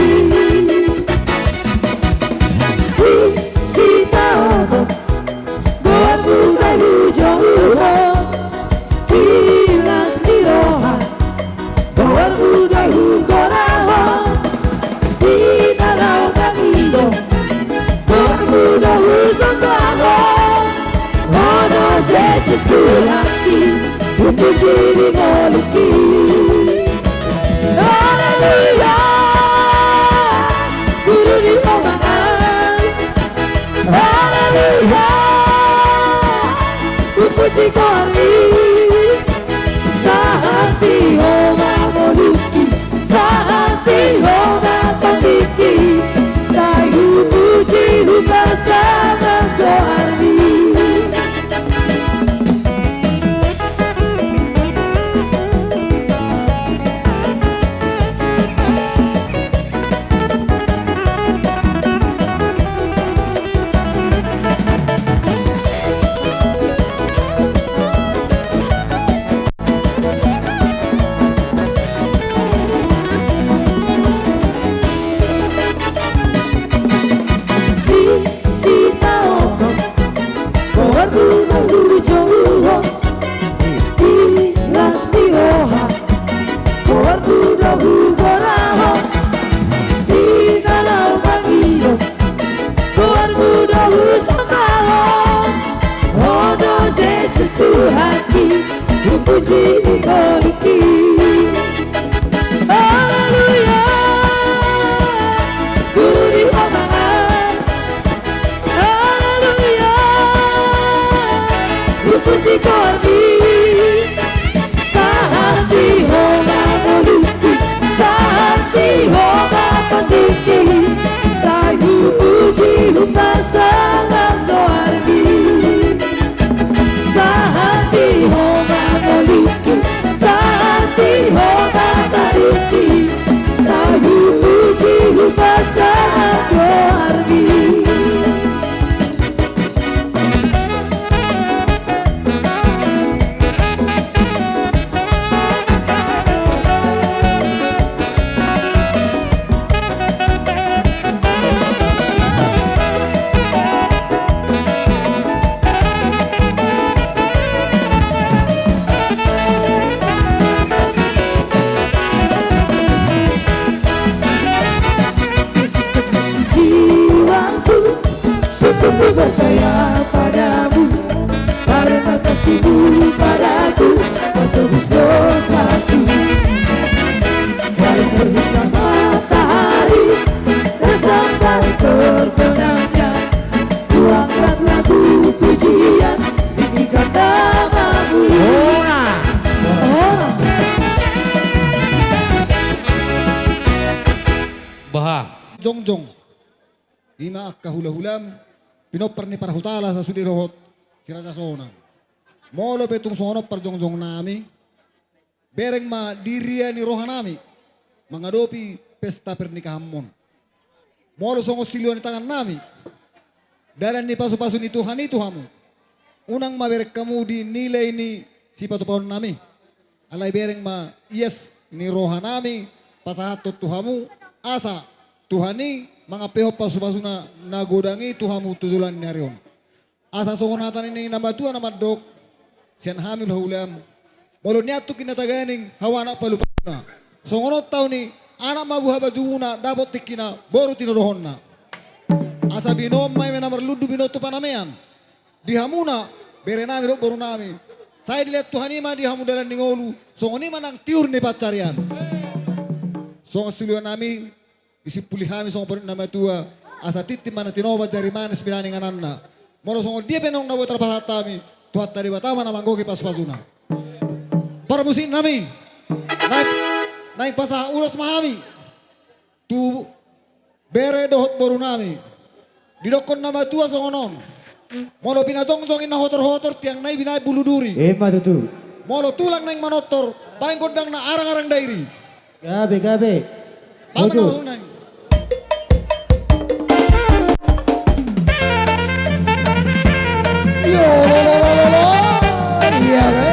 Di sitaonon goarmu sai hujouhon, di las ni roha goarmu sai hugorahon. Di na laho mangido goarmu do husombahon. Ho do Jesus Tuhanki, hupuji di ngolungki. Haleluya. Guru ni ho ma nga. Haleluya. Hupuji goarmi. Sahat di ho ma ngolungki, sahat di ho ma tondiku. Sai hupuji hupasangap goarmi. Di sitaonon goarmu sai hujouhon, di las ni roha goarmu do hugorahon. Di na laho mangido goarmu do husombahon. Ho do Jesus Tuhanki, hupuji di ngolungki. Haleluya. Guru ni ho ma nga. Haleluya. Hupuji goarmi. Sahat di ho ma ngolungki, sahat di ho ma tondiku. Sai hupuji hupasangap goarmi. Sahat di ho ma ngolungki, sahat di ho ma tondiku. Sai hupuji hupasangap goarmi. Jiwaku, sungguh ku percaya padamu, karena kasihmu padaku, kau tebus dosaku. Dari terbitnya matahari, dan sampai terbenamnya, ku angkat lagu pujian, tinggikan nama-Mu. Ora. Ora. Baha. Jongjong. I ma angka hula-hulam, pinompar ni parhutala sasude dohot si Raja Sonang. Molo pe tung songon on parjongjong nami, bereng ma di ria ni roha nami mangadopi pesta pernikahanmon. Molo songon silua ni tangan nami, dalan ni pasu-pasu ni Tuhan i tu hamu. Unang ma bereng hamu di nilai ni sipatupaon nami. Alai bereng ma ias ni roha nami pasahathon tu hamu, asa Tuhan i mangampehon pasu-pasuna na godang i tu hamu tu joloan ni ari on. Asa songon hata ni na matua na mandok, sian hami hula-hulam, molo nian tung hinataganing hau anak palu-paluna, Songon on taon i, anak ma buha bajumuna, dapot tingkina, boru tinodohonna. Asa binoan ma i ma na marlundu binoan tu panamean. Di hamuna, berenami dohot borunami. Sai dilehon Tuhan i ma di hamu dalan ni ngolu, songon i ma nang tiur ni pansarian. Songon siluanami, disimpuli hami songon panutut na matua, asa tintin ma na tinopa jari manis binahen ingananna. Molo songon dia pe naung na boi tarpasahat hami, Tuhanta Debata ma na manggohi pasupasuna. Parmusiknami, naeng, naeng pasahat ulos ma hami tu bere dohot borunami. Didokkon na matua songon on. Molo pinajongjong inna hotorhotor, tiangna i binahen bulu duri. Ima tutu. Molo tulang naeng manortor, baen gondangna arangarang dairi. Gabe, gabe. Baen ma na tutu. Ulos nai. Yo, lo, lo, lo, lo, lo. Iya, be.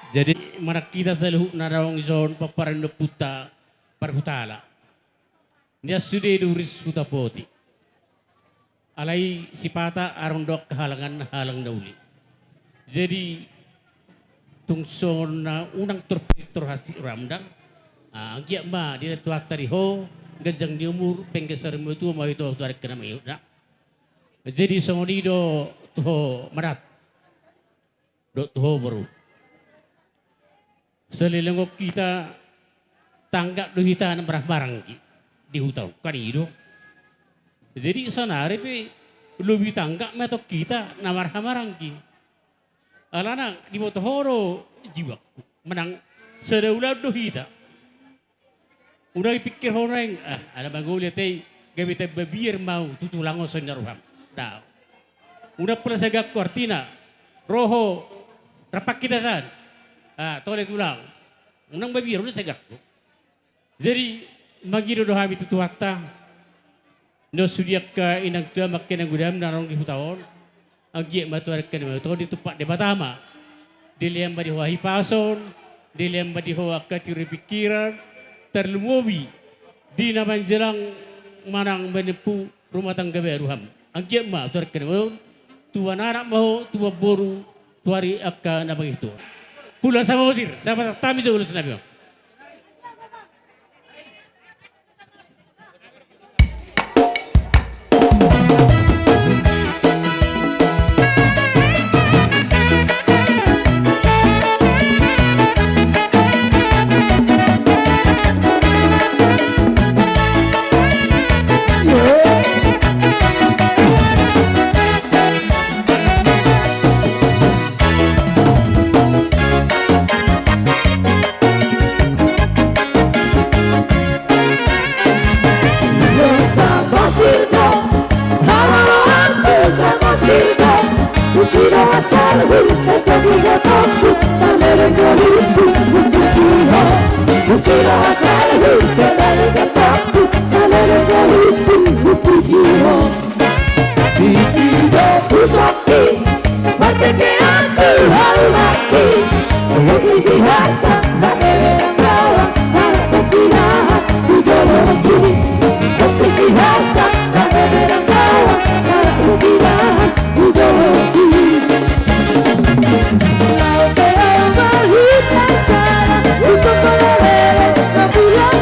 Jadi, manang hita saluhutna naung dison pomparan ni ompunta parhutala. Nian sude Durus hutapoti. Alai sipata adong do halangan, halang na uli. Jadi, tung songon na unang torpintor hansit ramdang, ah, anggiat ma dilehon Tuhanta di ho ganjang ni umur, pengge sarimatua ma ho tu, tu ari na mangihut na. Jadi, songon i do tu ho, Marat. Dohot tu ho, boru. Saleleng on hita tanggap do hita na marhahamaranggi di huta on, kan i do. Jadi saonari pe lobi tanggap ma tong hita na marhahamaranggi. Alana diboto ho do jiwangku manang sada ulaon do hita. Unang dipikir ho nuaeng, ah, ala mangoli ate i gabe tamba biar ma au tu tulang on songon na roham. Daong. Unang pola saganku artina, ro ho rap hita sian, ah, tole tulang. Unang mabiar, unang saganku. Jadi mangido do hami tu Tuhanta, na sude angka inang tua, angka inang godang na adong di huta on. Anggiat ma tu ari angka na mangihut on ditumpak Debata ma. Dilehon ma di ho hahipason, dilehon ma di ho angka tiur ni pingkiran, tarlumobi di na manjalang manang manempuh rumah tangga baru ham. Anggiat ma tu ari angka na mangihut on, tubuan anak ma ho, tubuan boru tu ari angka na mangihut on. Pulang Samosir, sahat-sahat hami jo ulos nami on. Disi do husongki, martekean tu halumpangki. Roti si hasa, na eme nang gawa, anak pinahan tu dolokki. Roti si hasa, na eme nang gawa, anak pinahan tu dolokki. Laut pe au marhita sala, usok kona lele, na pulang.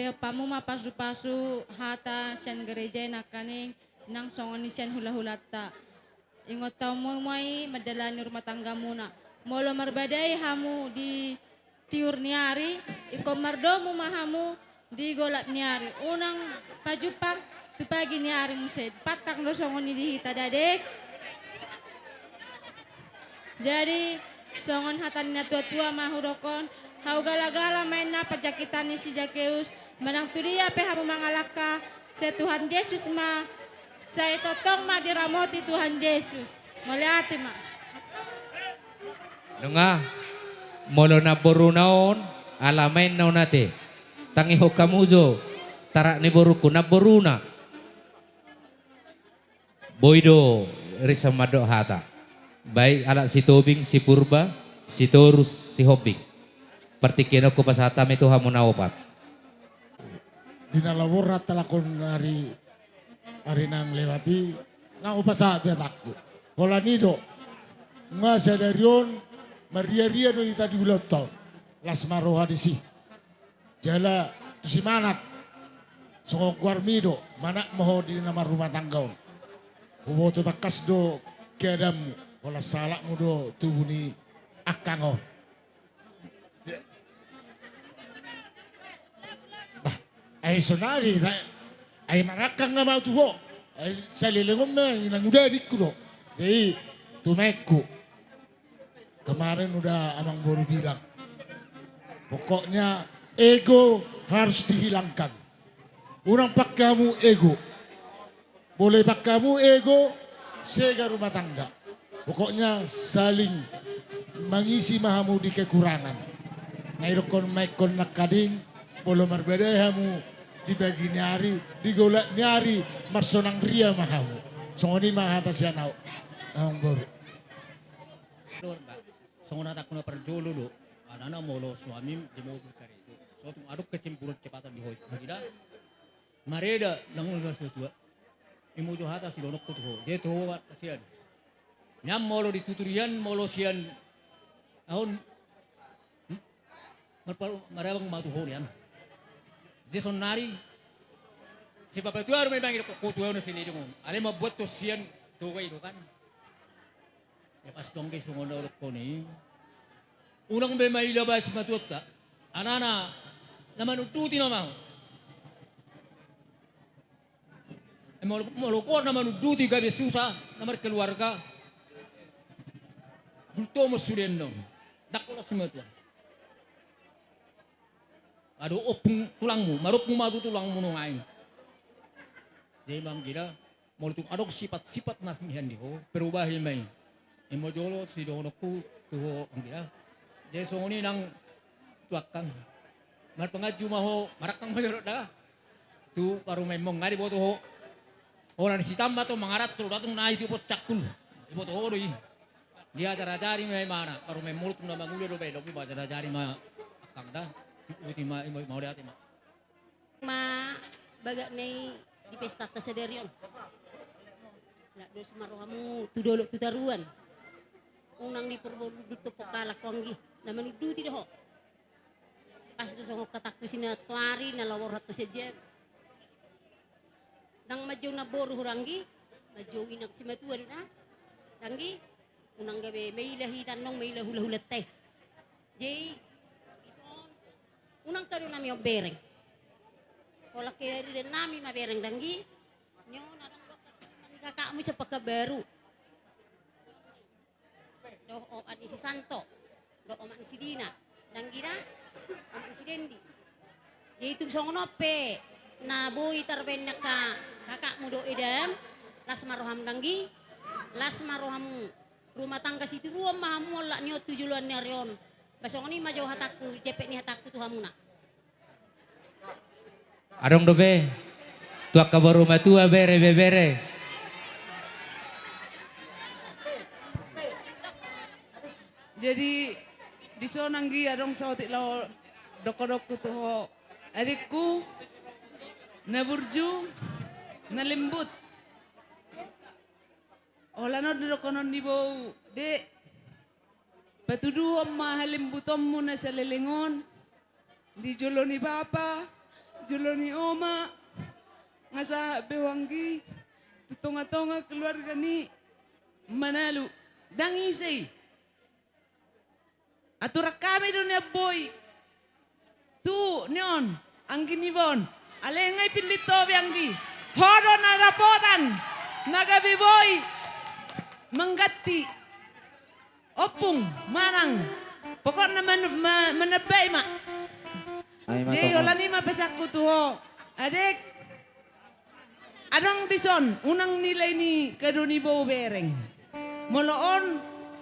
Pe pamu ma pasu-pasu hata sian gereja i nangkaning, nang songon i sian hula-hulanta. Ingot hamu ma i mandalani rumah tanggamuna. Molo marbadai hamu di tiur ni ari, ingkon mardomu ma hamu di golap ni ari. Unang pajumpang tu pagi ni ari muse. Pantang do songon i di hita, dang? Jadi, songon hata ni natua-tua ma hudokkon, hau gala-gala ma inna panjangkitan ni si Zakeus, manang tu dia pe hamu mangalangka, sai Tuhan Jesus ma, sai tongtong ma diramoti Tuhan Jesus. Mauliate ma. Nunga, molo namboruna on, alamaenna on ate. Tangihon hamu jo, tarak ni borungku, namboruna. Boi do risa mandok hata. Baik halak Sitobing, Sipurba, Sitorus, Sihombing. Partingkian on hupasahat hami tu hamu na opat. Di na laborhat talakon ari, ari na lewat i, nunga hupasahat be hatangku. Holan i do, nunga sadari on marria-ria do hita di ulaonta on. Las ma roha disi. Jala tu si Manat, songon goarmi do, Manat ma ho di na marrumah tangga on. Huboto tangkas do keadaanmu, holan sahalakmu do tubu ni angkang on. Bah, ai sonari, ai marangkang nama tu ho. Ai saleleng on ma inang uda adingku do. Jadi, tu maengku. Kemarin udah Amang Boru bilang, pokoknya ego harus dihilangkan. Unang pake hamu ego. Molo pake hamu ego, sega rumah tangga. Pokoknya saling mangisi ma hamu di kekurangan. Na idokkon ma ingkon nangkaning, molo marbadai hamu di pagi ni ari, di golap ni ari, marsonang ria ma hamu. Songon i ma hata sian ahu, Amang Boru. Songon hatangku na parjolo do, alana molo suamim di mobil karejo, so tung adong kecemburuan kecepatan di ho i. Mareda, nang ulaon simatua. Imo jo hata sidohononku tu ho. Jadi tu ho hasian. Nian molo di tuturian, molo sian, ahu on, hmm? Marparu-, marabang ma tu ho nian. Jadi sonari, sipapatua do memang idokkon ho tu ho na sian i do. Alai mambuat tu sian tu ho i do kan. Ya pas dong di songon na udokkon i. Unang be maila baen simatuanta. Alana na manunduti nama ho. Molo, molo ho na manunduti gabe susa na markeluarga. Bultomu sude annon. Dang holan simatua. Adong ompung tulangmu, marompung ma tu tulangmu nuaeng. Jadi mangira, molo tung adong sipat-sipat na sian di ho, perubahi ma i. Imo jolo sidohononku tu ho mangira. Jadi songon i nang tu angkang. Marpanganju ma ho, marangkang ma jolo da. Tu parumaenmon nga diboto ho. Holan sitambat ho mangaranto, datang na i tu pos cakul. Diboto ho do i. Diajar-ajari ma imana, parumaenmon tung na mangula do baen, domu ma ajar-ajari ma angkang da. Uti ma, imo, mauliate ma. Ma bagak na i di pestanta sadari on. Laos dos ma rohamu tu dolok tu taruan. Unang diporbolundul tu pongkalak ho anggi, na manunduti do ho. Pas do songon hatangku sinatuari na laho borhat tu sian jam. Ndang manjou namboru ho danggi, manjou inang simatua do da. Danggi, unang gabe maila hita annon maila hula-hulanta i. Jadi, unang kado nami on bereng. Holan keadaan nami ma bereng danggi. Nyo na dong dokter kakakmu sian Pekanbaru. Dohot omak ni si Santo, dohot omak ni si Dina, danggi da, omak ni si Dendi. Jadi tung songon on pe na boi tarbaen ni angka kakakmu dohot edamu, las ma rohamu danggi, las ma rohamu. Rumah tangga sitiruon ma hamu on, alani on tu joloan ni ari on. Ba songon i ma jo hatangku, jempek ni hatangku tu hamuna. Adong dope tu angka boru matua bere, bebere. Jadi, dison anggi adong saotik laho dohononku tu ho, adingku na burju, na lembut. Holan on do dohonon ni boru, Dek. Patuduhon ma halembutonmu na saleleng on di jolo ni Bapa, jolo ni oma, nga sahat be ho anggi tu tonga-tonga keluarga ni Manalu. Ndang ise i. Aturan hami do nian boi. Tu ni on, anggi niba on. Alai nga i pillit ho be anggi. Ho do na dapotan na gabe boi mangganti ompung manang. Pokokna man-, ma-, manambai ma. Ai ma. Jadi tongon. Holan i ma pesanku tu ho. Adek. Adong dison, unang nilai ni kado ni boru bereng. Molo on,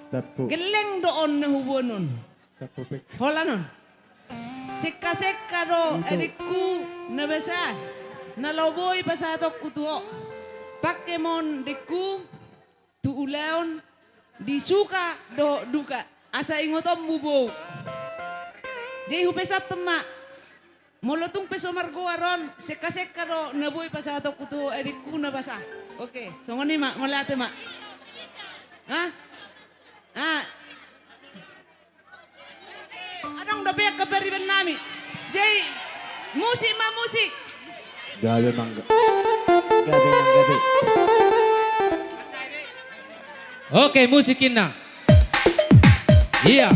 tapu, gelleng do on na huboan on. Tapu pek. Holan on. Sekka-sekka do, itu, adekku na basa. Na laho boi pasahatonku tu ho. Pangke ma on adekku. Tu ulaon di suka dohot duka, asa ingotonmu boru. Jadi hupesanhon ma, molo tung pe so margoar on, sekka-sekka do na boi pasahatonku tu adekku na basa. Oke, songon i ma, mauliate ma. Hah? Ah. Adong dope angka pariban nami. Jadi, musik ma, musik. Gabe mangga. Gabe mangga be. Oke, musik inna. Iya.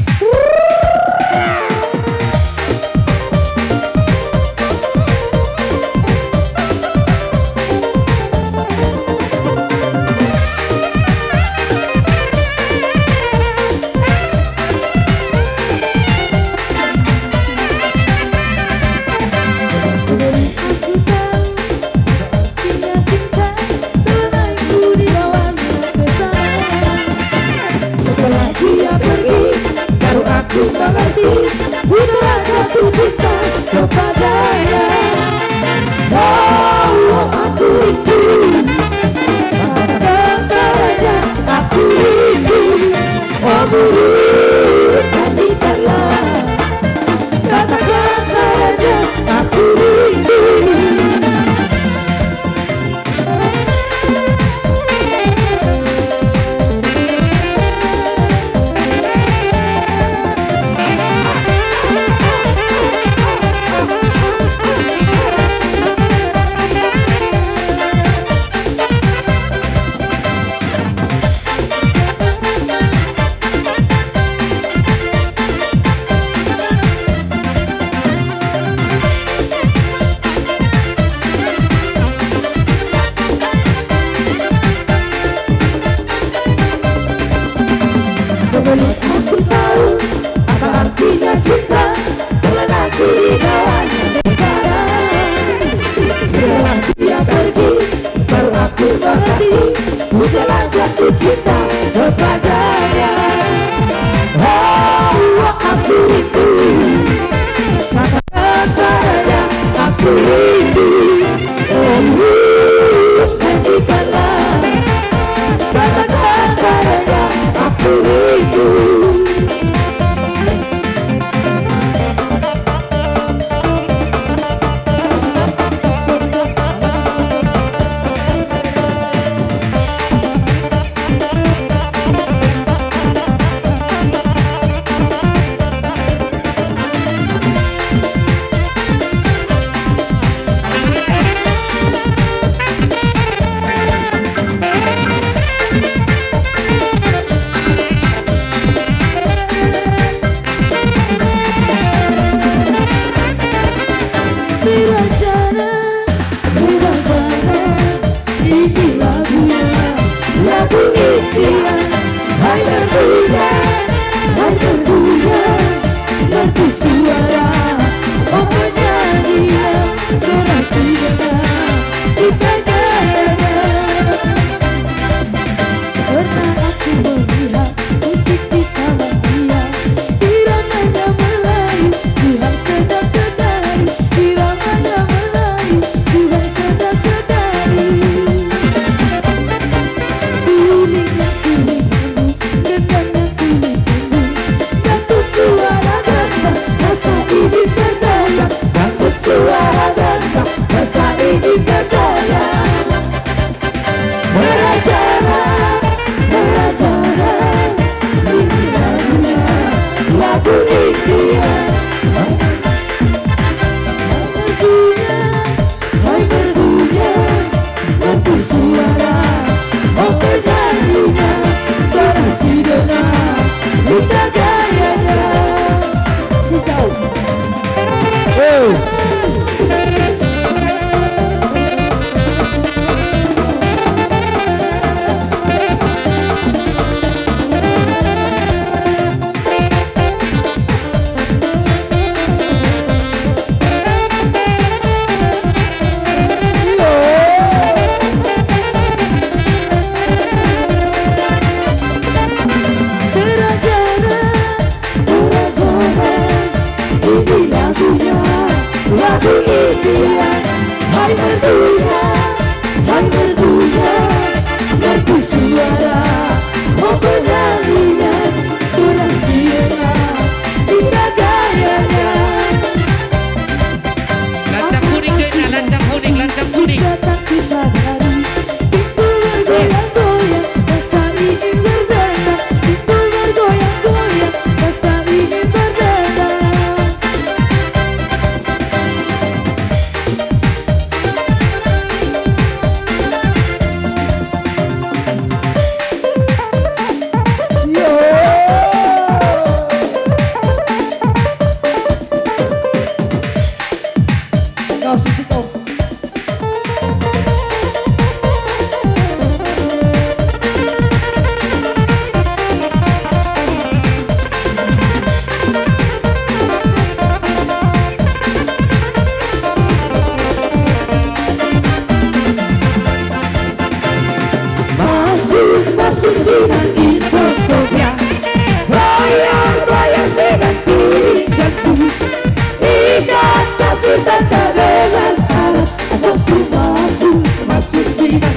Setelah dia pergi, baru aku mengerti, ku telah jatuh cinta kepadanya. Oh, aku rindu, katakan padanya, aku rindu. Oh, berikan, berikanlah, katakan padanya, aku rindu. Sebelum aku tahu apa artinya cinta, telah aku dibawa sekarang. Setelah dia pergi, baru aku mengerti, ku telah jatuh cinta kepadanya. Oh, aku rindu, katakan padanya, aku rindu. Oh, hentikanlah, katakan padanya, aku rindu. Ini lagunya, lagu impian. Hai terduga, hai terduga, merdu suara, oh penyanyi yang berhasil kita gaya. Pernah aku melihat musik di Taman Ria, iramanya Melayu, Tuhan sedap sekali, iramanya Melayu, Tuhan sedap sekali. Sulingnya suling bambu, gendangnya suling bambu, dan Hai merdu ia, hai merdu ia, merdu suara, oh penyanyian, orang Siena, indah gayanya. Lancang kuning, Dena, lancang kuning, lancang kuning. Datang kita dari pintu bergoyang-goyang, rasa ingin berdandan, pintu bergoyang-goyang, rasa ingin berdandan. Masuk, masuk dengan insos kopiah. Bayar, bayar dengan piring dan kulit. Ikat kasih tanda dengan alat. Masuk, masuk, masuk dengan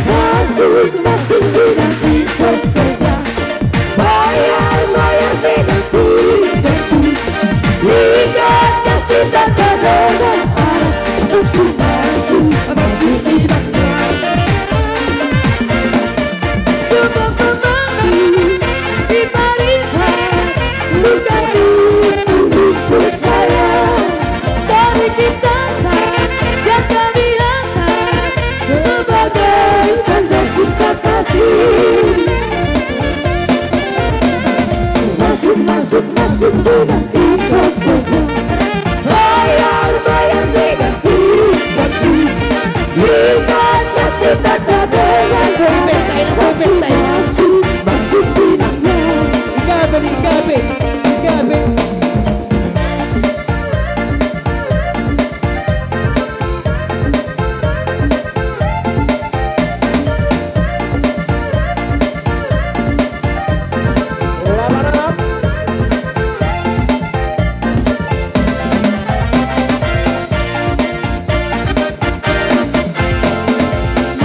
Masuk, masuk dengan insos kopiah. Bayar, bayar dengan piring dan kulit. Ikat kasih tanda dengan alat. Masuk, masuk, masuk dengan Sebab pemangku di Parimanta, bukan itu, itu saya. Sedikit tanah yang kami hantar sebagai tanda cinta kasih. Masuk, masuk, masuk dengan ikhlas saja. Bayar, bayar dengan ikhlas. Ikhlas kasih tanda dengan kasih. Masuk, masuk, masuk dengan Igabe, igabe, igabe.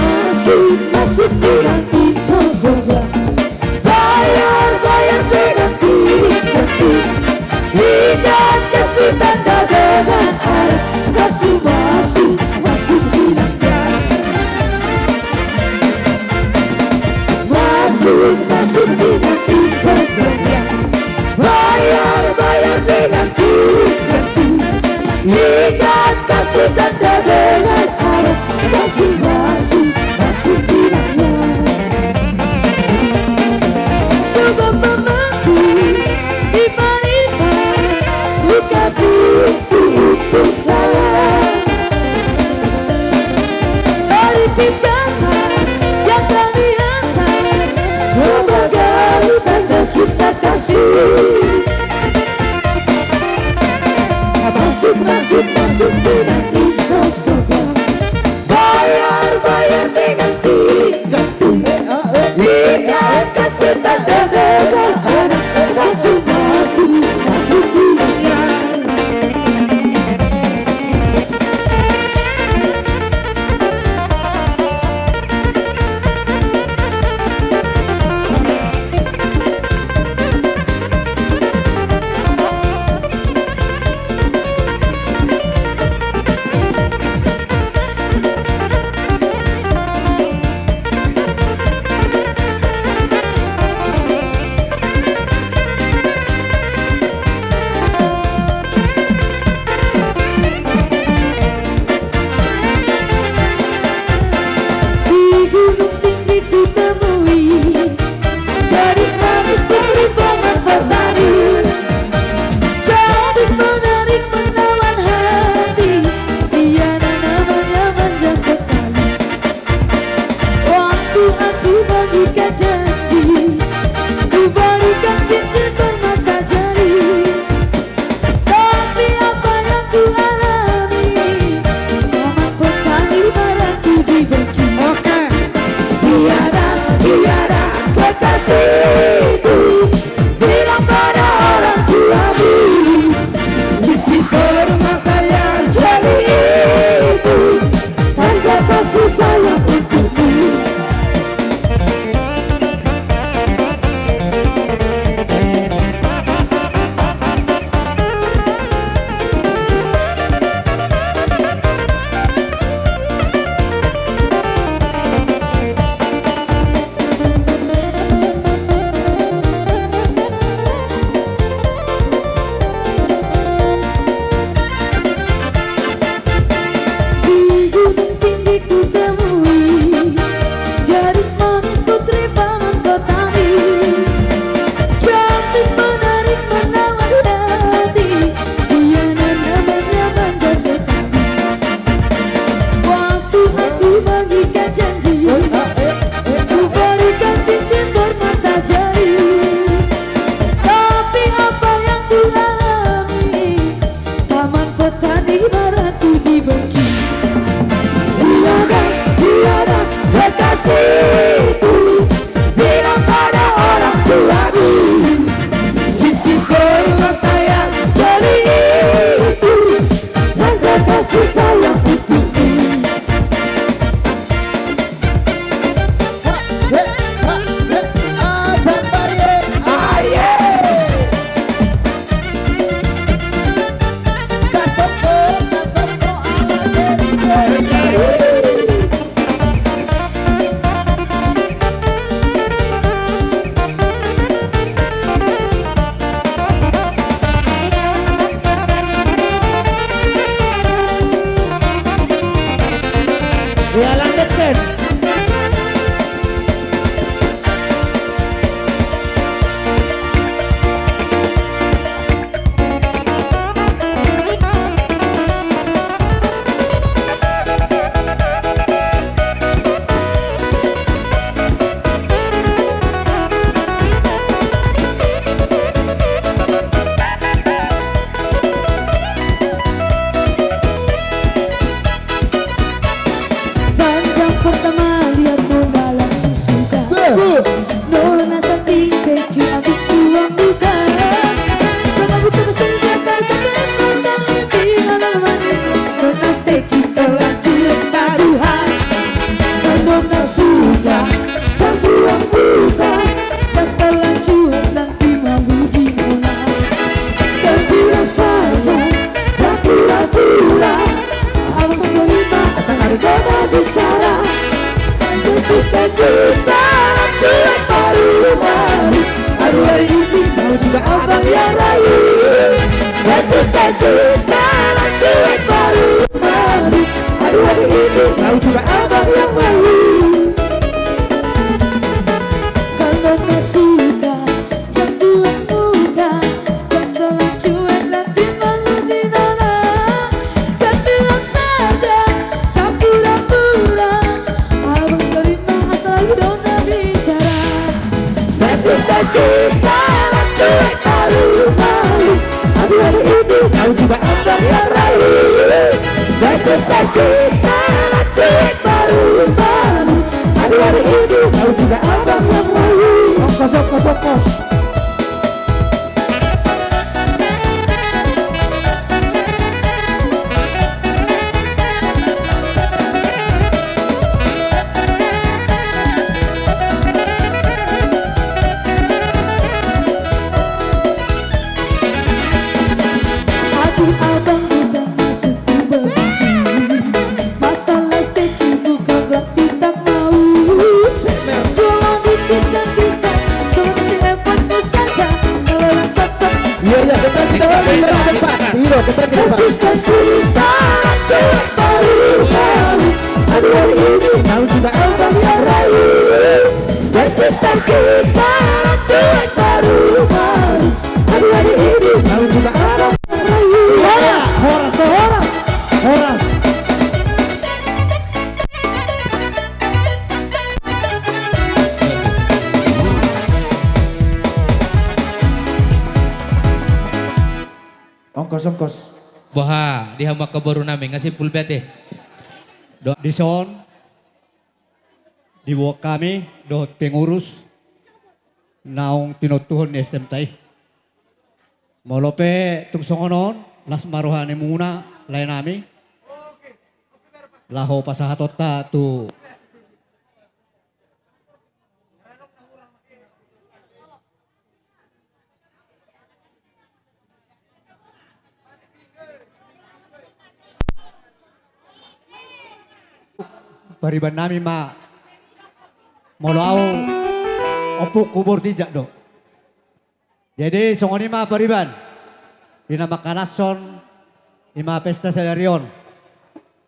Masuk, masuk dengan ikhlas saja. Bayar, bayar dengan piring dan kulit. Ikat kasih tanda dengan alat. Masuk, masuk, masuk dengan Masuk, masuk dengan ikhlas saja. Bayar, bayar dengan piring dan kulit. Ikat kasih tanda dengan alat. Masuk, masuk, masuk dengan Sebab pemangku di Parimanta, buka pintu untuk saya. Sedikit tanah yang kami hantar sebagai tanda cinta kasih. Masuk, masuk, masuk dengan ikhlas saja. Bayar, bayar dengan piring dan kulit. Ikat kasih tanda dengan alat. Masuk, masuk, masuk dengan Setelan cuek baru malu. Aduh, aduh, ini kau juga abang yang malu. Kalau kau suka, jangan buat muka. Setelan cuek nanti malu di nona. Kau bilang saja, campur ampura. Abang terima asal dona bicara. Bagus, bagus, setelan cuek baru malu. Aduh, aduh, ini kau juga abang yang malu. Bagus, bagus, setelan cuek baru malu. Aduh, aduh, ini kau juga abang yang malu. Ongkos, ongkos, ongkos. Aduh, abang, bukan maksudku begitu. Masalah S T C bukan berarti tak mau. Cuma bikin dan bisa. Cuma kasih effortmu saja. Kalau yang cocok. Iya, iya, kita, kita, kita, kita, kita. Iya, kita, kita, kita. Kasih, kasih, tak cuek baru, baru. Aduh, hari ini kau juga abang yang rayu. Kasih, kasih, tak cuek baru, baru. Aduh, hari ini kau juga abang yang rayu. Horas, horas, horas, horas. Ongkos, ongkos. Boha, di hamu angka boru nami, nga simpul be ate. Do-, dison, diboan hami, dohot pengurus, naung tinontuhon ni S M T I. Molo pe tung songon on, las ma roha ni muna, lae nami. Laho pasahatonta tu pariban nami ma, molo au ompungku Bortinjak do. Jadi, songon i ma pariban. Di na mangkalashon, i ma pesta sadari on.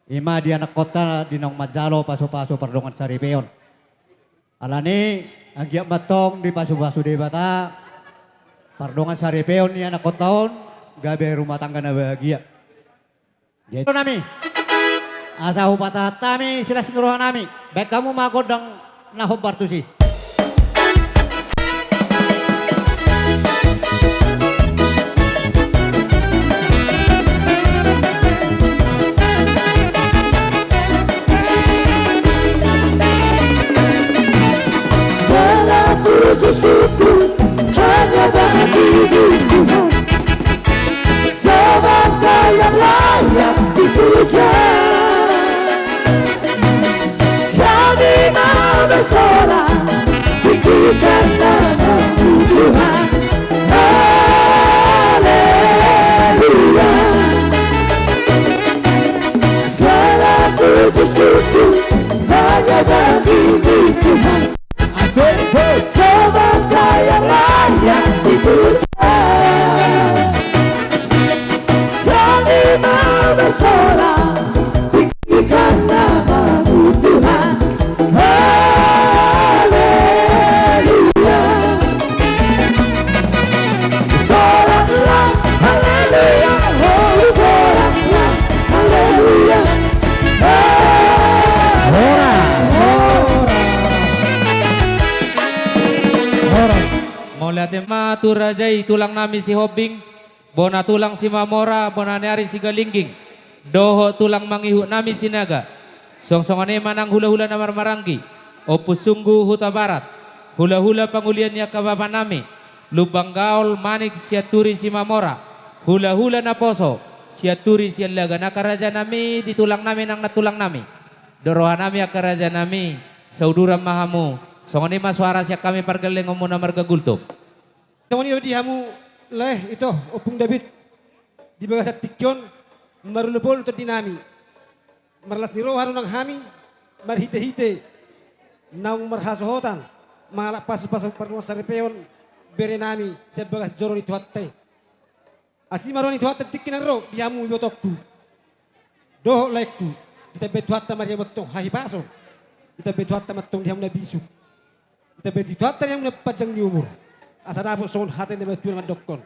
I ma di anakkonta di naung manjalo pasupasu pardongan saripeon. Alani, anggiat ma antong dipasupasu Debata pardongan saripeon ni anakkonta on, gabe rumah tangga na bahagia. Jadi, nami, asa hupatahat hami silas ni roha nami, baen hamu ma gondang na hombar tusi. Segala puji syukur hanya bagi Tuhan. Sebab Kau yang layak dipuja. Kami mau bersorak, tinggikan nama-Mu Tuhan. Haleluya. Segala puji syukur hanya bagi-Mu Tuhan. Asik, asik. Sebab Kau yang layak dipuja. Kami mau bersorak, tinggikan nama-Mu Tuhan. Haleluya. Soraklah, haleluya, oh, soraklah, haleluya. Horas, horas. Horas. Mauliate ma tu raja i, tulang nami Sihombing, bona tulang Simamora, bona ni ari Sigalingging, dohot tulang mangihut nami Sinaga. Songon i ma nang hulahula na marmaranggi, Ompu Sunggu Hutabarat, hulahula pangulian ni angka bapa nami, Lumban Gaol Manik Sianturi Simamora, hulahula naposo Sianturi Siallagan, angka raja nami di tulang nami nang nantulang nami. Dok roha nami angka raja nami, sauduran ma hamu, songon i ma suara sian hami pargellengonmu na marga Gultom. Songon i do di hamu lae, ito, Ompung David, di bagasan tingki on, marolopolop tondi nami. Marlas ni roha do nang hami, marhitehite naung marhasohotan mangalap pasupasu pardongan saripeon bere nami sian bagas joro ni Tuhanta i. Asi ma roha ni Tuhanta tingki na ro di hamu ibotongku dohot laengku. Ditambai Tuhanta ma di hamu antong hahipason. Ditambai Tuhanta ma antong di hamu na bisuk. Ditambai Tuhanta di hamu na panjang ni umur. Asa dapot songon hata ni natuatua na mandokkon: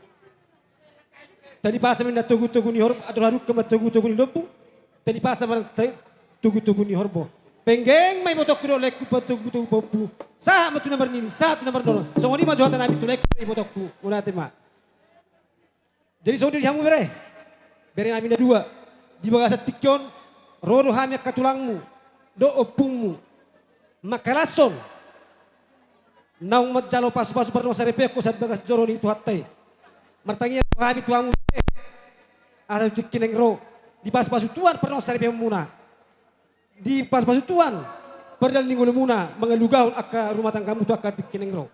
Talipasa ma ninna togutogu ni horbo, andor hadungka ma togutogu ni lombu. Talipasa ma ninna togutogu ni horbo. Penggeng ma ibotongku dohot laengku patogutogu pahompu. Sahat ma tu na marnini, sahat tu na marnono. Songon i ma jo hatanami tu laengku dohot ibotongku. Mauliate ma. Jadi songon i do di hamu bere, berenami na dua. Di bagasan tingki on ro do hami angka tulangmu dohot ompungmu mangkalashon naung manjalo pasupasu parnongan saripeon sian bagas joro ni Tuhanta i. Martangiang do hami tu hamu bere, asa tu tingki na naeng ro dipasupasu Tuhan parnongan saripeonmuna. Dipasupasu Tuhan pardalan ni ngolumuna mangalugahon angka rumah tanggamu tu angka tingki na naeng ro.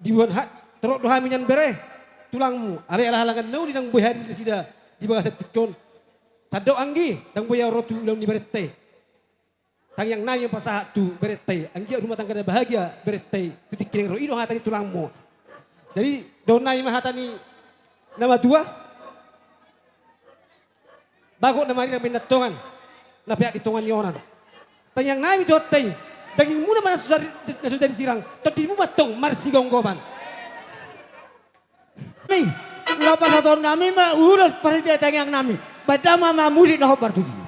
Diboan ha-, torop do hami nian bere, tulangmu, alai ala halangan na uli ndang boi hadir nasida di bagasan tingki on. Sandok anggi, ndang boi au ro tu ulaon ni berenta i. Tangiangnami ma pasahat tu berenta i, anggiat rumah tangga na bahagia berenta i tu tingki na naeng ro. I do hata ni tulangmu. Jadi dohononnami ma hata ni na matua. Bagot na marirang baen na tongan, na peak di tonga ni onan. Tangiangnami tu Tuhanta i, dagingmuna ma na so jadi, na so jadi sirang, tondimu ma antong marsigomgoman. Ni, laho pasahatonnami ma ulos parhite tangiangnami. Baen damang ma musik na hombar tutu.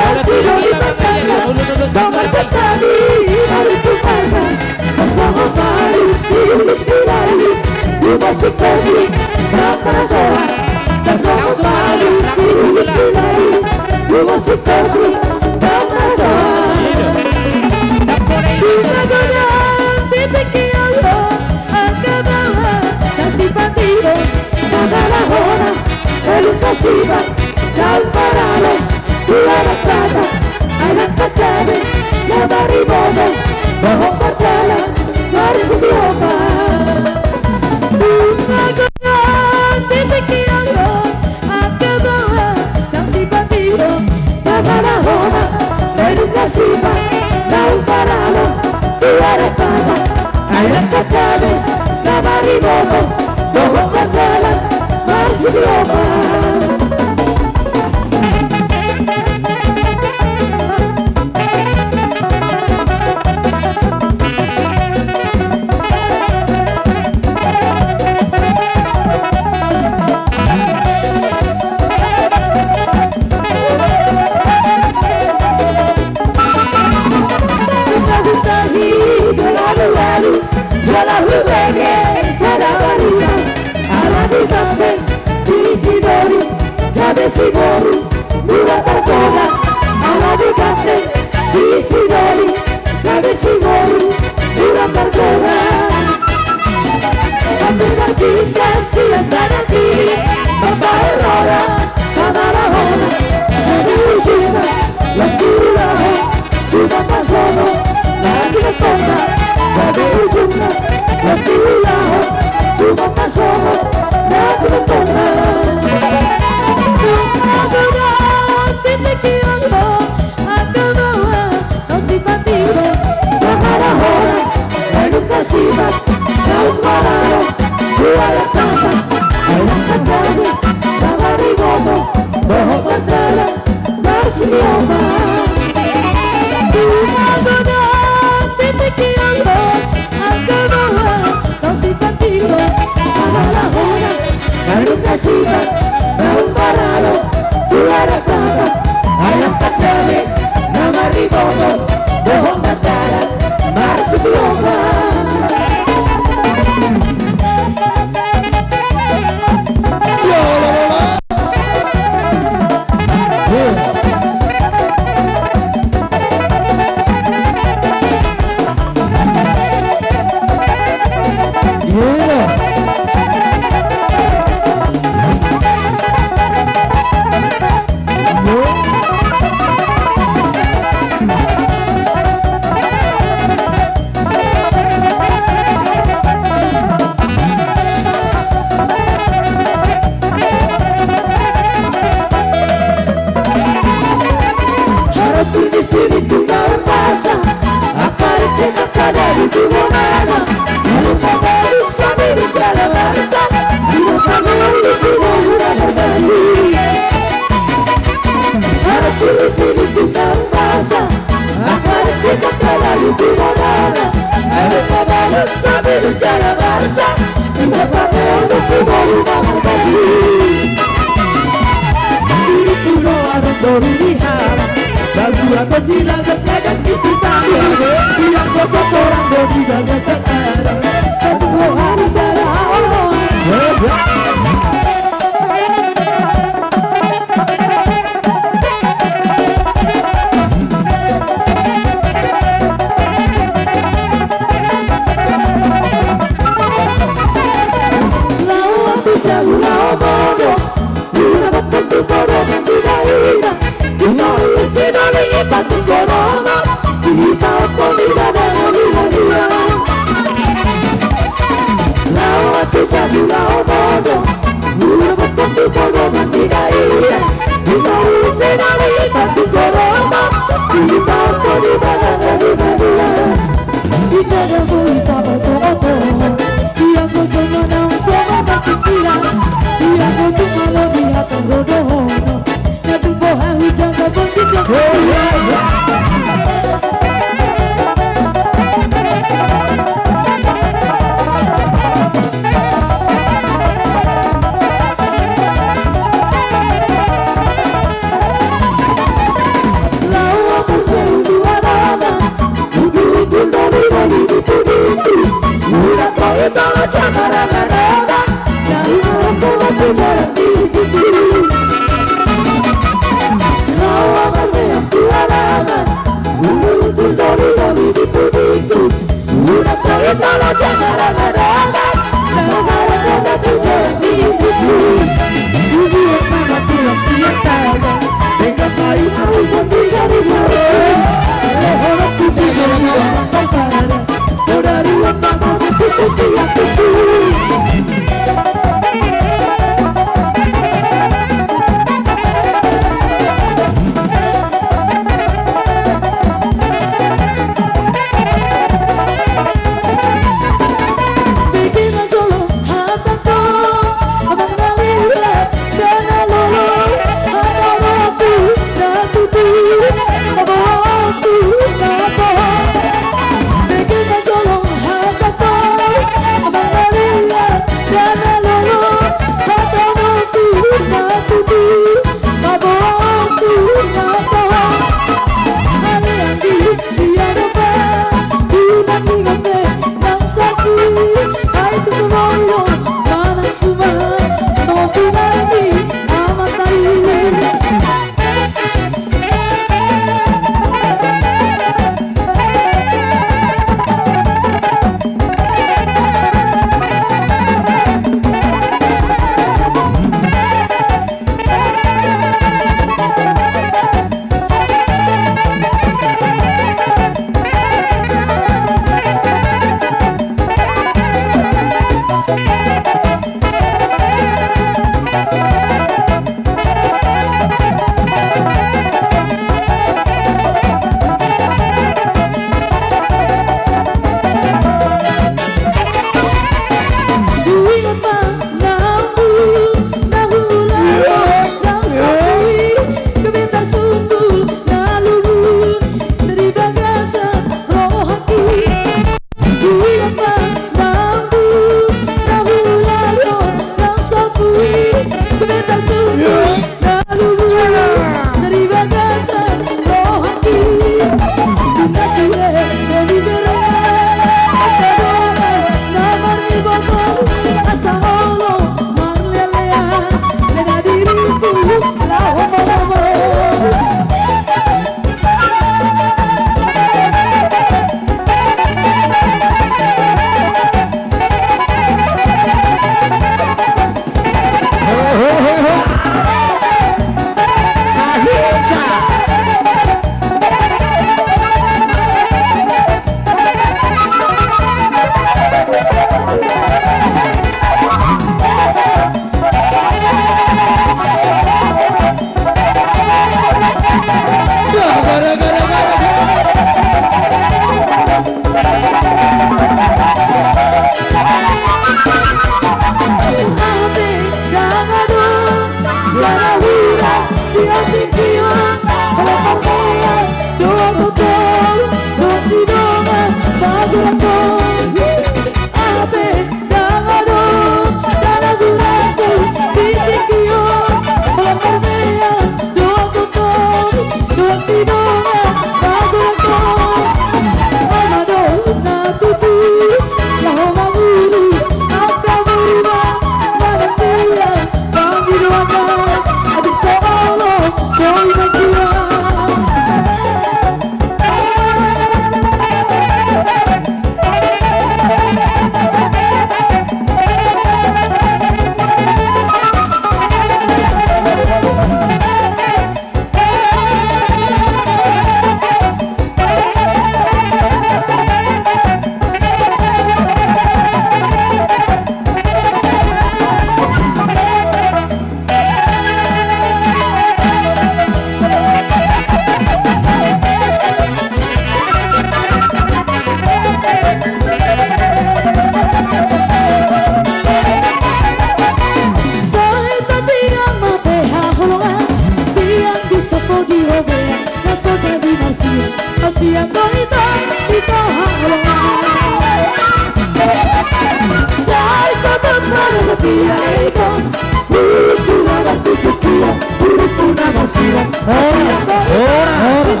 Horas, horas.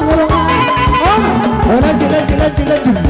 Horas, horas. Lanjut, lanjut, lanjut, lanjut.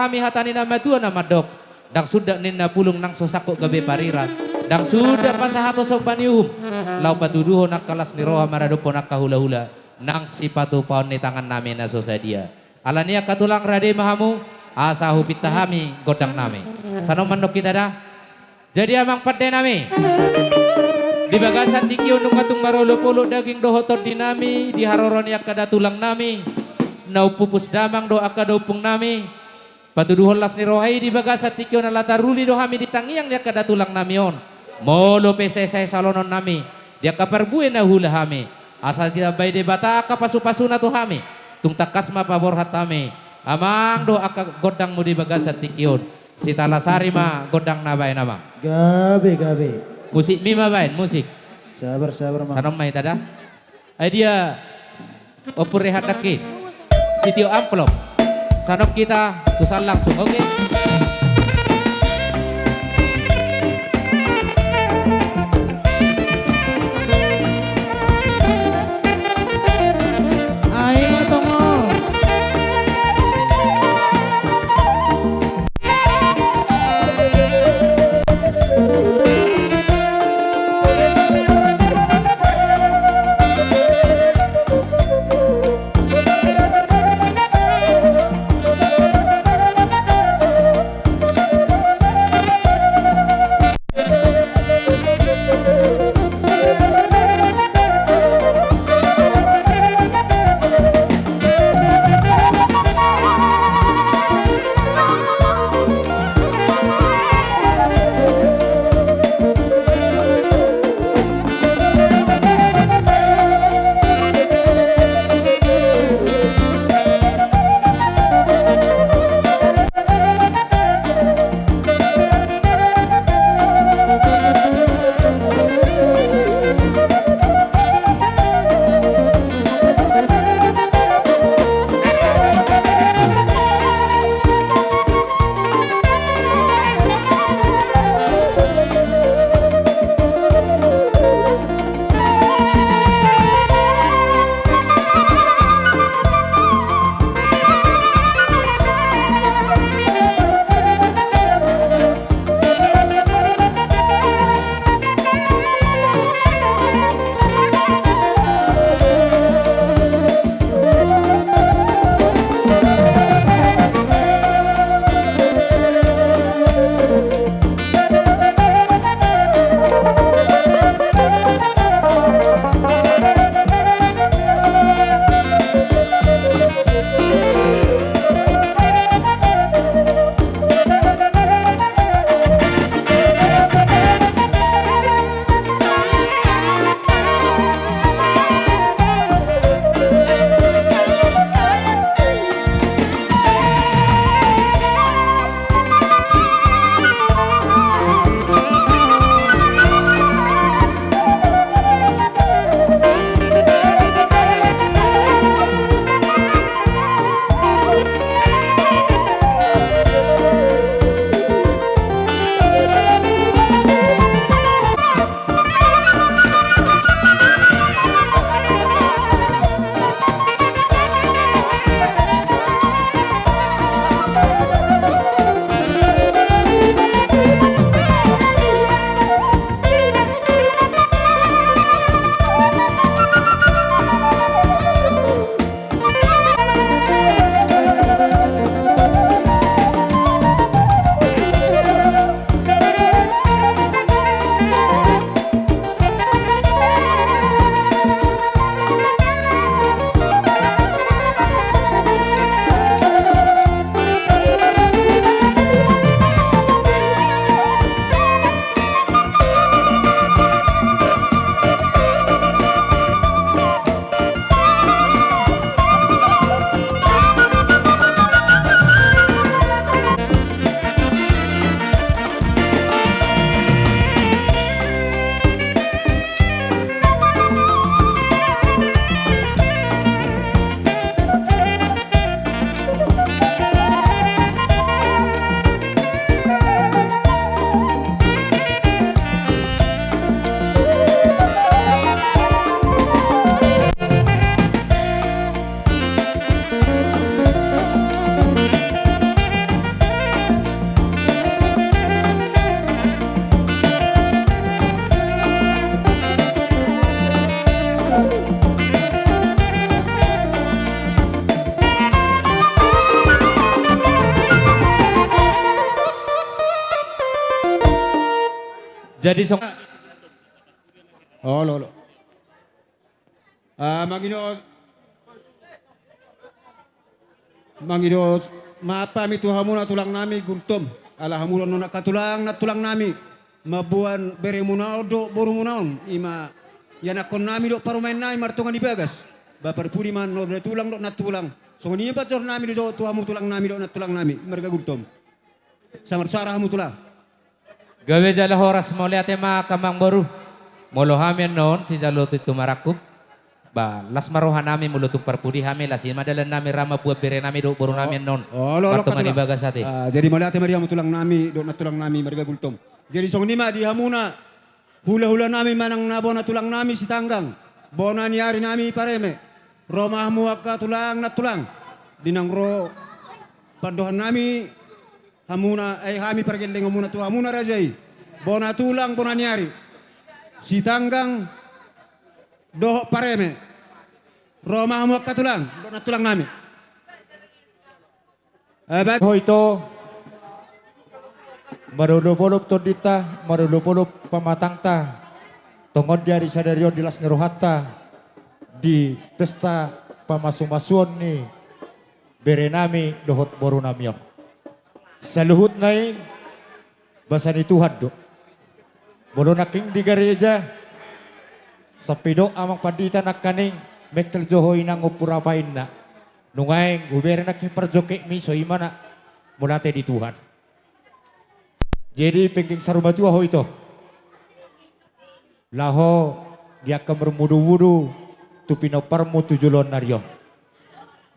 Hami hata ni na matua na mandok. Ndang suda ninna pulung nang so sangkot gabe pariran. Ndang suda pasahathon somba ni uhum. Laho patuduhon angka las ni roha maradophon angka hulahula. Nang sipatupaon ni tangannami na so sadia. Alani angka tulang, rade ma hamu, asa hupinta hami gondangnami. Sanon mandok hita da. Jadi amang pandenami, di bagasan tingki on nunga tung marolopolop daging dohot tondinami di haroro ni angka datulangnami, na umpupus damang dohot angka daompungnami. Patuduhon las ni roha i di bagasan tingki on, ala taruli do hami di tangiang ni angka datulangnami on. Molo pe saesae salononnami di angka parbue na huula hami, asa ditambai Debata angka pasupasuna tu hami. Tung tangkas ma paborhat hami, amang, dohot angka gondangmu di bagasan tingki on. Sitalasari ma gondang na baen, amang. Gabe, gabe. Musikmi ma baen, musik. Sabar, sabar, amang. Sanon ma hita da. Ai dia, Ompung Rehat nangkin. Sitio amplop. Sanon hita, tusan langsung, oke? Ai ma tongon. Jadi song- Olo, olo. Ah, mangido, mangido maaf hami tu hamuna tulang nami Gultom. Ala hamu do annon angka tulang nantulang nami. Mamboan beremuna on dohot borumuna on. Ima ianakkon nami dohot parumaen nami martonga ni bagas. Ba parpudi ma annon tulang dohot nantulang. Songon i ma panjouon nami do tu hamu tulang nami dohot nantulang nami marga Gultom. Samarsuara hamu tulang. Gabe jala horas, mauliate ma angka amangboru. Molo hami annon sijalo tintu marangkup. Ba las ma roha nami molo tung parpudi hami, las i ma dalan nami ra mamboan bere nami dohot boru nami annon. Olo, olo, martonga ni bagas ate. Ah, jadi mauliate ma di hamu tulang nami dohot nantulang nami marga Gultom. Jadi songon i ma di hamuna hulahula nami manang na bona tulang nami Sitanggang, bona ni ari nami Pareme. Ro ma hamu angka tulang nantulang. Di naung ro pandohan nami hamuna, eh, hami pargellengonmuna tu hamuna raja i. Bona tulang, bona ni ari. Sitanggang dohot Pareme. Ro ma hamu angka tulang dohot nantulang nami. Eh, ba- Ho ito, marolopolop tondinta, marolopolop pamatangta. Tongon di ari sadari on di las ni rohanta di pesta pamasumasuon ni bere nami dohot boru nami on. Saluhutna i basa ni Tuhan do. Molo nangkin di gareja, sampe didok amang pandita nangkaning, mengkel jo ho inang, ompung, apa inna. Nuaeng hubere nangkin parjongkekmi, so i ma na mauliate di Tuhan. Jadi penggeng saur matua ho ito. Laho di angka marmudu-mudu tu pinomparmu tu joloan ni ari on.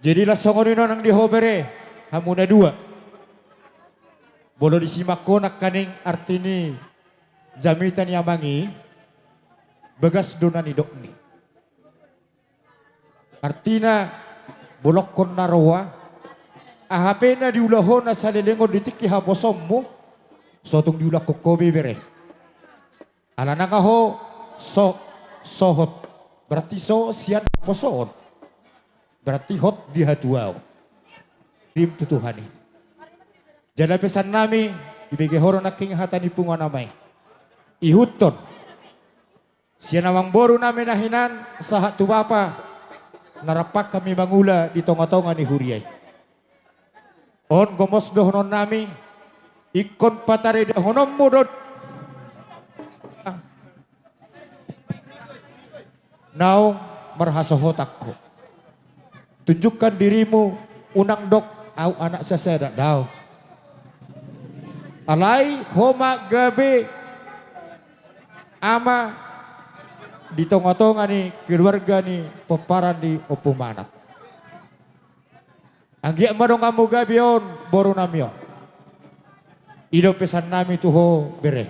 Jadi las songon i nang di ho bere, hamu na dua. Molo disimak ho nangkaning arti ni jamita ni amang i, bagas do na nidokni. Artina, bolongkon na roa, aha pe na diula ho na salelengon di tingki haposoonmu, so tung diulahon ho be bere. Ala nunga ho so, sohot. Berarti so sian haposoon. Berarti hot di hatuaon. Kirim tu Tuhan i. Jala pesan nami, dibege ho do nangkin hata ni punguan ama i. Ihuthon sian amangboru nami na hinan sahat tu bapa na rap hami mangula di tonga-tonga ni huria i. On gomos dohonon nami, ingkon pataridahononmu do naung marhasohotan ho. Tunjukkan dirimu, unang dok au anak sasada, daong. Alai ho ma gabe ama di tonga-tonga ni keluarga ni pomparan ni Ompu Manat. Anggiat ma donganmu gabe on, boru nami on. I do pesan nami tu ho bere.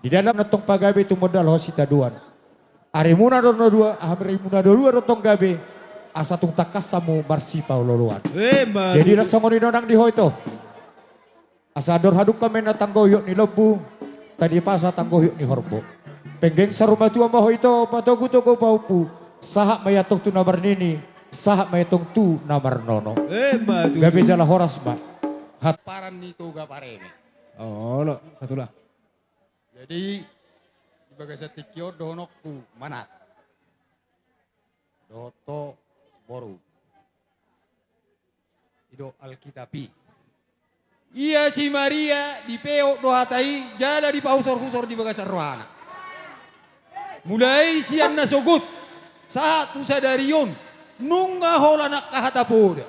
Di dalan na tong pagabe tumundalhon sitadoan. Arimuna do na dua, arimuna do dua do tong gabe, asa tung tangkas hamu marsipaolo-oloan. Emma tutu. Jadi las songon i do nang di ho ito. Asa andor hadungka ma inna tanggo hiot ni lombu, tadipasa tanggo hiot ni horbo. Penggeng saur matua ma ho ito, patogu-togu pahompu, sahat ma i antong tu na marnini, sahat ma i antong tu na marnono. Emma tutu. Gabe jala horas ma. Hat- Paran ni Toga Pareme. Olo, satu lah. Jadi di bagasan tingki on dohononku Manat. Dohot ho boru. I do Alkitab i. Ia si Maria dipeop do hata i jala dipahusor-husor di bagasan rohana. Mulai sian nasogot sahat tu sadari on nunga holan angka hata poda.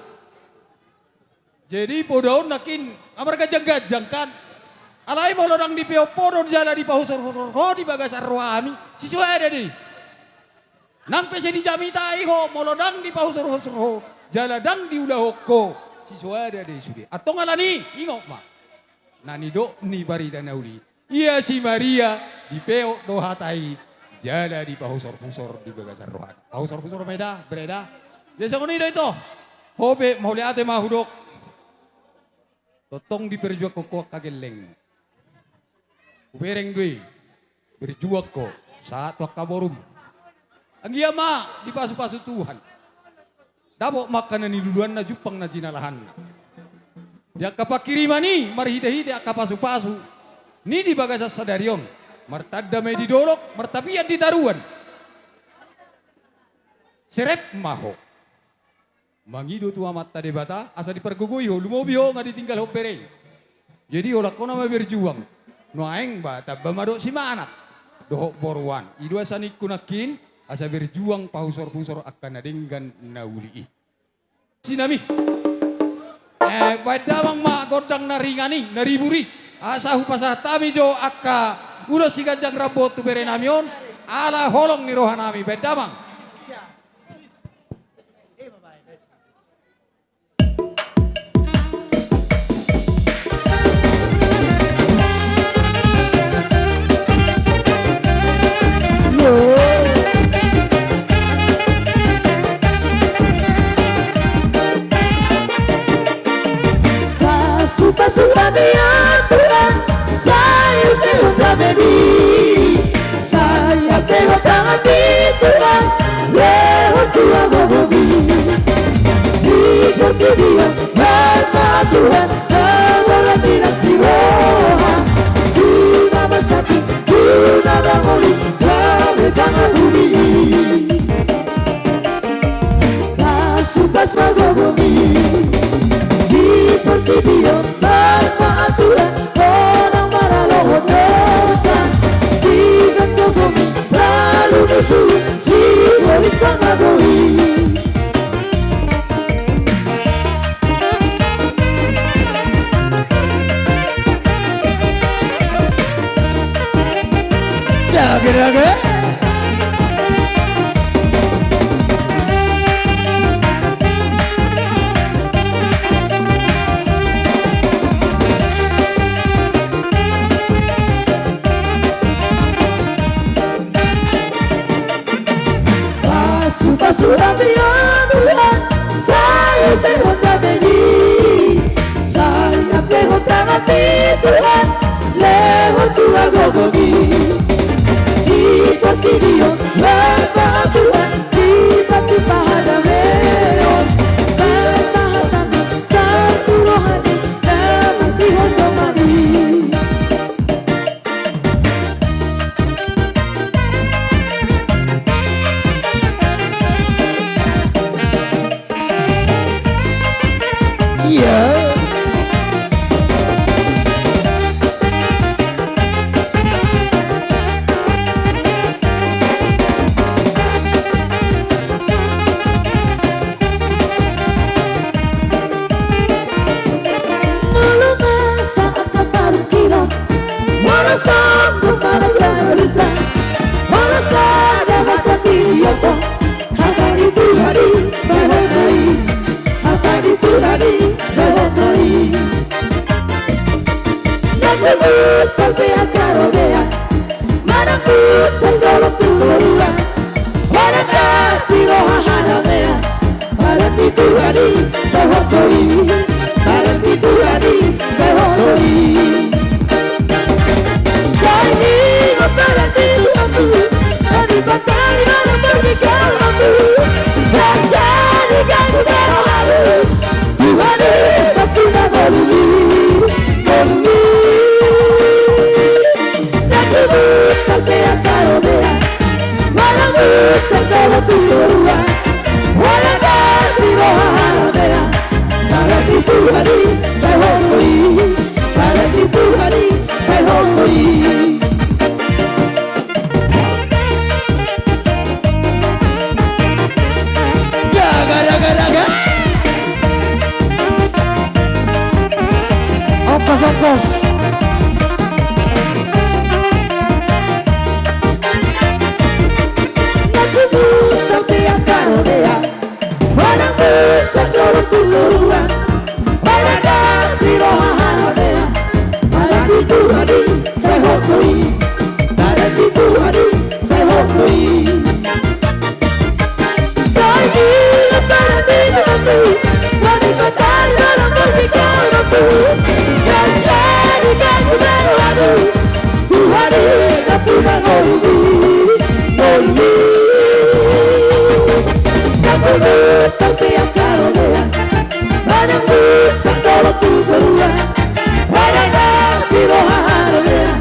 Jadi poda on nangkin nga marganjang-ganjang kan. Alai molo ndang dipeop ho do jala dipahusor-husor ho di bagasan rohami, sisoada do i. Nang pe sai dijamitai ho molo ndang dipahusor-husor ho jala ndang diulahon ho, sisoada do i sude. Antong alani i ingot ma na nidok ni barita na uli. Ia si Maria dipeop do hata i jala dipahusor-husor di bagasan rohana. Pahusor-husor ma i da, bere da. Ia songon i do ito. Ho pe mauliate ma hudok. Tongtong diperjuangkon ho angka gellengmu. Hubereng do i. Berjuang ho sahat tu angka borum. Anggiat ma dipasu-pasu Tuhan. Dapot ma angka na niluluanna, jumpang na jinalahanna. Di angka pangkiriman i marhite-hite angka pasu-pasu ni di bagasan sadari on. Martanda ma i di dolok, martapian di taruan. Serep ma ho. Mangido tu Amanta Debata, asa dipargogoi ho, lumobi ho, nga ditinggalhon bere i. Jadi, holan ho nama berjuang. Nuaeng ba, tamba ma dohot si manat. Dohot boruan. I do asa ningku nangkin, asa berjuang pahusorhusor angka na denggan na uli i. Sinami. Eh, baen damang ma gondang na ringan i, na ribur i. Asa hupasahat hami jo angka ulos siganjang rambu tu berenami on. Ala holong ni rohanami, baen damang. Pasupasu hami, Tuhan, sai sehon damemi. Sai angka tanganmi, Tuhan, lehon tu gogomi. Di portibi on, baen ma, Tuhan, habaran dinas ni roha. Tu na marsakit, tu na mangoli, gabe pangahuni. Pasupasu ma gogomi. Di portibi on, baen ma, Tuhan, godang maralohon dosa. Di portibi on, lalu nusu sibolis pangagoi. Dage, dage. Pasupasu hami, Tuhan, sai sehon damemi. Sai angka tanganmi, Tuhan, lehon tu gogomi. Di portibi on, baen ma, Tuhan, sipatupa hadameon. Baen ma hataMi, sai tu rohaMi, na marsihol songon i. Ia. Molo masa angka parungkilon, molo sombong, molo galutan, molo sada hata sitio, hata ni Tuhan i, hata ni Tuhan i, hata ni. Na tumundalhon be angka robean, manang muse dolok tu toruan, manang asi roha hadamean. Badan ni Tuhan i, sai hot do i. Badan ni Tuhan i, sai hot do i. Sai ingot badan ni Tuhan i, sai dipatai badan ni Tuhan i. Sai jadi gagu dero lalu. Tuhan i, tapi na ngolu i, ngolu i. Na tumundalhon be angka robean, manang muse dolok tu toruan, manang asi roha hadamean. Badan ni Tuhan i, sai hot do i. Badan ni Tuhan i, sai hot do i. Daga, daga, daga. Ongkos, ongkos. Na tumundalhon be angka robean, manang muse dolok tu toruan, manang asi roha hadamean. Badan ni Tuhan i, sai hot do i. Badan ni Tuhan i, sai hot do i. Sai ingot badan ni Tuhan i, sai dipatai badan ni Tuhan i. Sai jadi gagu dero lalu. Tuhan i, tapi na ngolu i, ngolu i. Na tumundalhon be angka robean, manang muse dolok tu toruan, manang asi roha hadamean.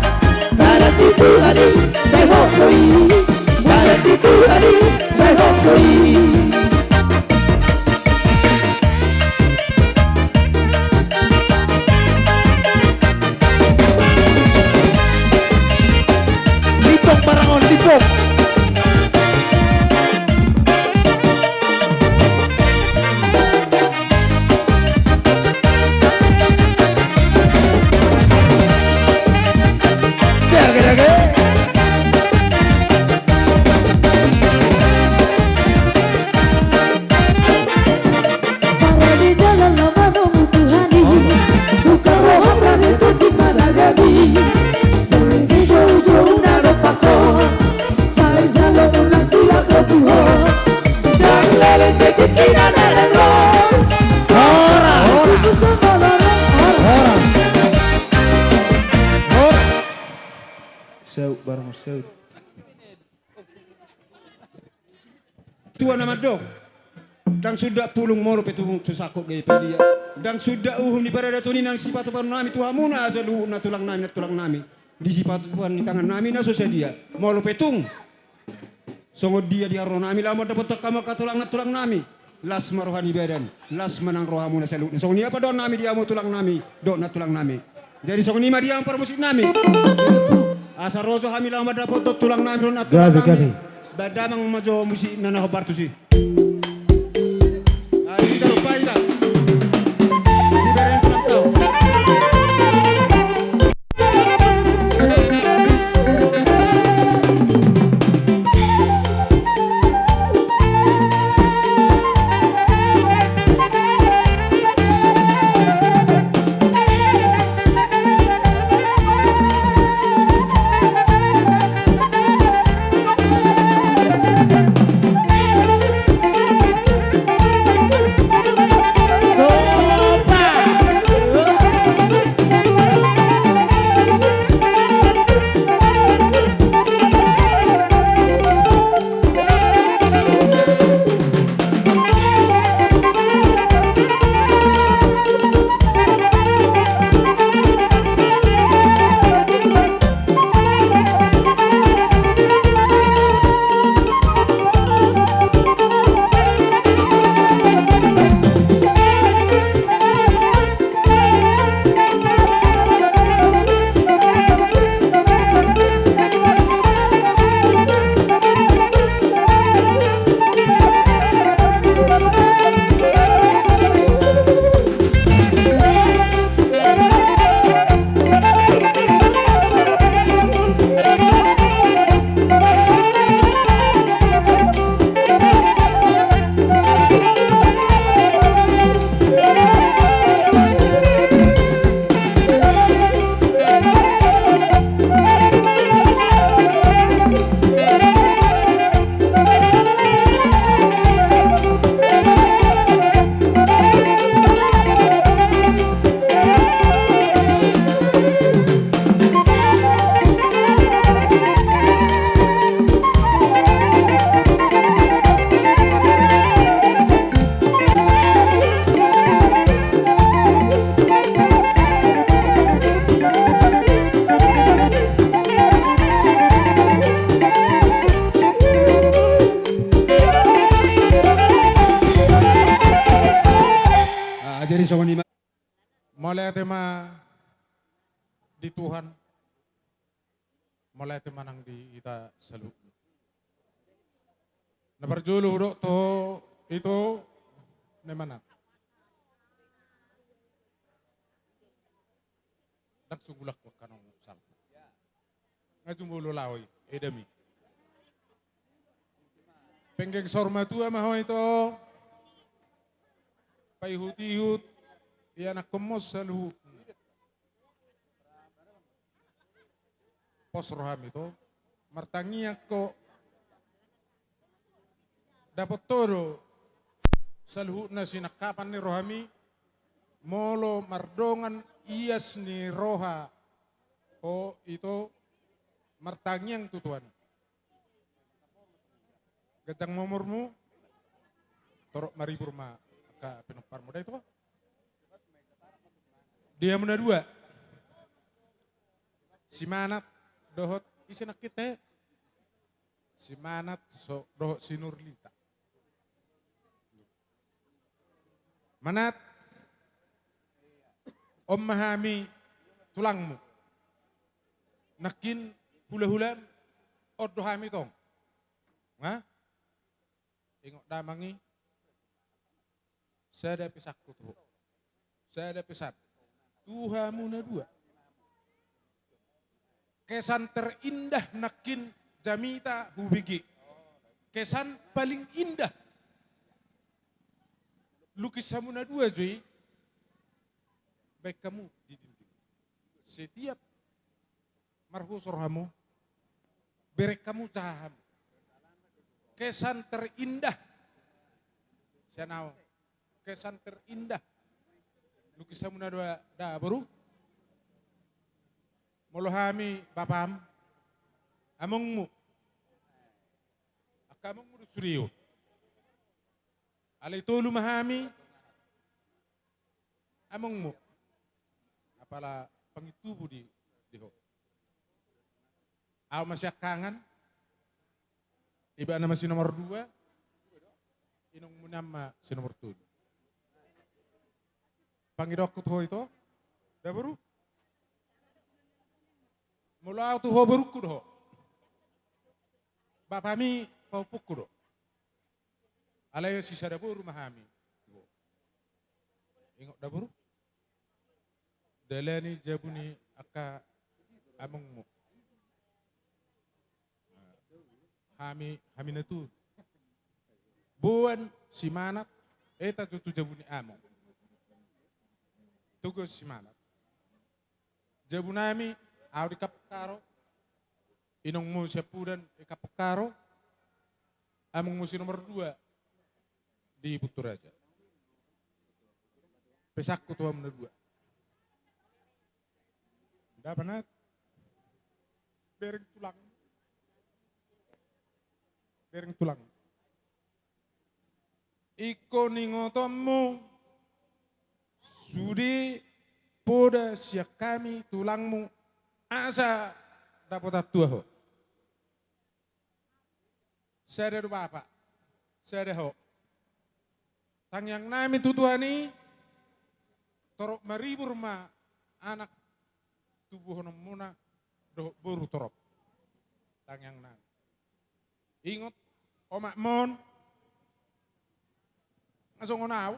Saut, barang saut. Tua na mandok. Ndang suda pulung molo pe tung tu sangkot gabe pe dia. Ndang suda uhum ni paradaton i nang sipatupaonnami tu hamuna saluhutna tulangnami, nantulangnami. Di sipatupaon ni tangannami na so sadia. Molo pe tung songon dia di haroro nami laho mandapothon hamu angka tulang nantulangnami. Las ma roha ni badan, las ma nang rohamuna saluhutna. Songon i ma pandohan nami di hamu tulangnami dohot nantulangnami. Jadi songon i ma di hamu parmusik nami. Asa ro jo hami laho mandapothon tulangnami dohot nantulangnami. Gabe, gabe. Baen damang ma jo musik na na hombar tusi. Ayo, kita rupai, kita. Dibereng tulang tau. Ah, jadi songon i ma. Mauliate ma di Tuhan. Mauliate ma nang di hita saluhutna. Na parjolo hudok tu ho, ito, na manat. Ndang so gulak ho angka na salpu. Nga jumolo laho i, edami. Penggeng saur matua ma ho, ito. Paihutihut ianakhonmu saluhutna. Pos rohami, ito. Martangiang ho. Dapot ho do saluhutna sinangkapan ni rohami. Molo mardongan ias ni roha ho, ito, martangiang tu Tuhan. Ganjang ma umurmu. Torop maribur ma angka pinomparmu da, ito. Di hamu na dua, si Manat dohot ise nangkin, ito? Si Manat so dohot si Nurlita. Manat, on ma hami tulangmu. Nangkin hulahulam, on do hami tong. Nga? Ingot damang i. Sada pesanku tu ho. Sada pesan tu hamu na dua. Kesan terindah nangkin jamita hubege. Kesan paling indah. Lukis hamu na dua jo i. Baen hamu di dinding. Setiap marhusor hamu, bereng hamu, caha hamu. Kesan terindah. Sian ahu. Kesan terindah. Lukis hamu na dua da, boru. Molo hami bapam, Amongmu. Angka amongmu do sude on. Alai tolu ma hami. Amongmu. Apala pangintubu di, di ho. Au ma siangkangan. Ibana ma si nomor dua. Inongmuna ma si nomor tolu. Pangidoanku tu ho ito, da boru. Molo au tu ho borungku do ho. Bapami pahompungku do. Alai sisada boru ma hami. Ingot da boru. Dalani jabu ni angka amongmu. Hami, hami na tolu. Boan, si Manat, eta jo tu jabu ni among. Togu si Manat. Jabu nami, au di Kampung Karo. Inongmu siampudan di Kampung Karo. Amongmu si nomor dua di Bunturaja. Pesanku tu hamu na dua. Nda, Manat. Bereng tulang. Bereng tulang. Ingkon ingotonmu sude poda sian hami tulangmu asa dapotan tua ho. Sada do bapa, sada ho. Tangiang nami tu Tuhan i, torop maribur ma anak tubuhononmuna dohot boru torop. Tangiang nami. Ingot, omakmon. Nga songon au.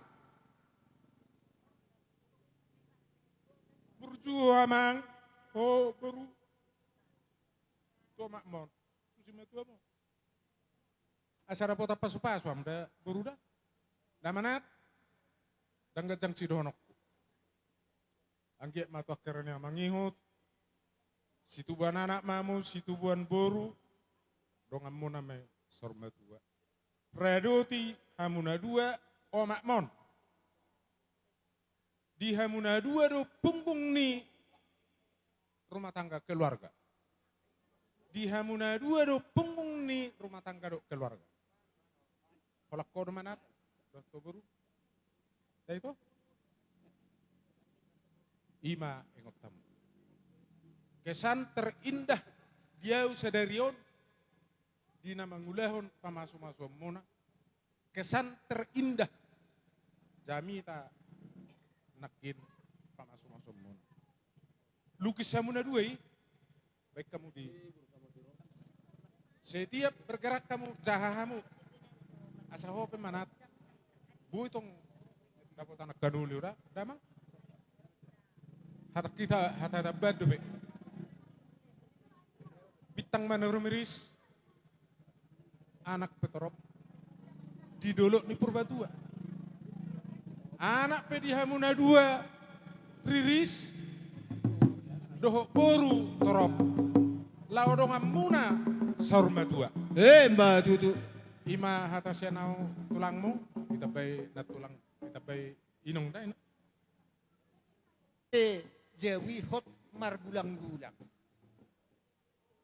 Burju ho amang, ho boru. Tu omakmon. Tu simatuamon. Asa dapotan pasupasu hamu da boru da. Da Manat. Ndang ganjang sidohononku. Anggiat ma tu angka ari na mangihut. Situbuan anak ma hamu, situbuan boru. Donganmuna ma i saur matua. Radoti hamu na dua, omakmon. Di hamu na dua do punggung ni rumah tangga keluarga. Di hamu na dua do punggung ni rumah tangga dohot keluarga. Holan ho do Manat, dohot ho boru. Nda ito? I ma ingot hamu. Kesan terindah di au sadari on, di na mangulahon pamasumasuonmuna, kesan terindah jamita nangkin pamasumasuonmuna. Lukis hamu na dua i, baen hamu di. Setiap bergerak hamu, jaha hamu. Asa ho pe Manat. Boi tong dapotan angka na uli da, damang. Hata hita, hata tambahan dope. Bintang ma na rumiris. Anak pe torop di dolok ni Purbatua. Anak pe di hamu na dua riris dohot boru torop. Laho donganmuna saur matua. Emma tutu. I ma hata sian au tulangmu, ditambai nantulang, ditambai inong da, inong. E, jabu i hot margulanggulang.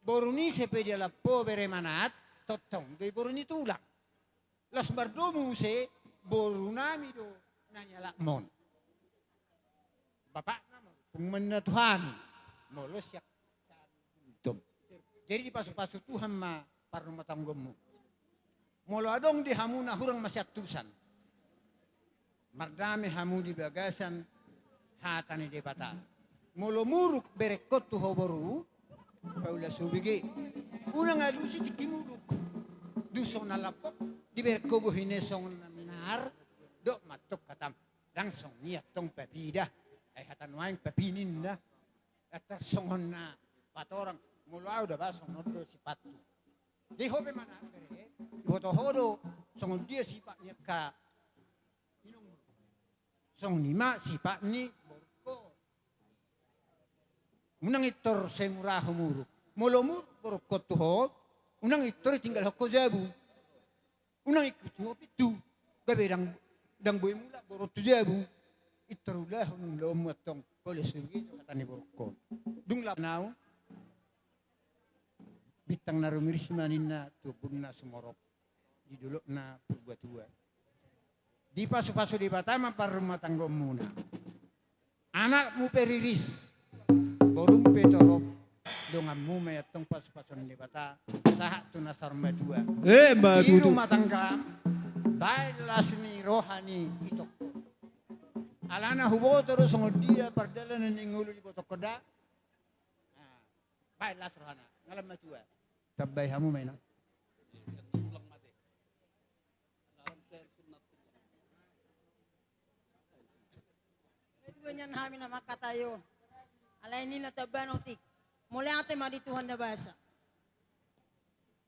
Boru ni ise pe dialap ho bere Manat, tongtong do i boru ni tulang. Laos mardomu muse, boru nami do na nialapmon. Bapakna marhutang ma ninna tu hami. Molo sian hami. Jadi dipasupasu Tuhan ma parrumatanggaonmu. Molo adong di hamu na hurang masiantusan, mardame hamu di bagasan hata ni Debata. Molo muruk berengkon tu ho boru, paula so bege. Unang alusi tingki muruk. Dung songon na lampok dibereng ho bohina songon na minar, dok ma antong hatam. Ndang songon i antong papi da. Ai hata nuaeng papi ninna. Atar songon na patorang. Molo au da ba songon on do sipathu. Di ho pe Manat bere, diboto ho do songon dia sipat ni angka inong. Songon i ma sipat ni borungkon. Unang intor sai mura ho muruk. Molo muruk borungkon tu ho, unang intor ditinggalhon ho jabu. Unang ingkon tu ho pintu. Gabe ndang, ndang boi mulak boru on tu jabu. Intor ulahon ulaonmu antong. Paula so bege do hata ni borungkon. Dung laho au. Bintang na rumiris ma ninna tu ombun na sumorop di dolok na Purbatua. Dipasupasu Debata ma parrumatanggaonmuna. Anakmu pe riris, borum pe torop, donganmu ma i antong pasupasuon Debata, sahat tu na saur matua. Emma tutu. Di rumah tangga, baen las ni roha ni itongku. Alana huboto do songon dia pardalanan ni ngolu di botohon da. Nah, baen las rohana, nga lam matua. Tambai hamu ma i na. Dua nian hami na mangkatai on. Alai ninna tamba na otik. Mauliate ma di Tuhan na basa.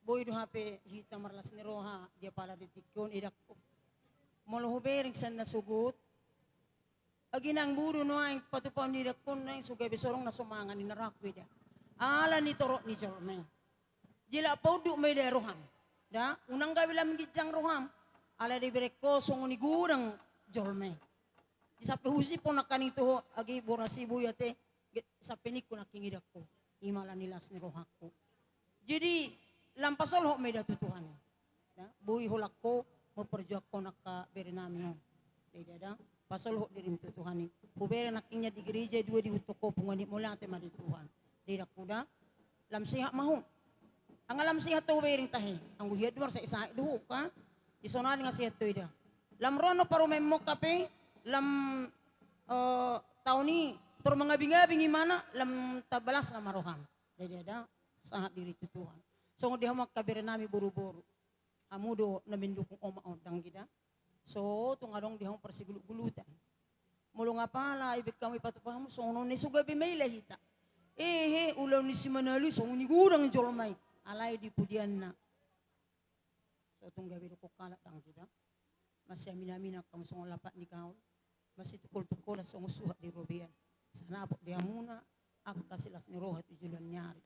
Boi do hape hita marlas ni roha di apala di tingki on, edakku. Molo hubereng sian na sogot, agi nang boru nuaeng patupaon ni edakku on, naeng so gabe so adong na so mangan ninna rohangku, eda. Ala ni torop ni jolma i. Jala paunduk ma eda roham. Da, unang gabe lam ginjang roham. Ala dibereng ho songon i godang jolma i. Di sampe husip ho nangkaning tu ho, agi boras i boi ate, sampe ningku nangkin edakku. I ma ala ni las ni rohangku. Jadi, lam pasolhot ma eda tu Tuhan. Da, boi holan ho mamparjuangkon angka bere nami on. Eda da, pasolhot dirim tu Tuhan i. Hubereng nangkin nian di gereja, dua diihuthon ho punguan i, mauliate ma di Tuhan. Edakku da, lam sehat ma ho. Nga lam sehat ho hubereng tahe. Anggo hian do marsaitsae do ho kan. Di son nari nga sehat ho eda. Lam ro annon parumaenmon hape, lam, eh, taon i tor mangabingabing imana, lam tamba las nama roham. Jadi eda, sahat diri tu Tuhan. Songon di hamu angka bere nami boruboru. Hamu do na mendukung omak on, dang i da. So tung adong di hamu parsigulutgulutan. Molo nga pala ibaen hamu, ipatupa hamu, songon on i so gabe maila hita. Ehe, ulaon ni si Manalu i songon i godang jolma i. Alai di pudianna. So tung gabe didok halak, dang i da. Masiaminaminan hamu songon lapak ni gaol. Masitungkoltungkolan songon suhat di robean. Sanapot di hamuna angka silas ni roha tu joloan ni ari.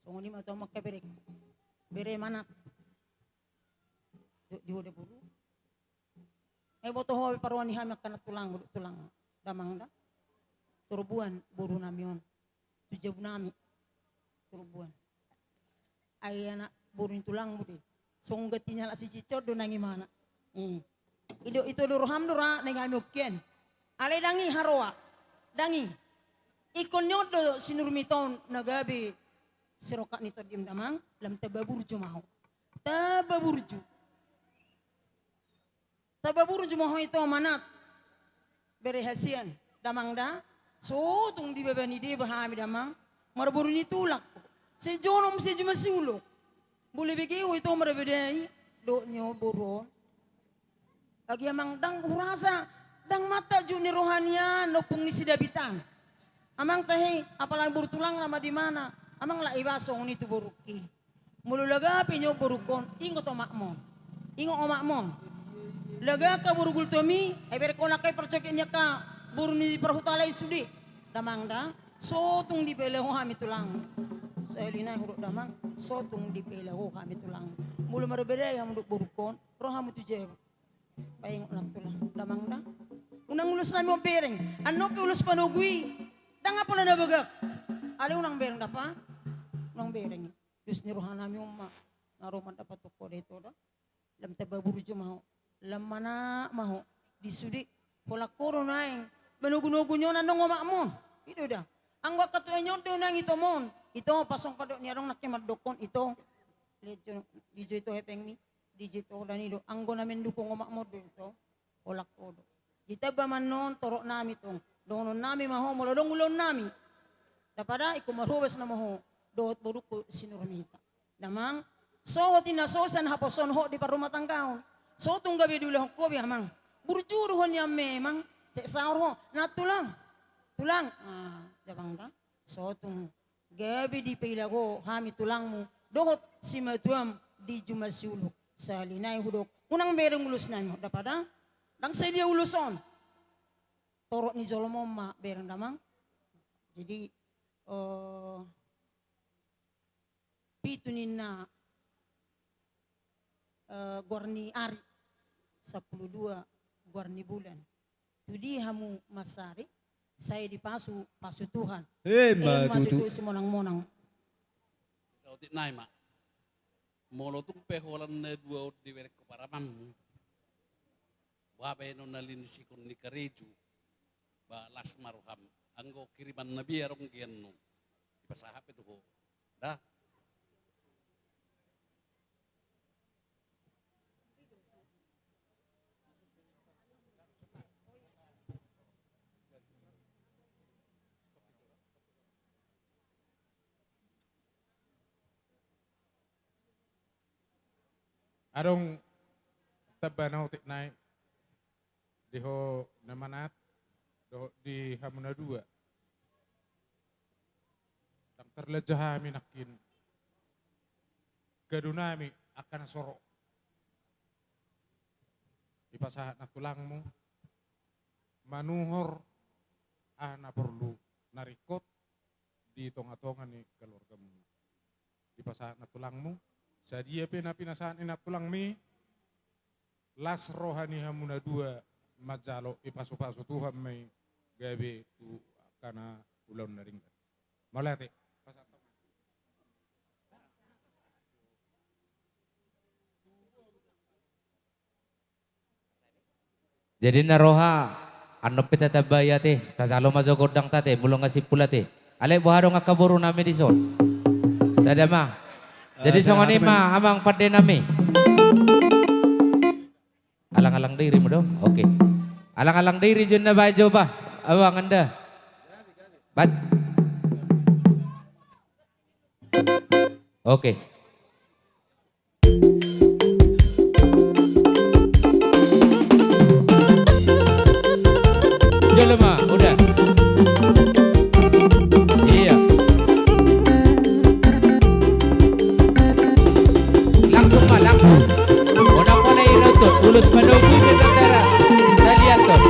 Songon i ma tu hamu angka bere. Bere Manat. Di, di ho da boru. Nga iboto ho hape parumaen ni hami angka nantulang, tulang. Damang da. Torbuan boru nami on. Tu jabu nami. Torbuan. Ai anak boru ni tulangmu do i. Songon ganti ni halak sisicot do nang imana. Eh. I do, ito do roham do ra nang hami ongkian. Alai dang i haroa. Dang i. Ingkon ni on do si Nurmita on na gabe sirongkap ni tondim damang, lam tamba burju ma ho. Tamba burju. Tamba burju ma ho ito Manat. Bere hasian, damang da. So tung dibebani deba hami damang. Marboru ni tulang. Sai jonok muse juma siulok. Molo bege ho ito marbadai. Dohot ni ho boru on. Agi amang, dang hurasa, dang mantap juk ni roha nian ompung ni si David an. Amang tahe, apalagi boru tulang nama di mana. Amang, lak iba songon i tu borungki. Molo laga pe ingot borungkon, ingot omakmon. Ingot omakmon. Laga angka boru gultom i, ai bereng ho nangkin parcoket ni angka boru ni parhutala i sude. Damang da, so tung dipaila ho hami tulang. Sahali nai hudok damang, so tung dipaila ho hami tulang. Molo marbadai hamu dohot borungkon, ro hamu tu jabu. Paingot nang tulang, damang da. Unang ulos nami on bereng. Annon pe ulos panogu i. Dang pola na bagak. Alai unang bereng da pa. Unang bereng i. Dos ni roha nami on ma na ro mandapothon ho da ito da. Lam tamba burju ma ho. Lam manat ma ho. Di sude. Holan ho do naeng manogunogu ni on annon omakmon. I do da. Anggo angka tua ni on do naeng itomon. Ito, pasongkadok ni adong nangkin mandokkon ito. Liat jo, di jo ito hepengmi. Di jo ito, dang i do. Anggo na mendukung omakmon do ito. Holan ho do. Ditamba ma annon torop nami tong. Dohonon nami ma ho molo adong ulaon nami. Dapot da ingkon marhobas nama ho dohot borungku si Nurmita. Damang, sohot i na so sian haposoon hot di parrumatanggaon. So tung gabe diulahon ho be amang. Burju do ho nian memang. Sek saor ho. Na tulang. Tulang. Ah, damang da. So tung gabe dipaila ho hami tulangmu dohot simatuam di juma siulok. Sahali nai hudok, unang bereng ulos nami on, dapot da. Dang sai dia ulos on. Torop ni jolma on ma bereng damang. Jadi, eh, pitu ninna, eh, goar ni ari, sampulu dua goar ni bulan. Tu dia hamu mansari, sai dipasu, pasu Tuhan. Emma tutu. Emma tutu simonangmonang. Saotik nai ma. Molo tung pe holan na dua on dibereng ho paramanmu, baen on na linsikon ni karejo, ba las ma roham. Anggo kiriman na bia adong di annon, dipasahat pe tu ho. Da. Adong tamba na otik nai di ho na manat dohot di hamu na dua. Ndang tarlanja hami nangkin, gabe do nami angka na so ro. Dipasahat nantulangmu manuhor aha na porlu na ringkot di tonga-tonga ni keluargamu. Dipasahat nantulangmu, sadia pe na pinasahat ni nantulangmi, las roha ni hamu na dua manjalo, dipasu-pasu Tuhan ma i gabe tu angka na ulaon na denggan. Mauliate. Jadi na roha, annon pe tatambai ate, tajalo ma jo gondang ta ate, molo nga simpul ate. Alai boha adong angka boru nami dison? Sada ma. Jadi songon i ma, amang pande nami. Alang-alang diri ma do. Oke. Alang-alang diri jo na baen jo ba. Amang enda. Bat. Oke. Jolo ma, udah. Iya. Langsung ma, langsung. Unang pola i nonton, ulos manogu di tentara. Kita lihat tuh.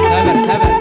Sabar, sabar.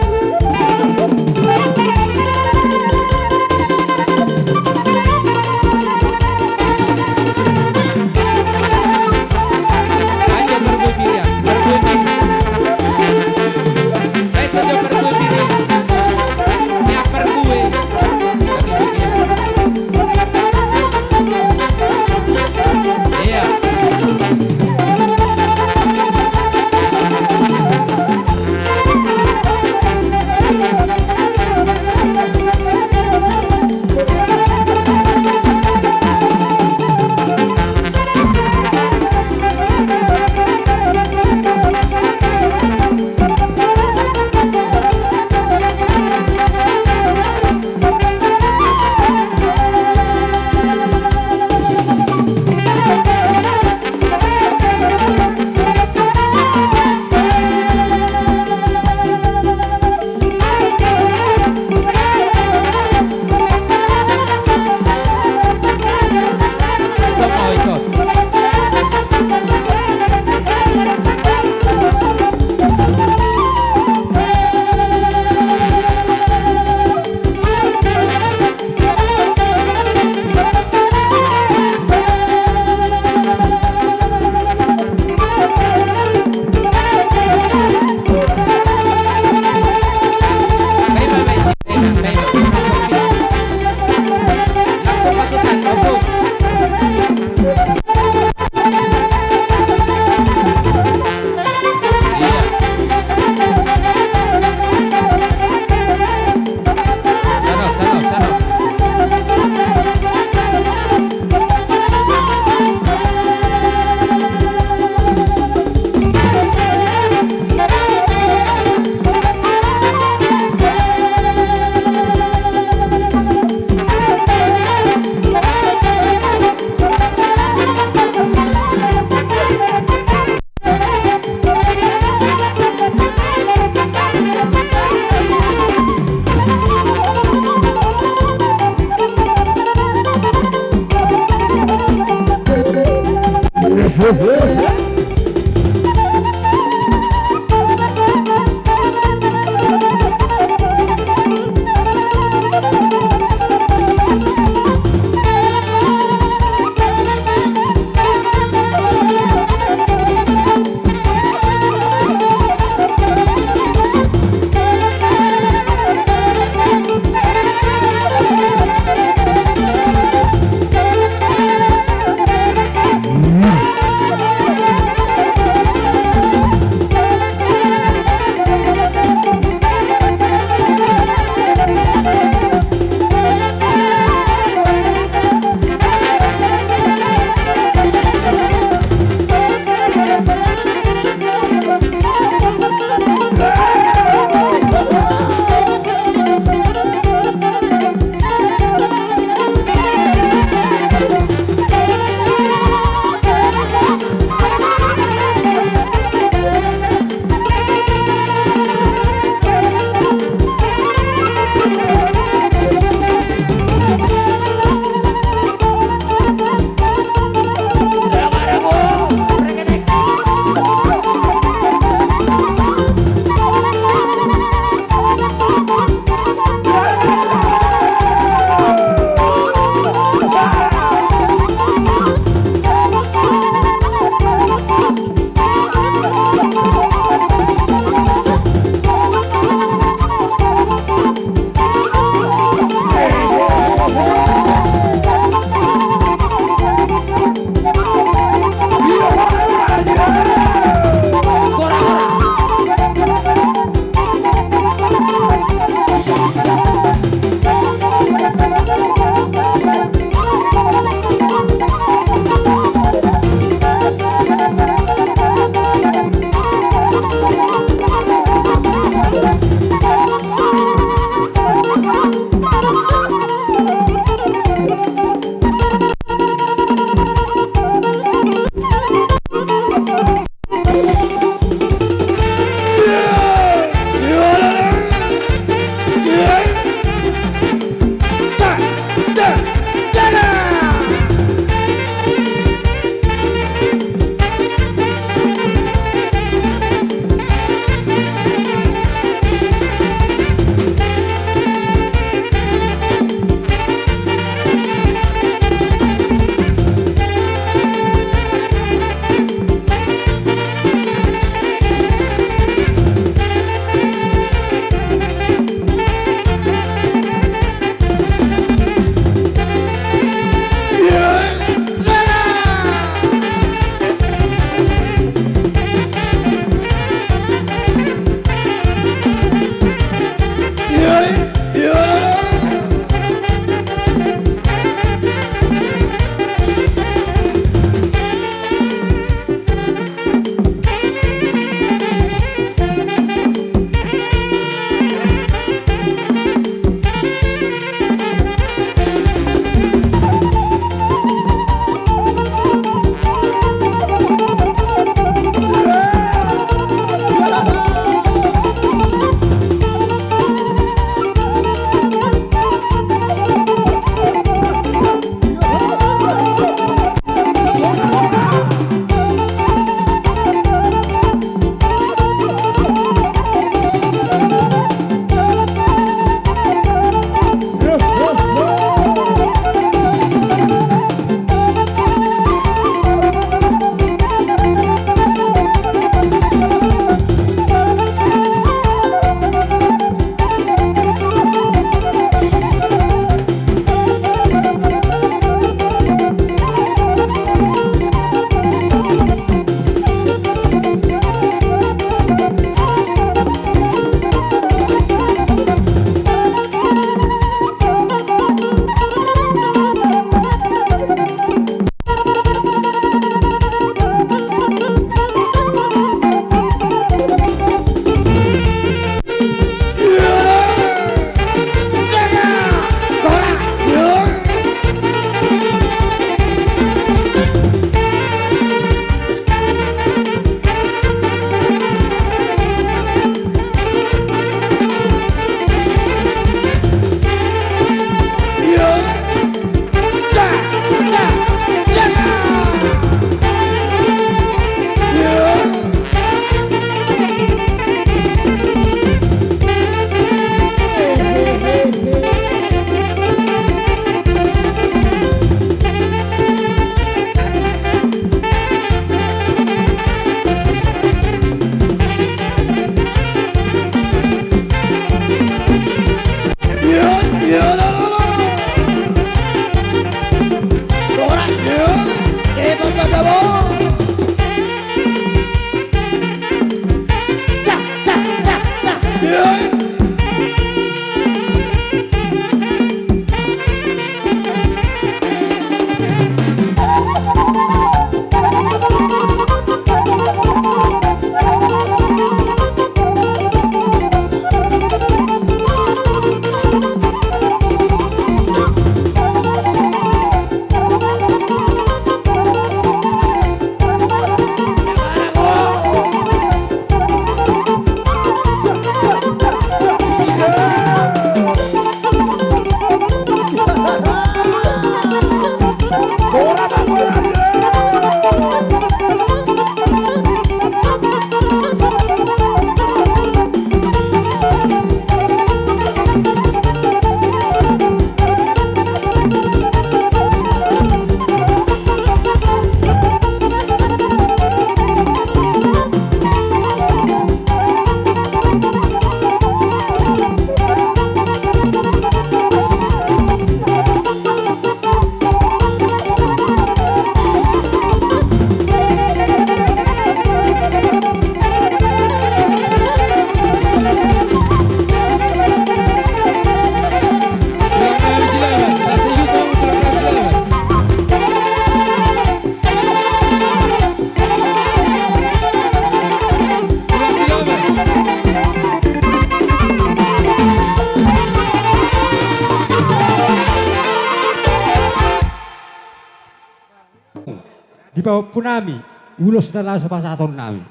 Di pahompu nami, ulos na laho pasahaton nami.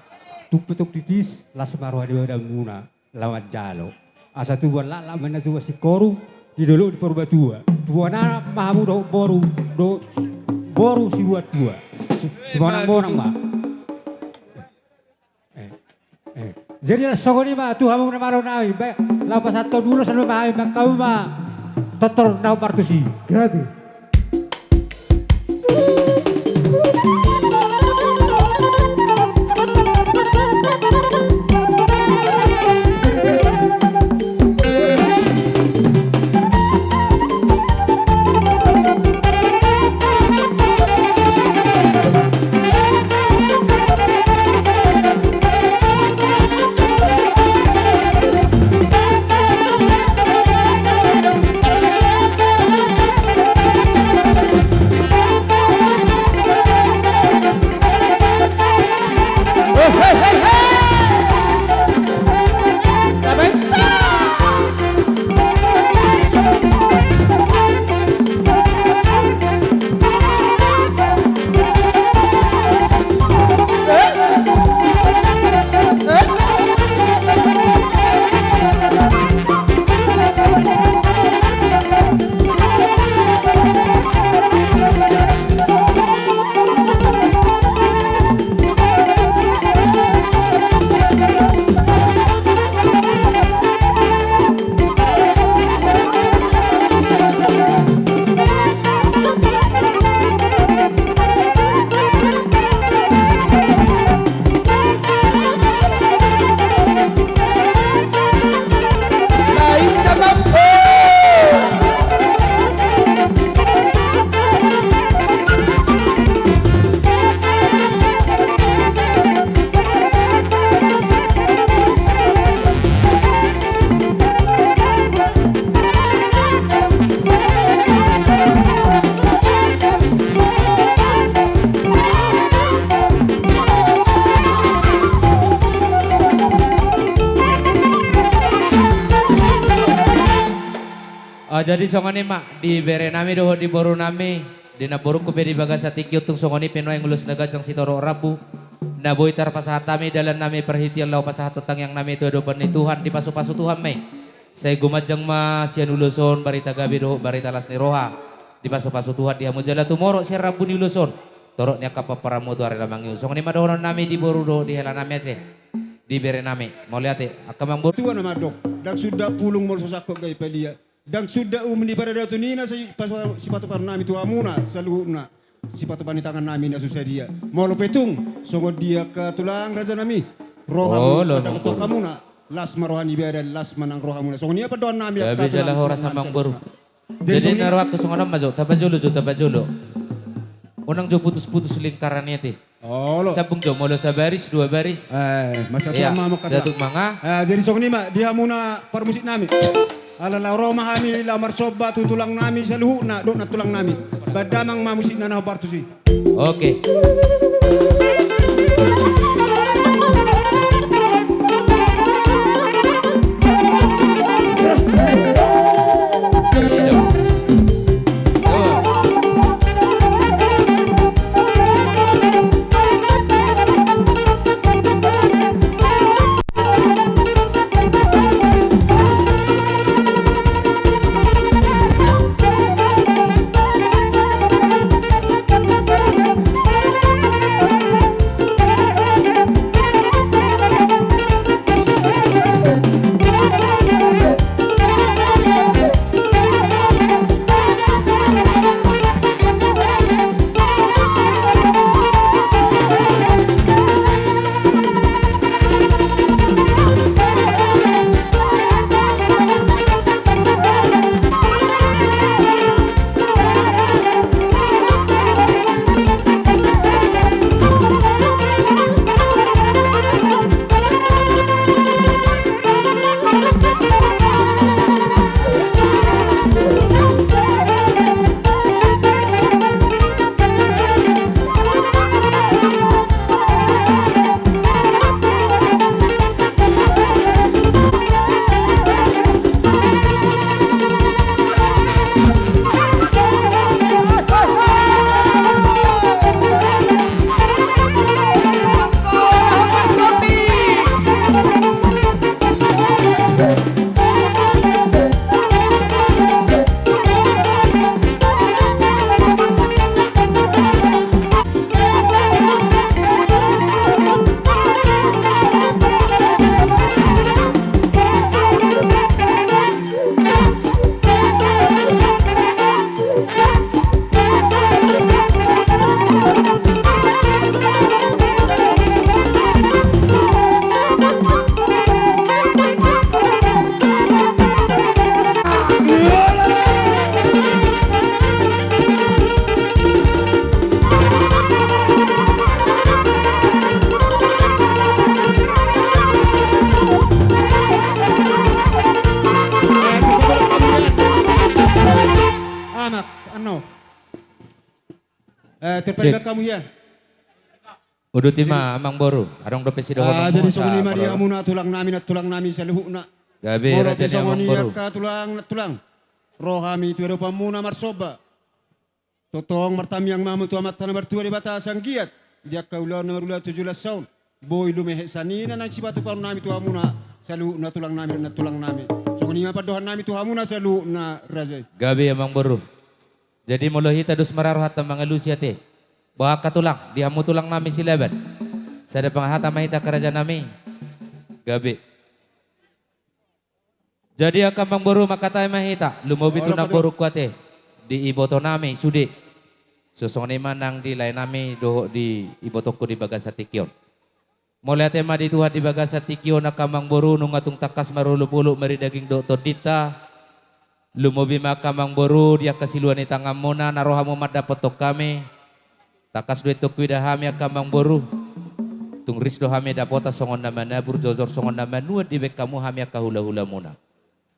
Tung pe tung pipis, las ma roha ni badanmuna, laho manjalo. Asa tubuan laklak ma na tubuan singkoru, di dolok ni Purbatua. Tubuan anak ma hamu dohot boru, dohot boru sibuat tua. Si-, simonang-monang ma. Eh, eh. Jadi, laos songon i ma tu hamu na malo nami, ba-, laho pasahathon ulos ma hami, ba-, hamu ma tortor na hombar tusi. Gabe. Jadi songon i ma di bere nami dohot di boru nami, di namborungku pe di bagasan tingki on, tung songon i pe nuaeng ulos na ganjang sitorop rambu, na boi tarpasahat hami dalan nami parhitean laho pasahathon tangiang nami tu adopan ni Tuhan, dipasupasu Tuhan ma i. Sai gumanjang ma sian ulos on barita gabe dohot barita las ni roha, dipasupasu Tuhan di hamu jala tumorop sian rambu ni ulos on torop ni angka pomparanmu tu ari na mangihut. Songon i ma dohonon nami di boru dohot di hela nami ate, di bere nami. Mauliate, angka amangboru. Tua na mandok, ndang suda pulung molo so sangkot gabe palia. Ndang suda um ni paradaton i na si-, pas-, sipatupaon nami tu hamuna saluhutna, sipatupa ni tangan nami na so sadia. Molo pe tung songon dia angka tulang raja nami, rohamu, olo, pandapothon hamuna, las ma roha ni badan, las ma nang rohamuna. Songon i ma pandohan nami angka tulang. Gabe jala horas amangboru. Jadi na rohangku songon on ma jo, tapajolo jo, tapajolo. Unang jo putus-putus lingkaran i ate. Olo. Sambung jo, molo sabaris, dua baris. Eh, masa tua ma mangkata. Datuk manga. Eh, jadi songon i ma di hamuna parmusik nami. Ala laho ro ma hami laho marsomba tu tulang nami saluhutna, dohot nantulang nami. Baen damang ma musikna na hombar tusi. Oke. Anak, ano. Eh, terpalibat kamu ya. Uduti ma amangboru, adong dope sidohononmu. Ah, jadi songon i ma di hamuna tulang nami, nantulang nami saluhutna. Gabe raja ni amangboru. Molo pe songon i angka tulang, nantulang, ro hami tu adopanmuna marsomba. Tongtong martangiang ma hamu tu Amanta na martua Debata sian giat di angka ulaon na marula tu joloan on. Boi lumehe sanina nang sipatupaon nami tu hamuna saluhutna tulang nami, nantulang nami. Songon i ma pandohan nami tu hamuna saluhutna raja i. Gabe amangboru. Jadi molo hita dos ma ra rohanta mangalusi ate. Boha angka tulang, di hamu tulang nami Silaban. Sada panghata ma hita angka raja nami. Gabe. Jadi angka amangboru, mangkatai ma hita, lumobi tu namborungku ate, di iboto nami sude. So songon i ma nang di lae nami dohot di ibotongku di bagasan tingki on. Mauliate ma di Tuhan di bagasan tingki on angka amangboru, nunga tung tangkas marolopolop marnidaging dohot tondinta. Lumobi ma angka amangboru di angka siluan ni tanganmuna na ro hamu mandapothon hami. Tangkas do antong huida hami angka amangboru. Tung ris do hami dapotan songon na manabur, jojor songon na manuan dibaen hamu hami angka hulahulamuna.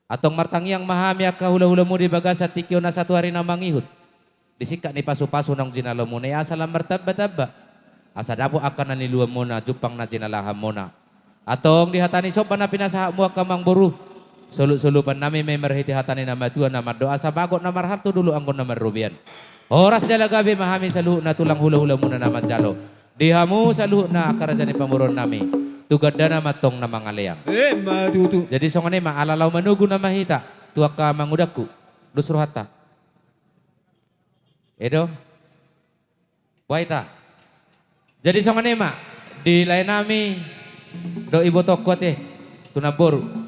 Antong martangiang ma hami angka hulahulamuna di bagasan tingki on asa tu ari na mangihut, di singkat ni pasupasu naung jinalomuna i asa lam martambatamba, asa dapot angka na niluamuna, jumpang na jinalahanmuna. Antong di hata ni somba na pinasahatmu angka amangboru, Solup-solupan nami ma i marhite hata ni na matua na mandok asa bagot na marhalto, dolok anggo na marrobean. Horas jala gabe ma hami saluhutna tulang hula-hula muna na manjalo. Di hamu saluhutna angka raja ni pamoruon nami, tu gandana ma antong na mangalean. Emma tutu. Jadi songon i ma, ala laho manogu nama hita tu angka mangudangku. Dos rohanta. Edo. Boha hita. Jadi songon i ma, di lae nami dohot ibotongku ate, tu namboru.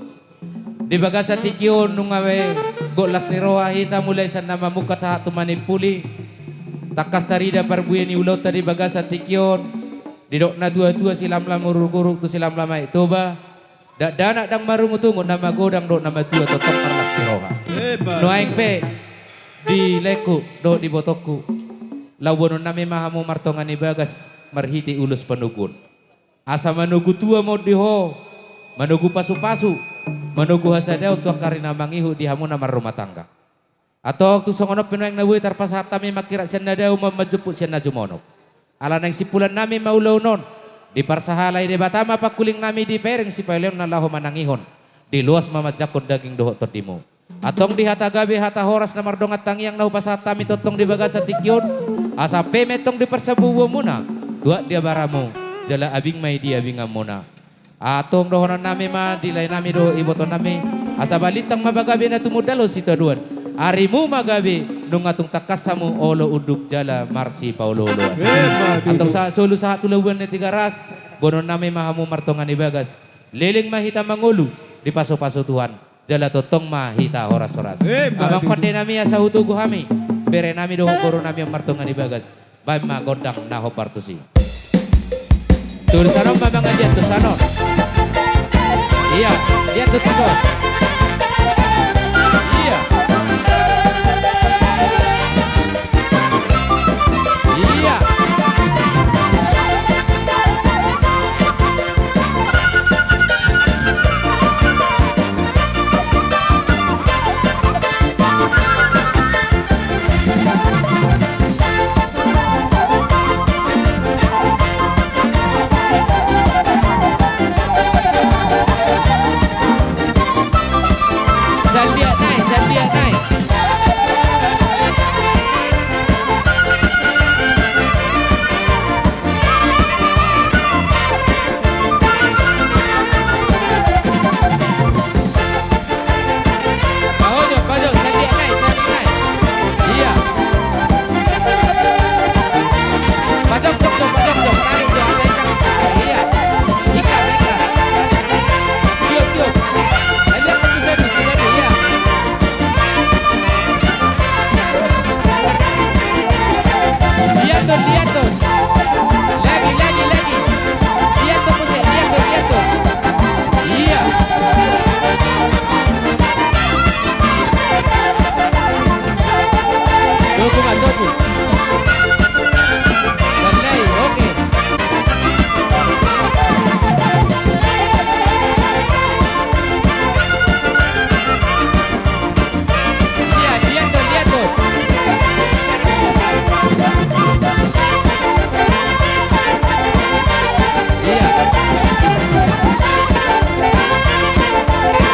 Di bagasan tingki on nunga be gok las ni roha hita mulai sian na mamungka sahat tu manimpuli. Tangkas tarida parbue ni ulaonta di bagasan tingki on. Didok na tua-tua, silamlam uruk-uruk tu silamlam Aek Toba. Dakdanak ndang marungut-ungut, na magodang dohot na matua tongtong marlas ni roha. Emma. Nuaeng pe di laengku dohot di ibotongku, laho boanon nami ma hamu martonga ni bagas marhite ulos panoguon. Asa manogu tua ma on di ho, manogu pasu-pasu, manogu hasadaon tu angka ari na mangihut di hamu na marrumah tangga. Antong tung songon on pe nuaeng na boi tarpasahat hami mangkirap sian na dao ma manjumput sian na jumonop. Ala naeng simpulan nami ma ulaon on, diparsahalai Debata ma pangkuling nami, dipaereng sipaeleon na laho manangihon, diloas ma manjangkon daging dohot tondimu. Antong di hata gabe hata horas na mardongan tangiang na hupasahat hami tongtong di bagasan tingki on, asa pe ma i antong di parsambubuonmuna, tuat di abaramu, jala abing ma i di abinganmuna. Antong dohonon nami ma di lae nami dohot iboto nami, asa balintang ma pagabe na tumundalhon sitadoan. Arimu ma gabe nunga tung tangkas hamu olo unduk jala marsipaolo-oloan. Emma tutu. Antong sahat solu sahat tu labuan ni Tigaras, boanon nami ma hamu martonga ni bagas. Leleng ma hita mangolu dipasu-pasu Tuhan, jala tongtong ma hita horas-horas. Emma tutu. Amang pande nami, asa hutogu hami, bere nami dohot boru nami on martonga ni bagas. Baen ma gondang na hombar tusi. Tusan on ma mangajian, tusan on. Ia, ia tusan on. Ia. Ia. Saliak nai, saliak nai. Pajok, pajok, saliak nai, saliak nai. Ia. Pajok, jok, jok, pajok, jok, tarik, jok, tarik, jok, ia. Ikat, ikat. Tiup, tiup. Lihat, lihat, lihat, ia. Lihat, tuh, lihat, tuh. Lagi, lagi, lagi. Lihat tuh, Pusat. Lihat tuh, lihat tuh. Ia. Tugu, Mas, tugu. Sallai, oke. Lihat, lihat tuh, lihat tuh. Iya.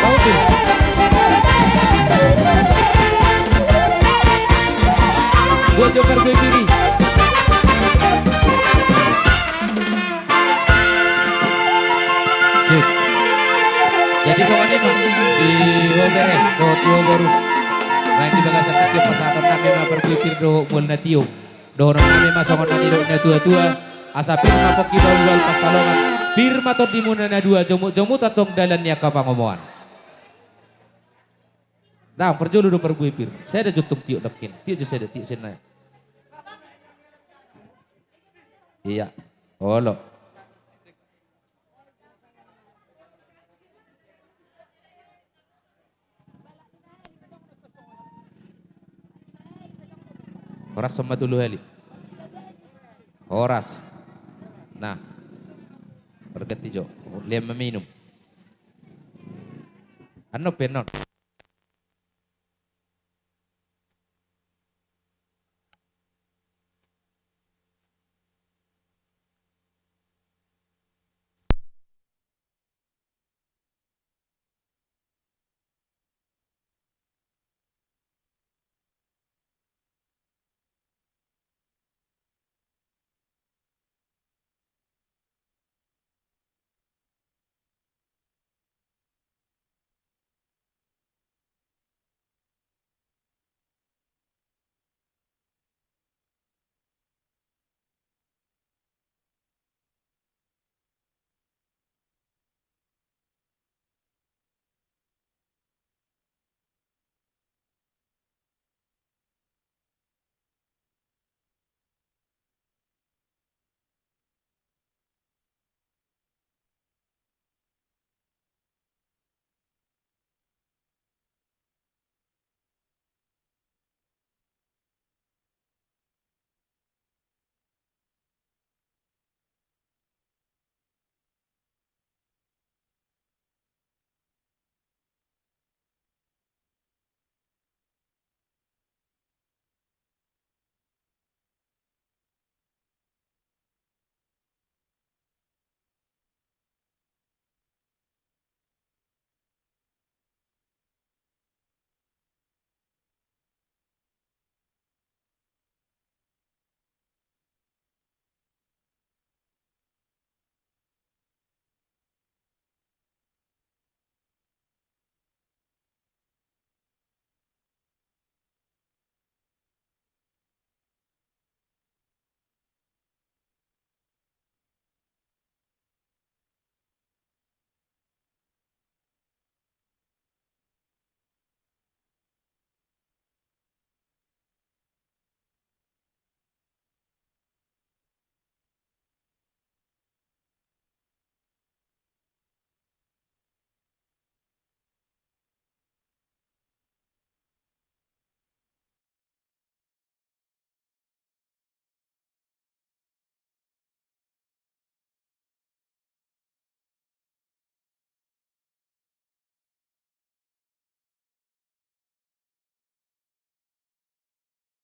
Tahu tuh. Gua joker gue kiri. Sip. Jadi songon i ma di ho bere dohot di ho boru. Naeng di bagasan tingki on pasahaton nami ma parbue pir dohot mual na tio. Dohonon nami ma songon na nidok ni na tua-tua. Asa pir ma pongki bahul-bahul pansalongan. Pir ma tondimuna na dua, jomut-jomut antong dalan ni angka pangomoan. Ndang, parjolo do parbue pir. Sada jo antong tiok nangkin. Tiok jo sada, tiok sian na. Iya. Olo. Horas on ma tolu hali. Horas. Nah. Parganti jo. Lehon ma minum. Annon pe annon.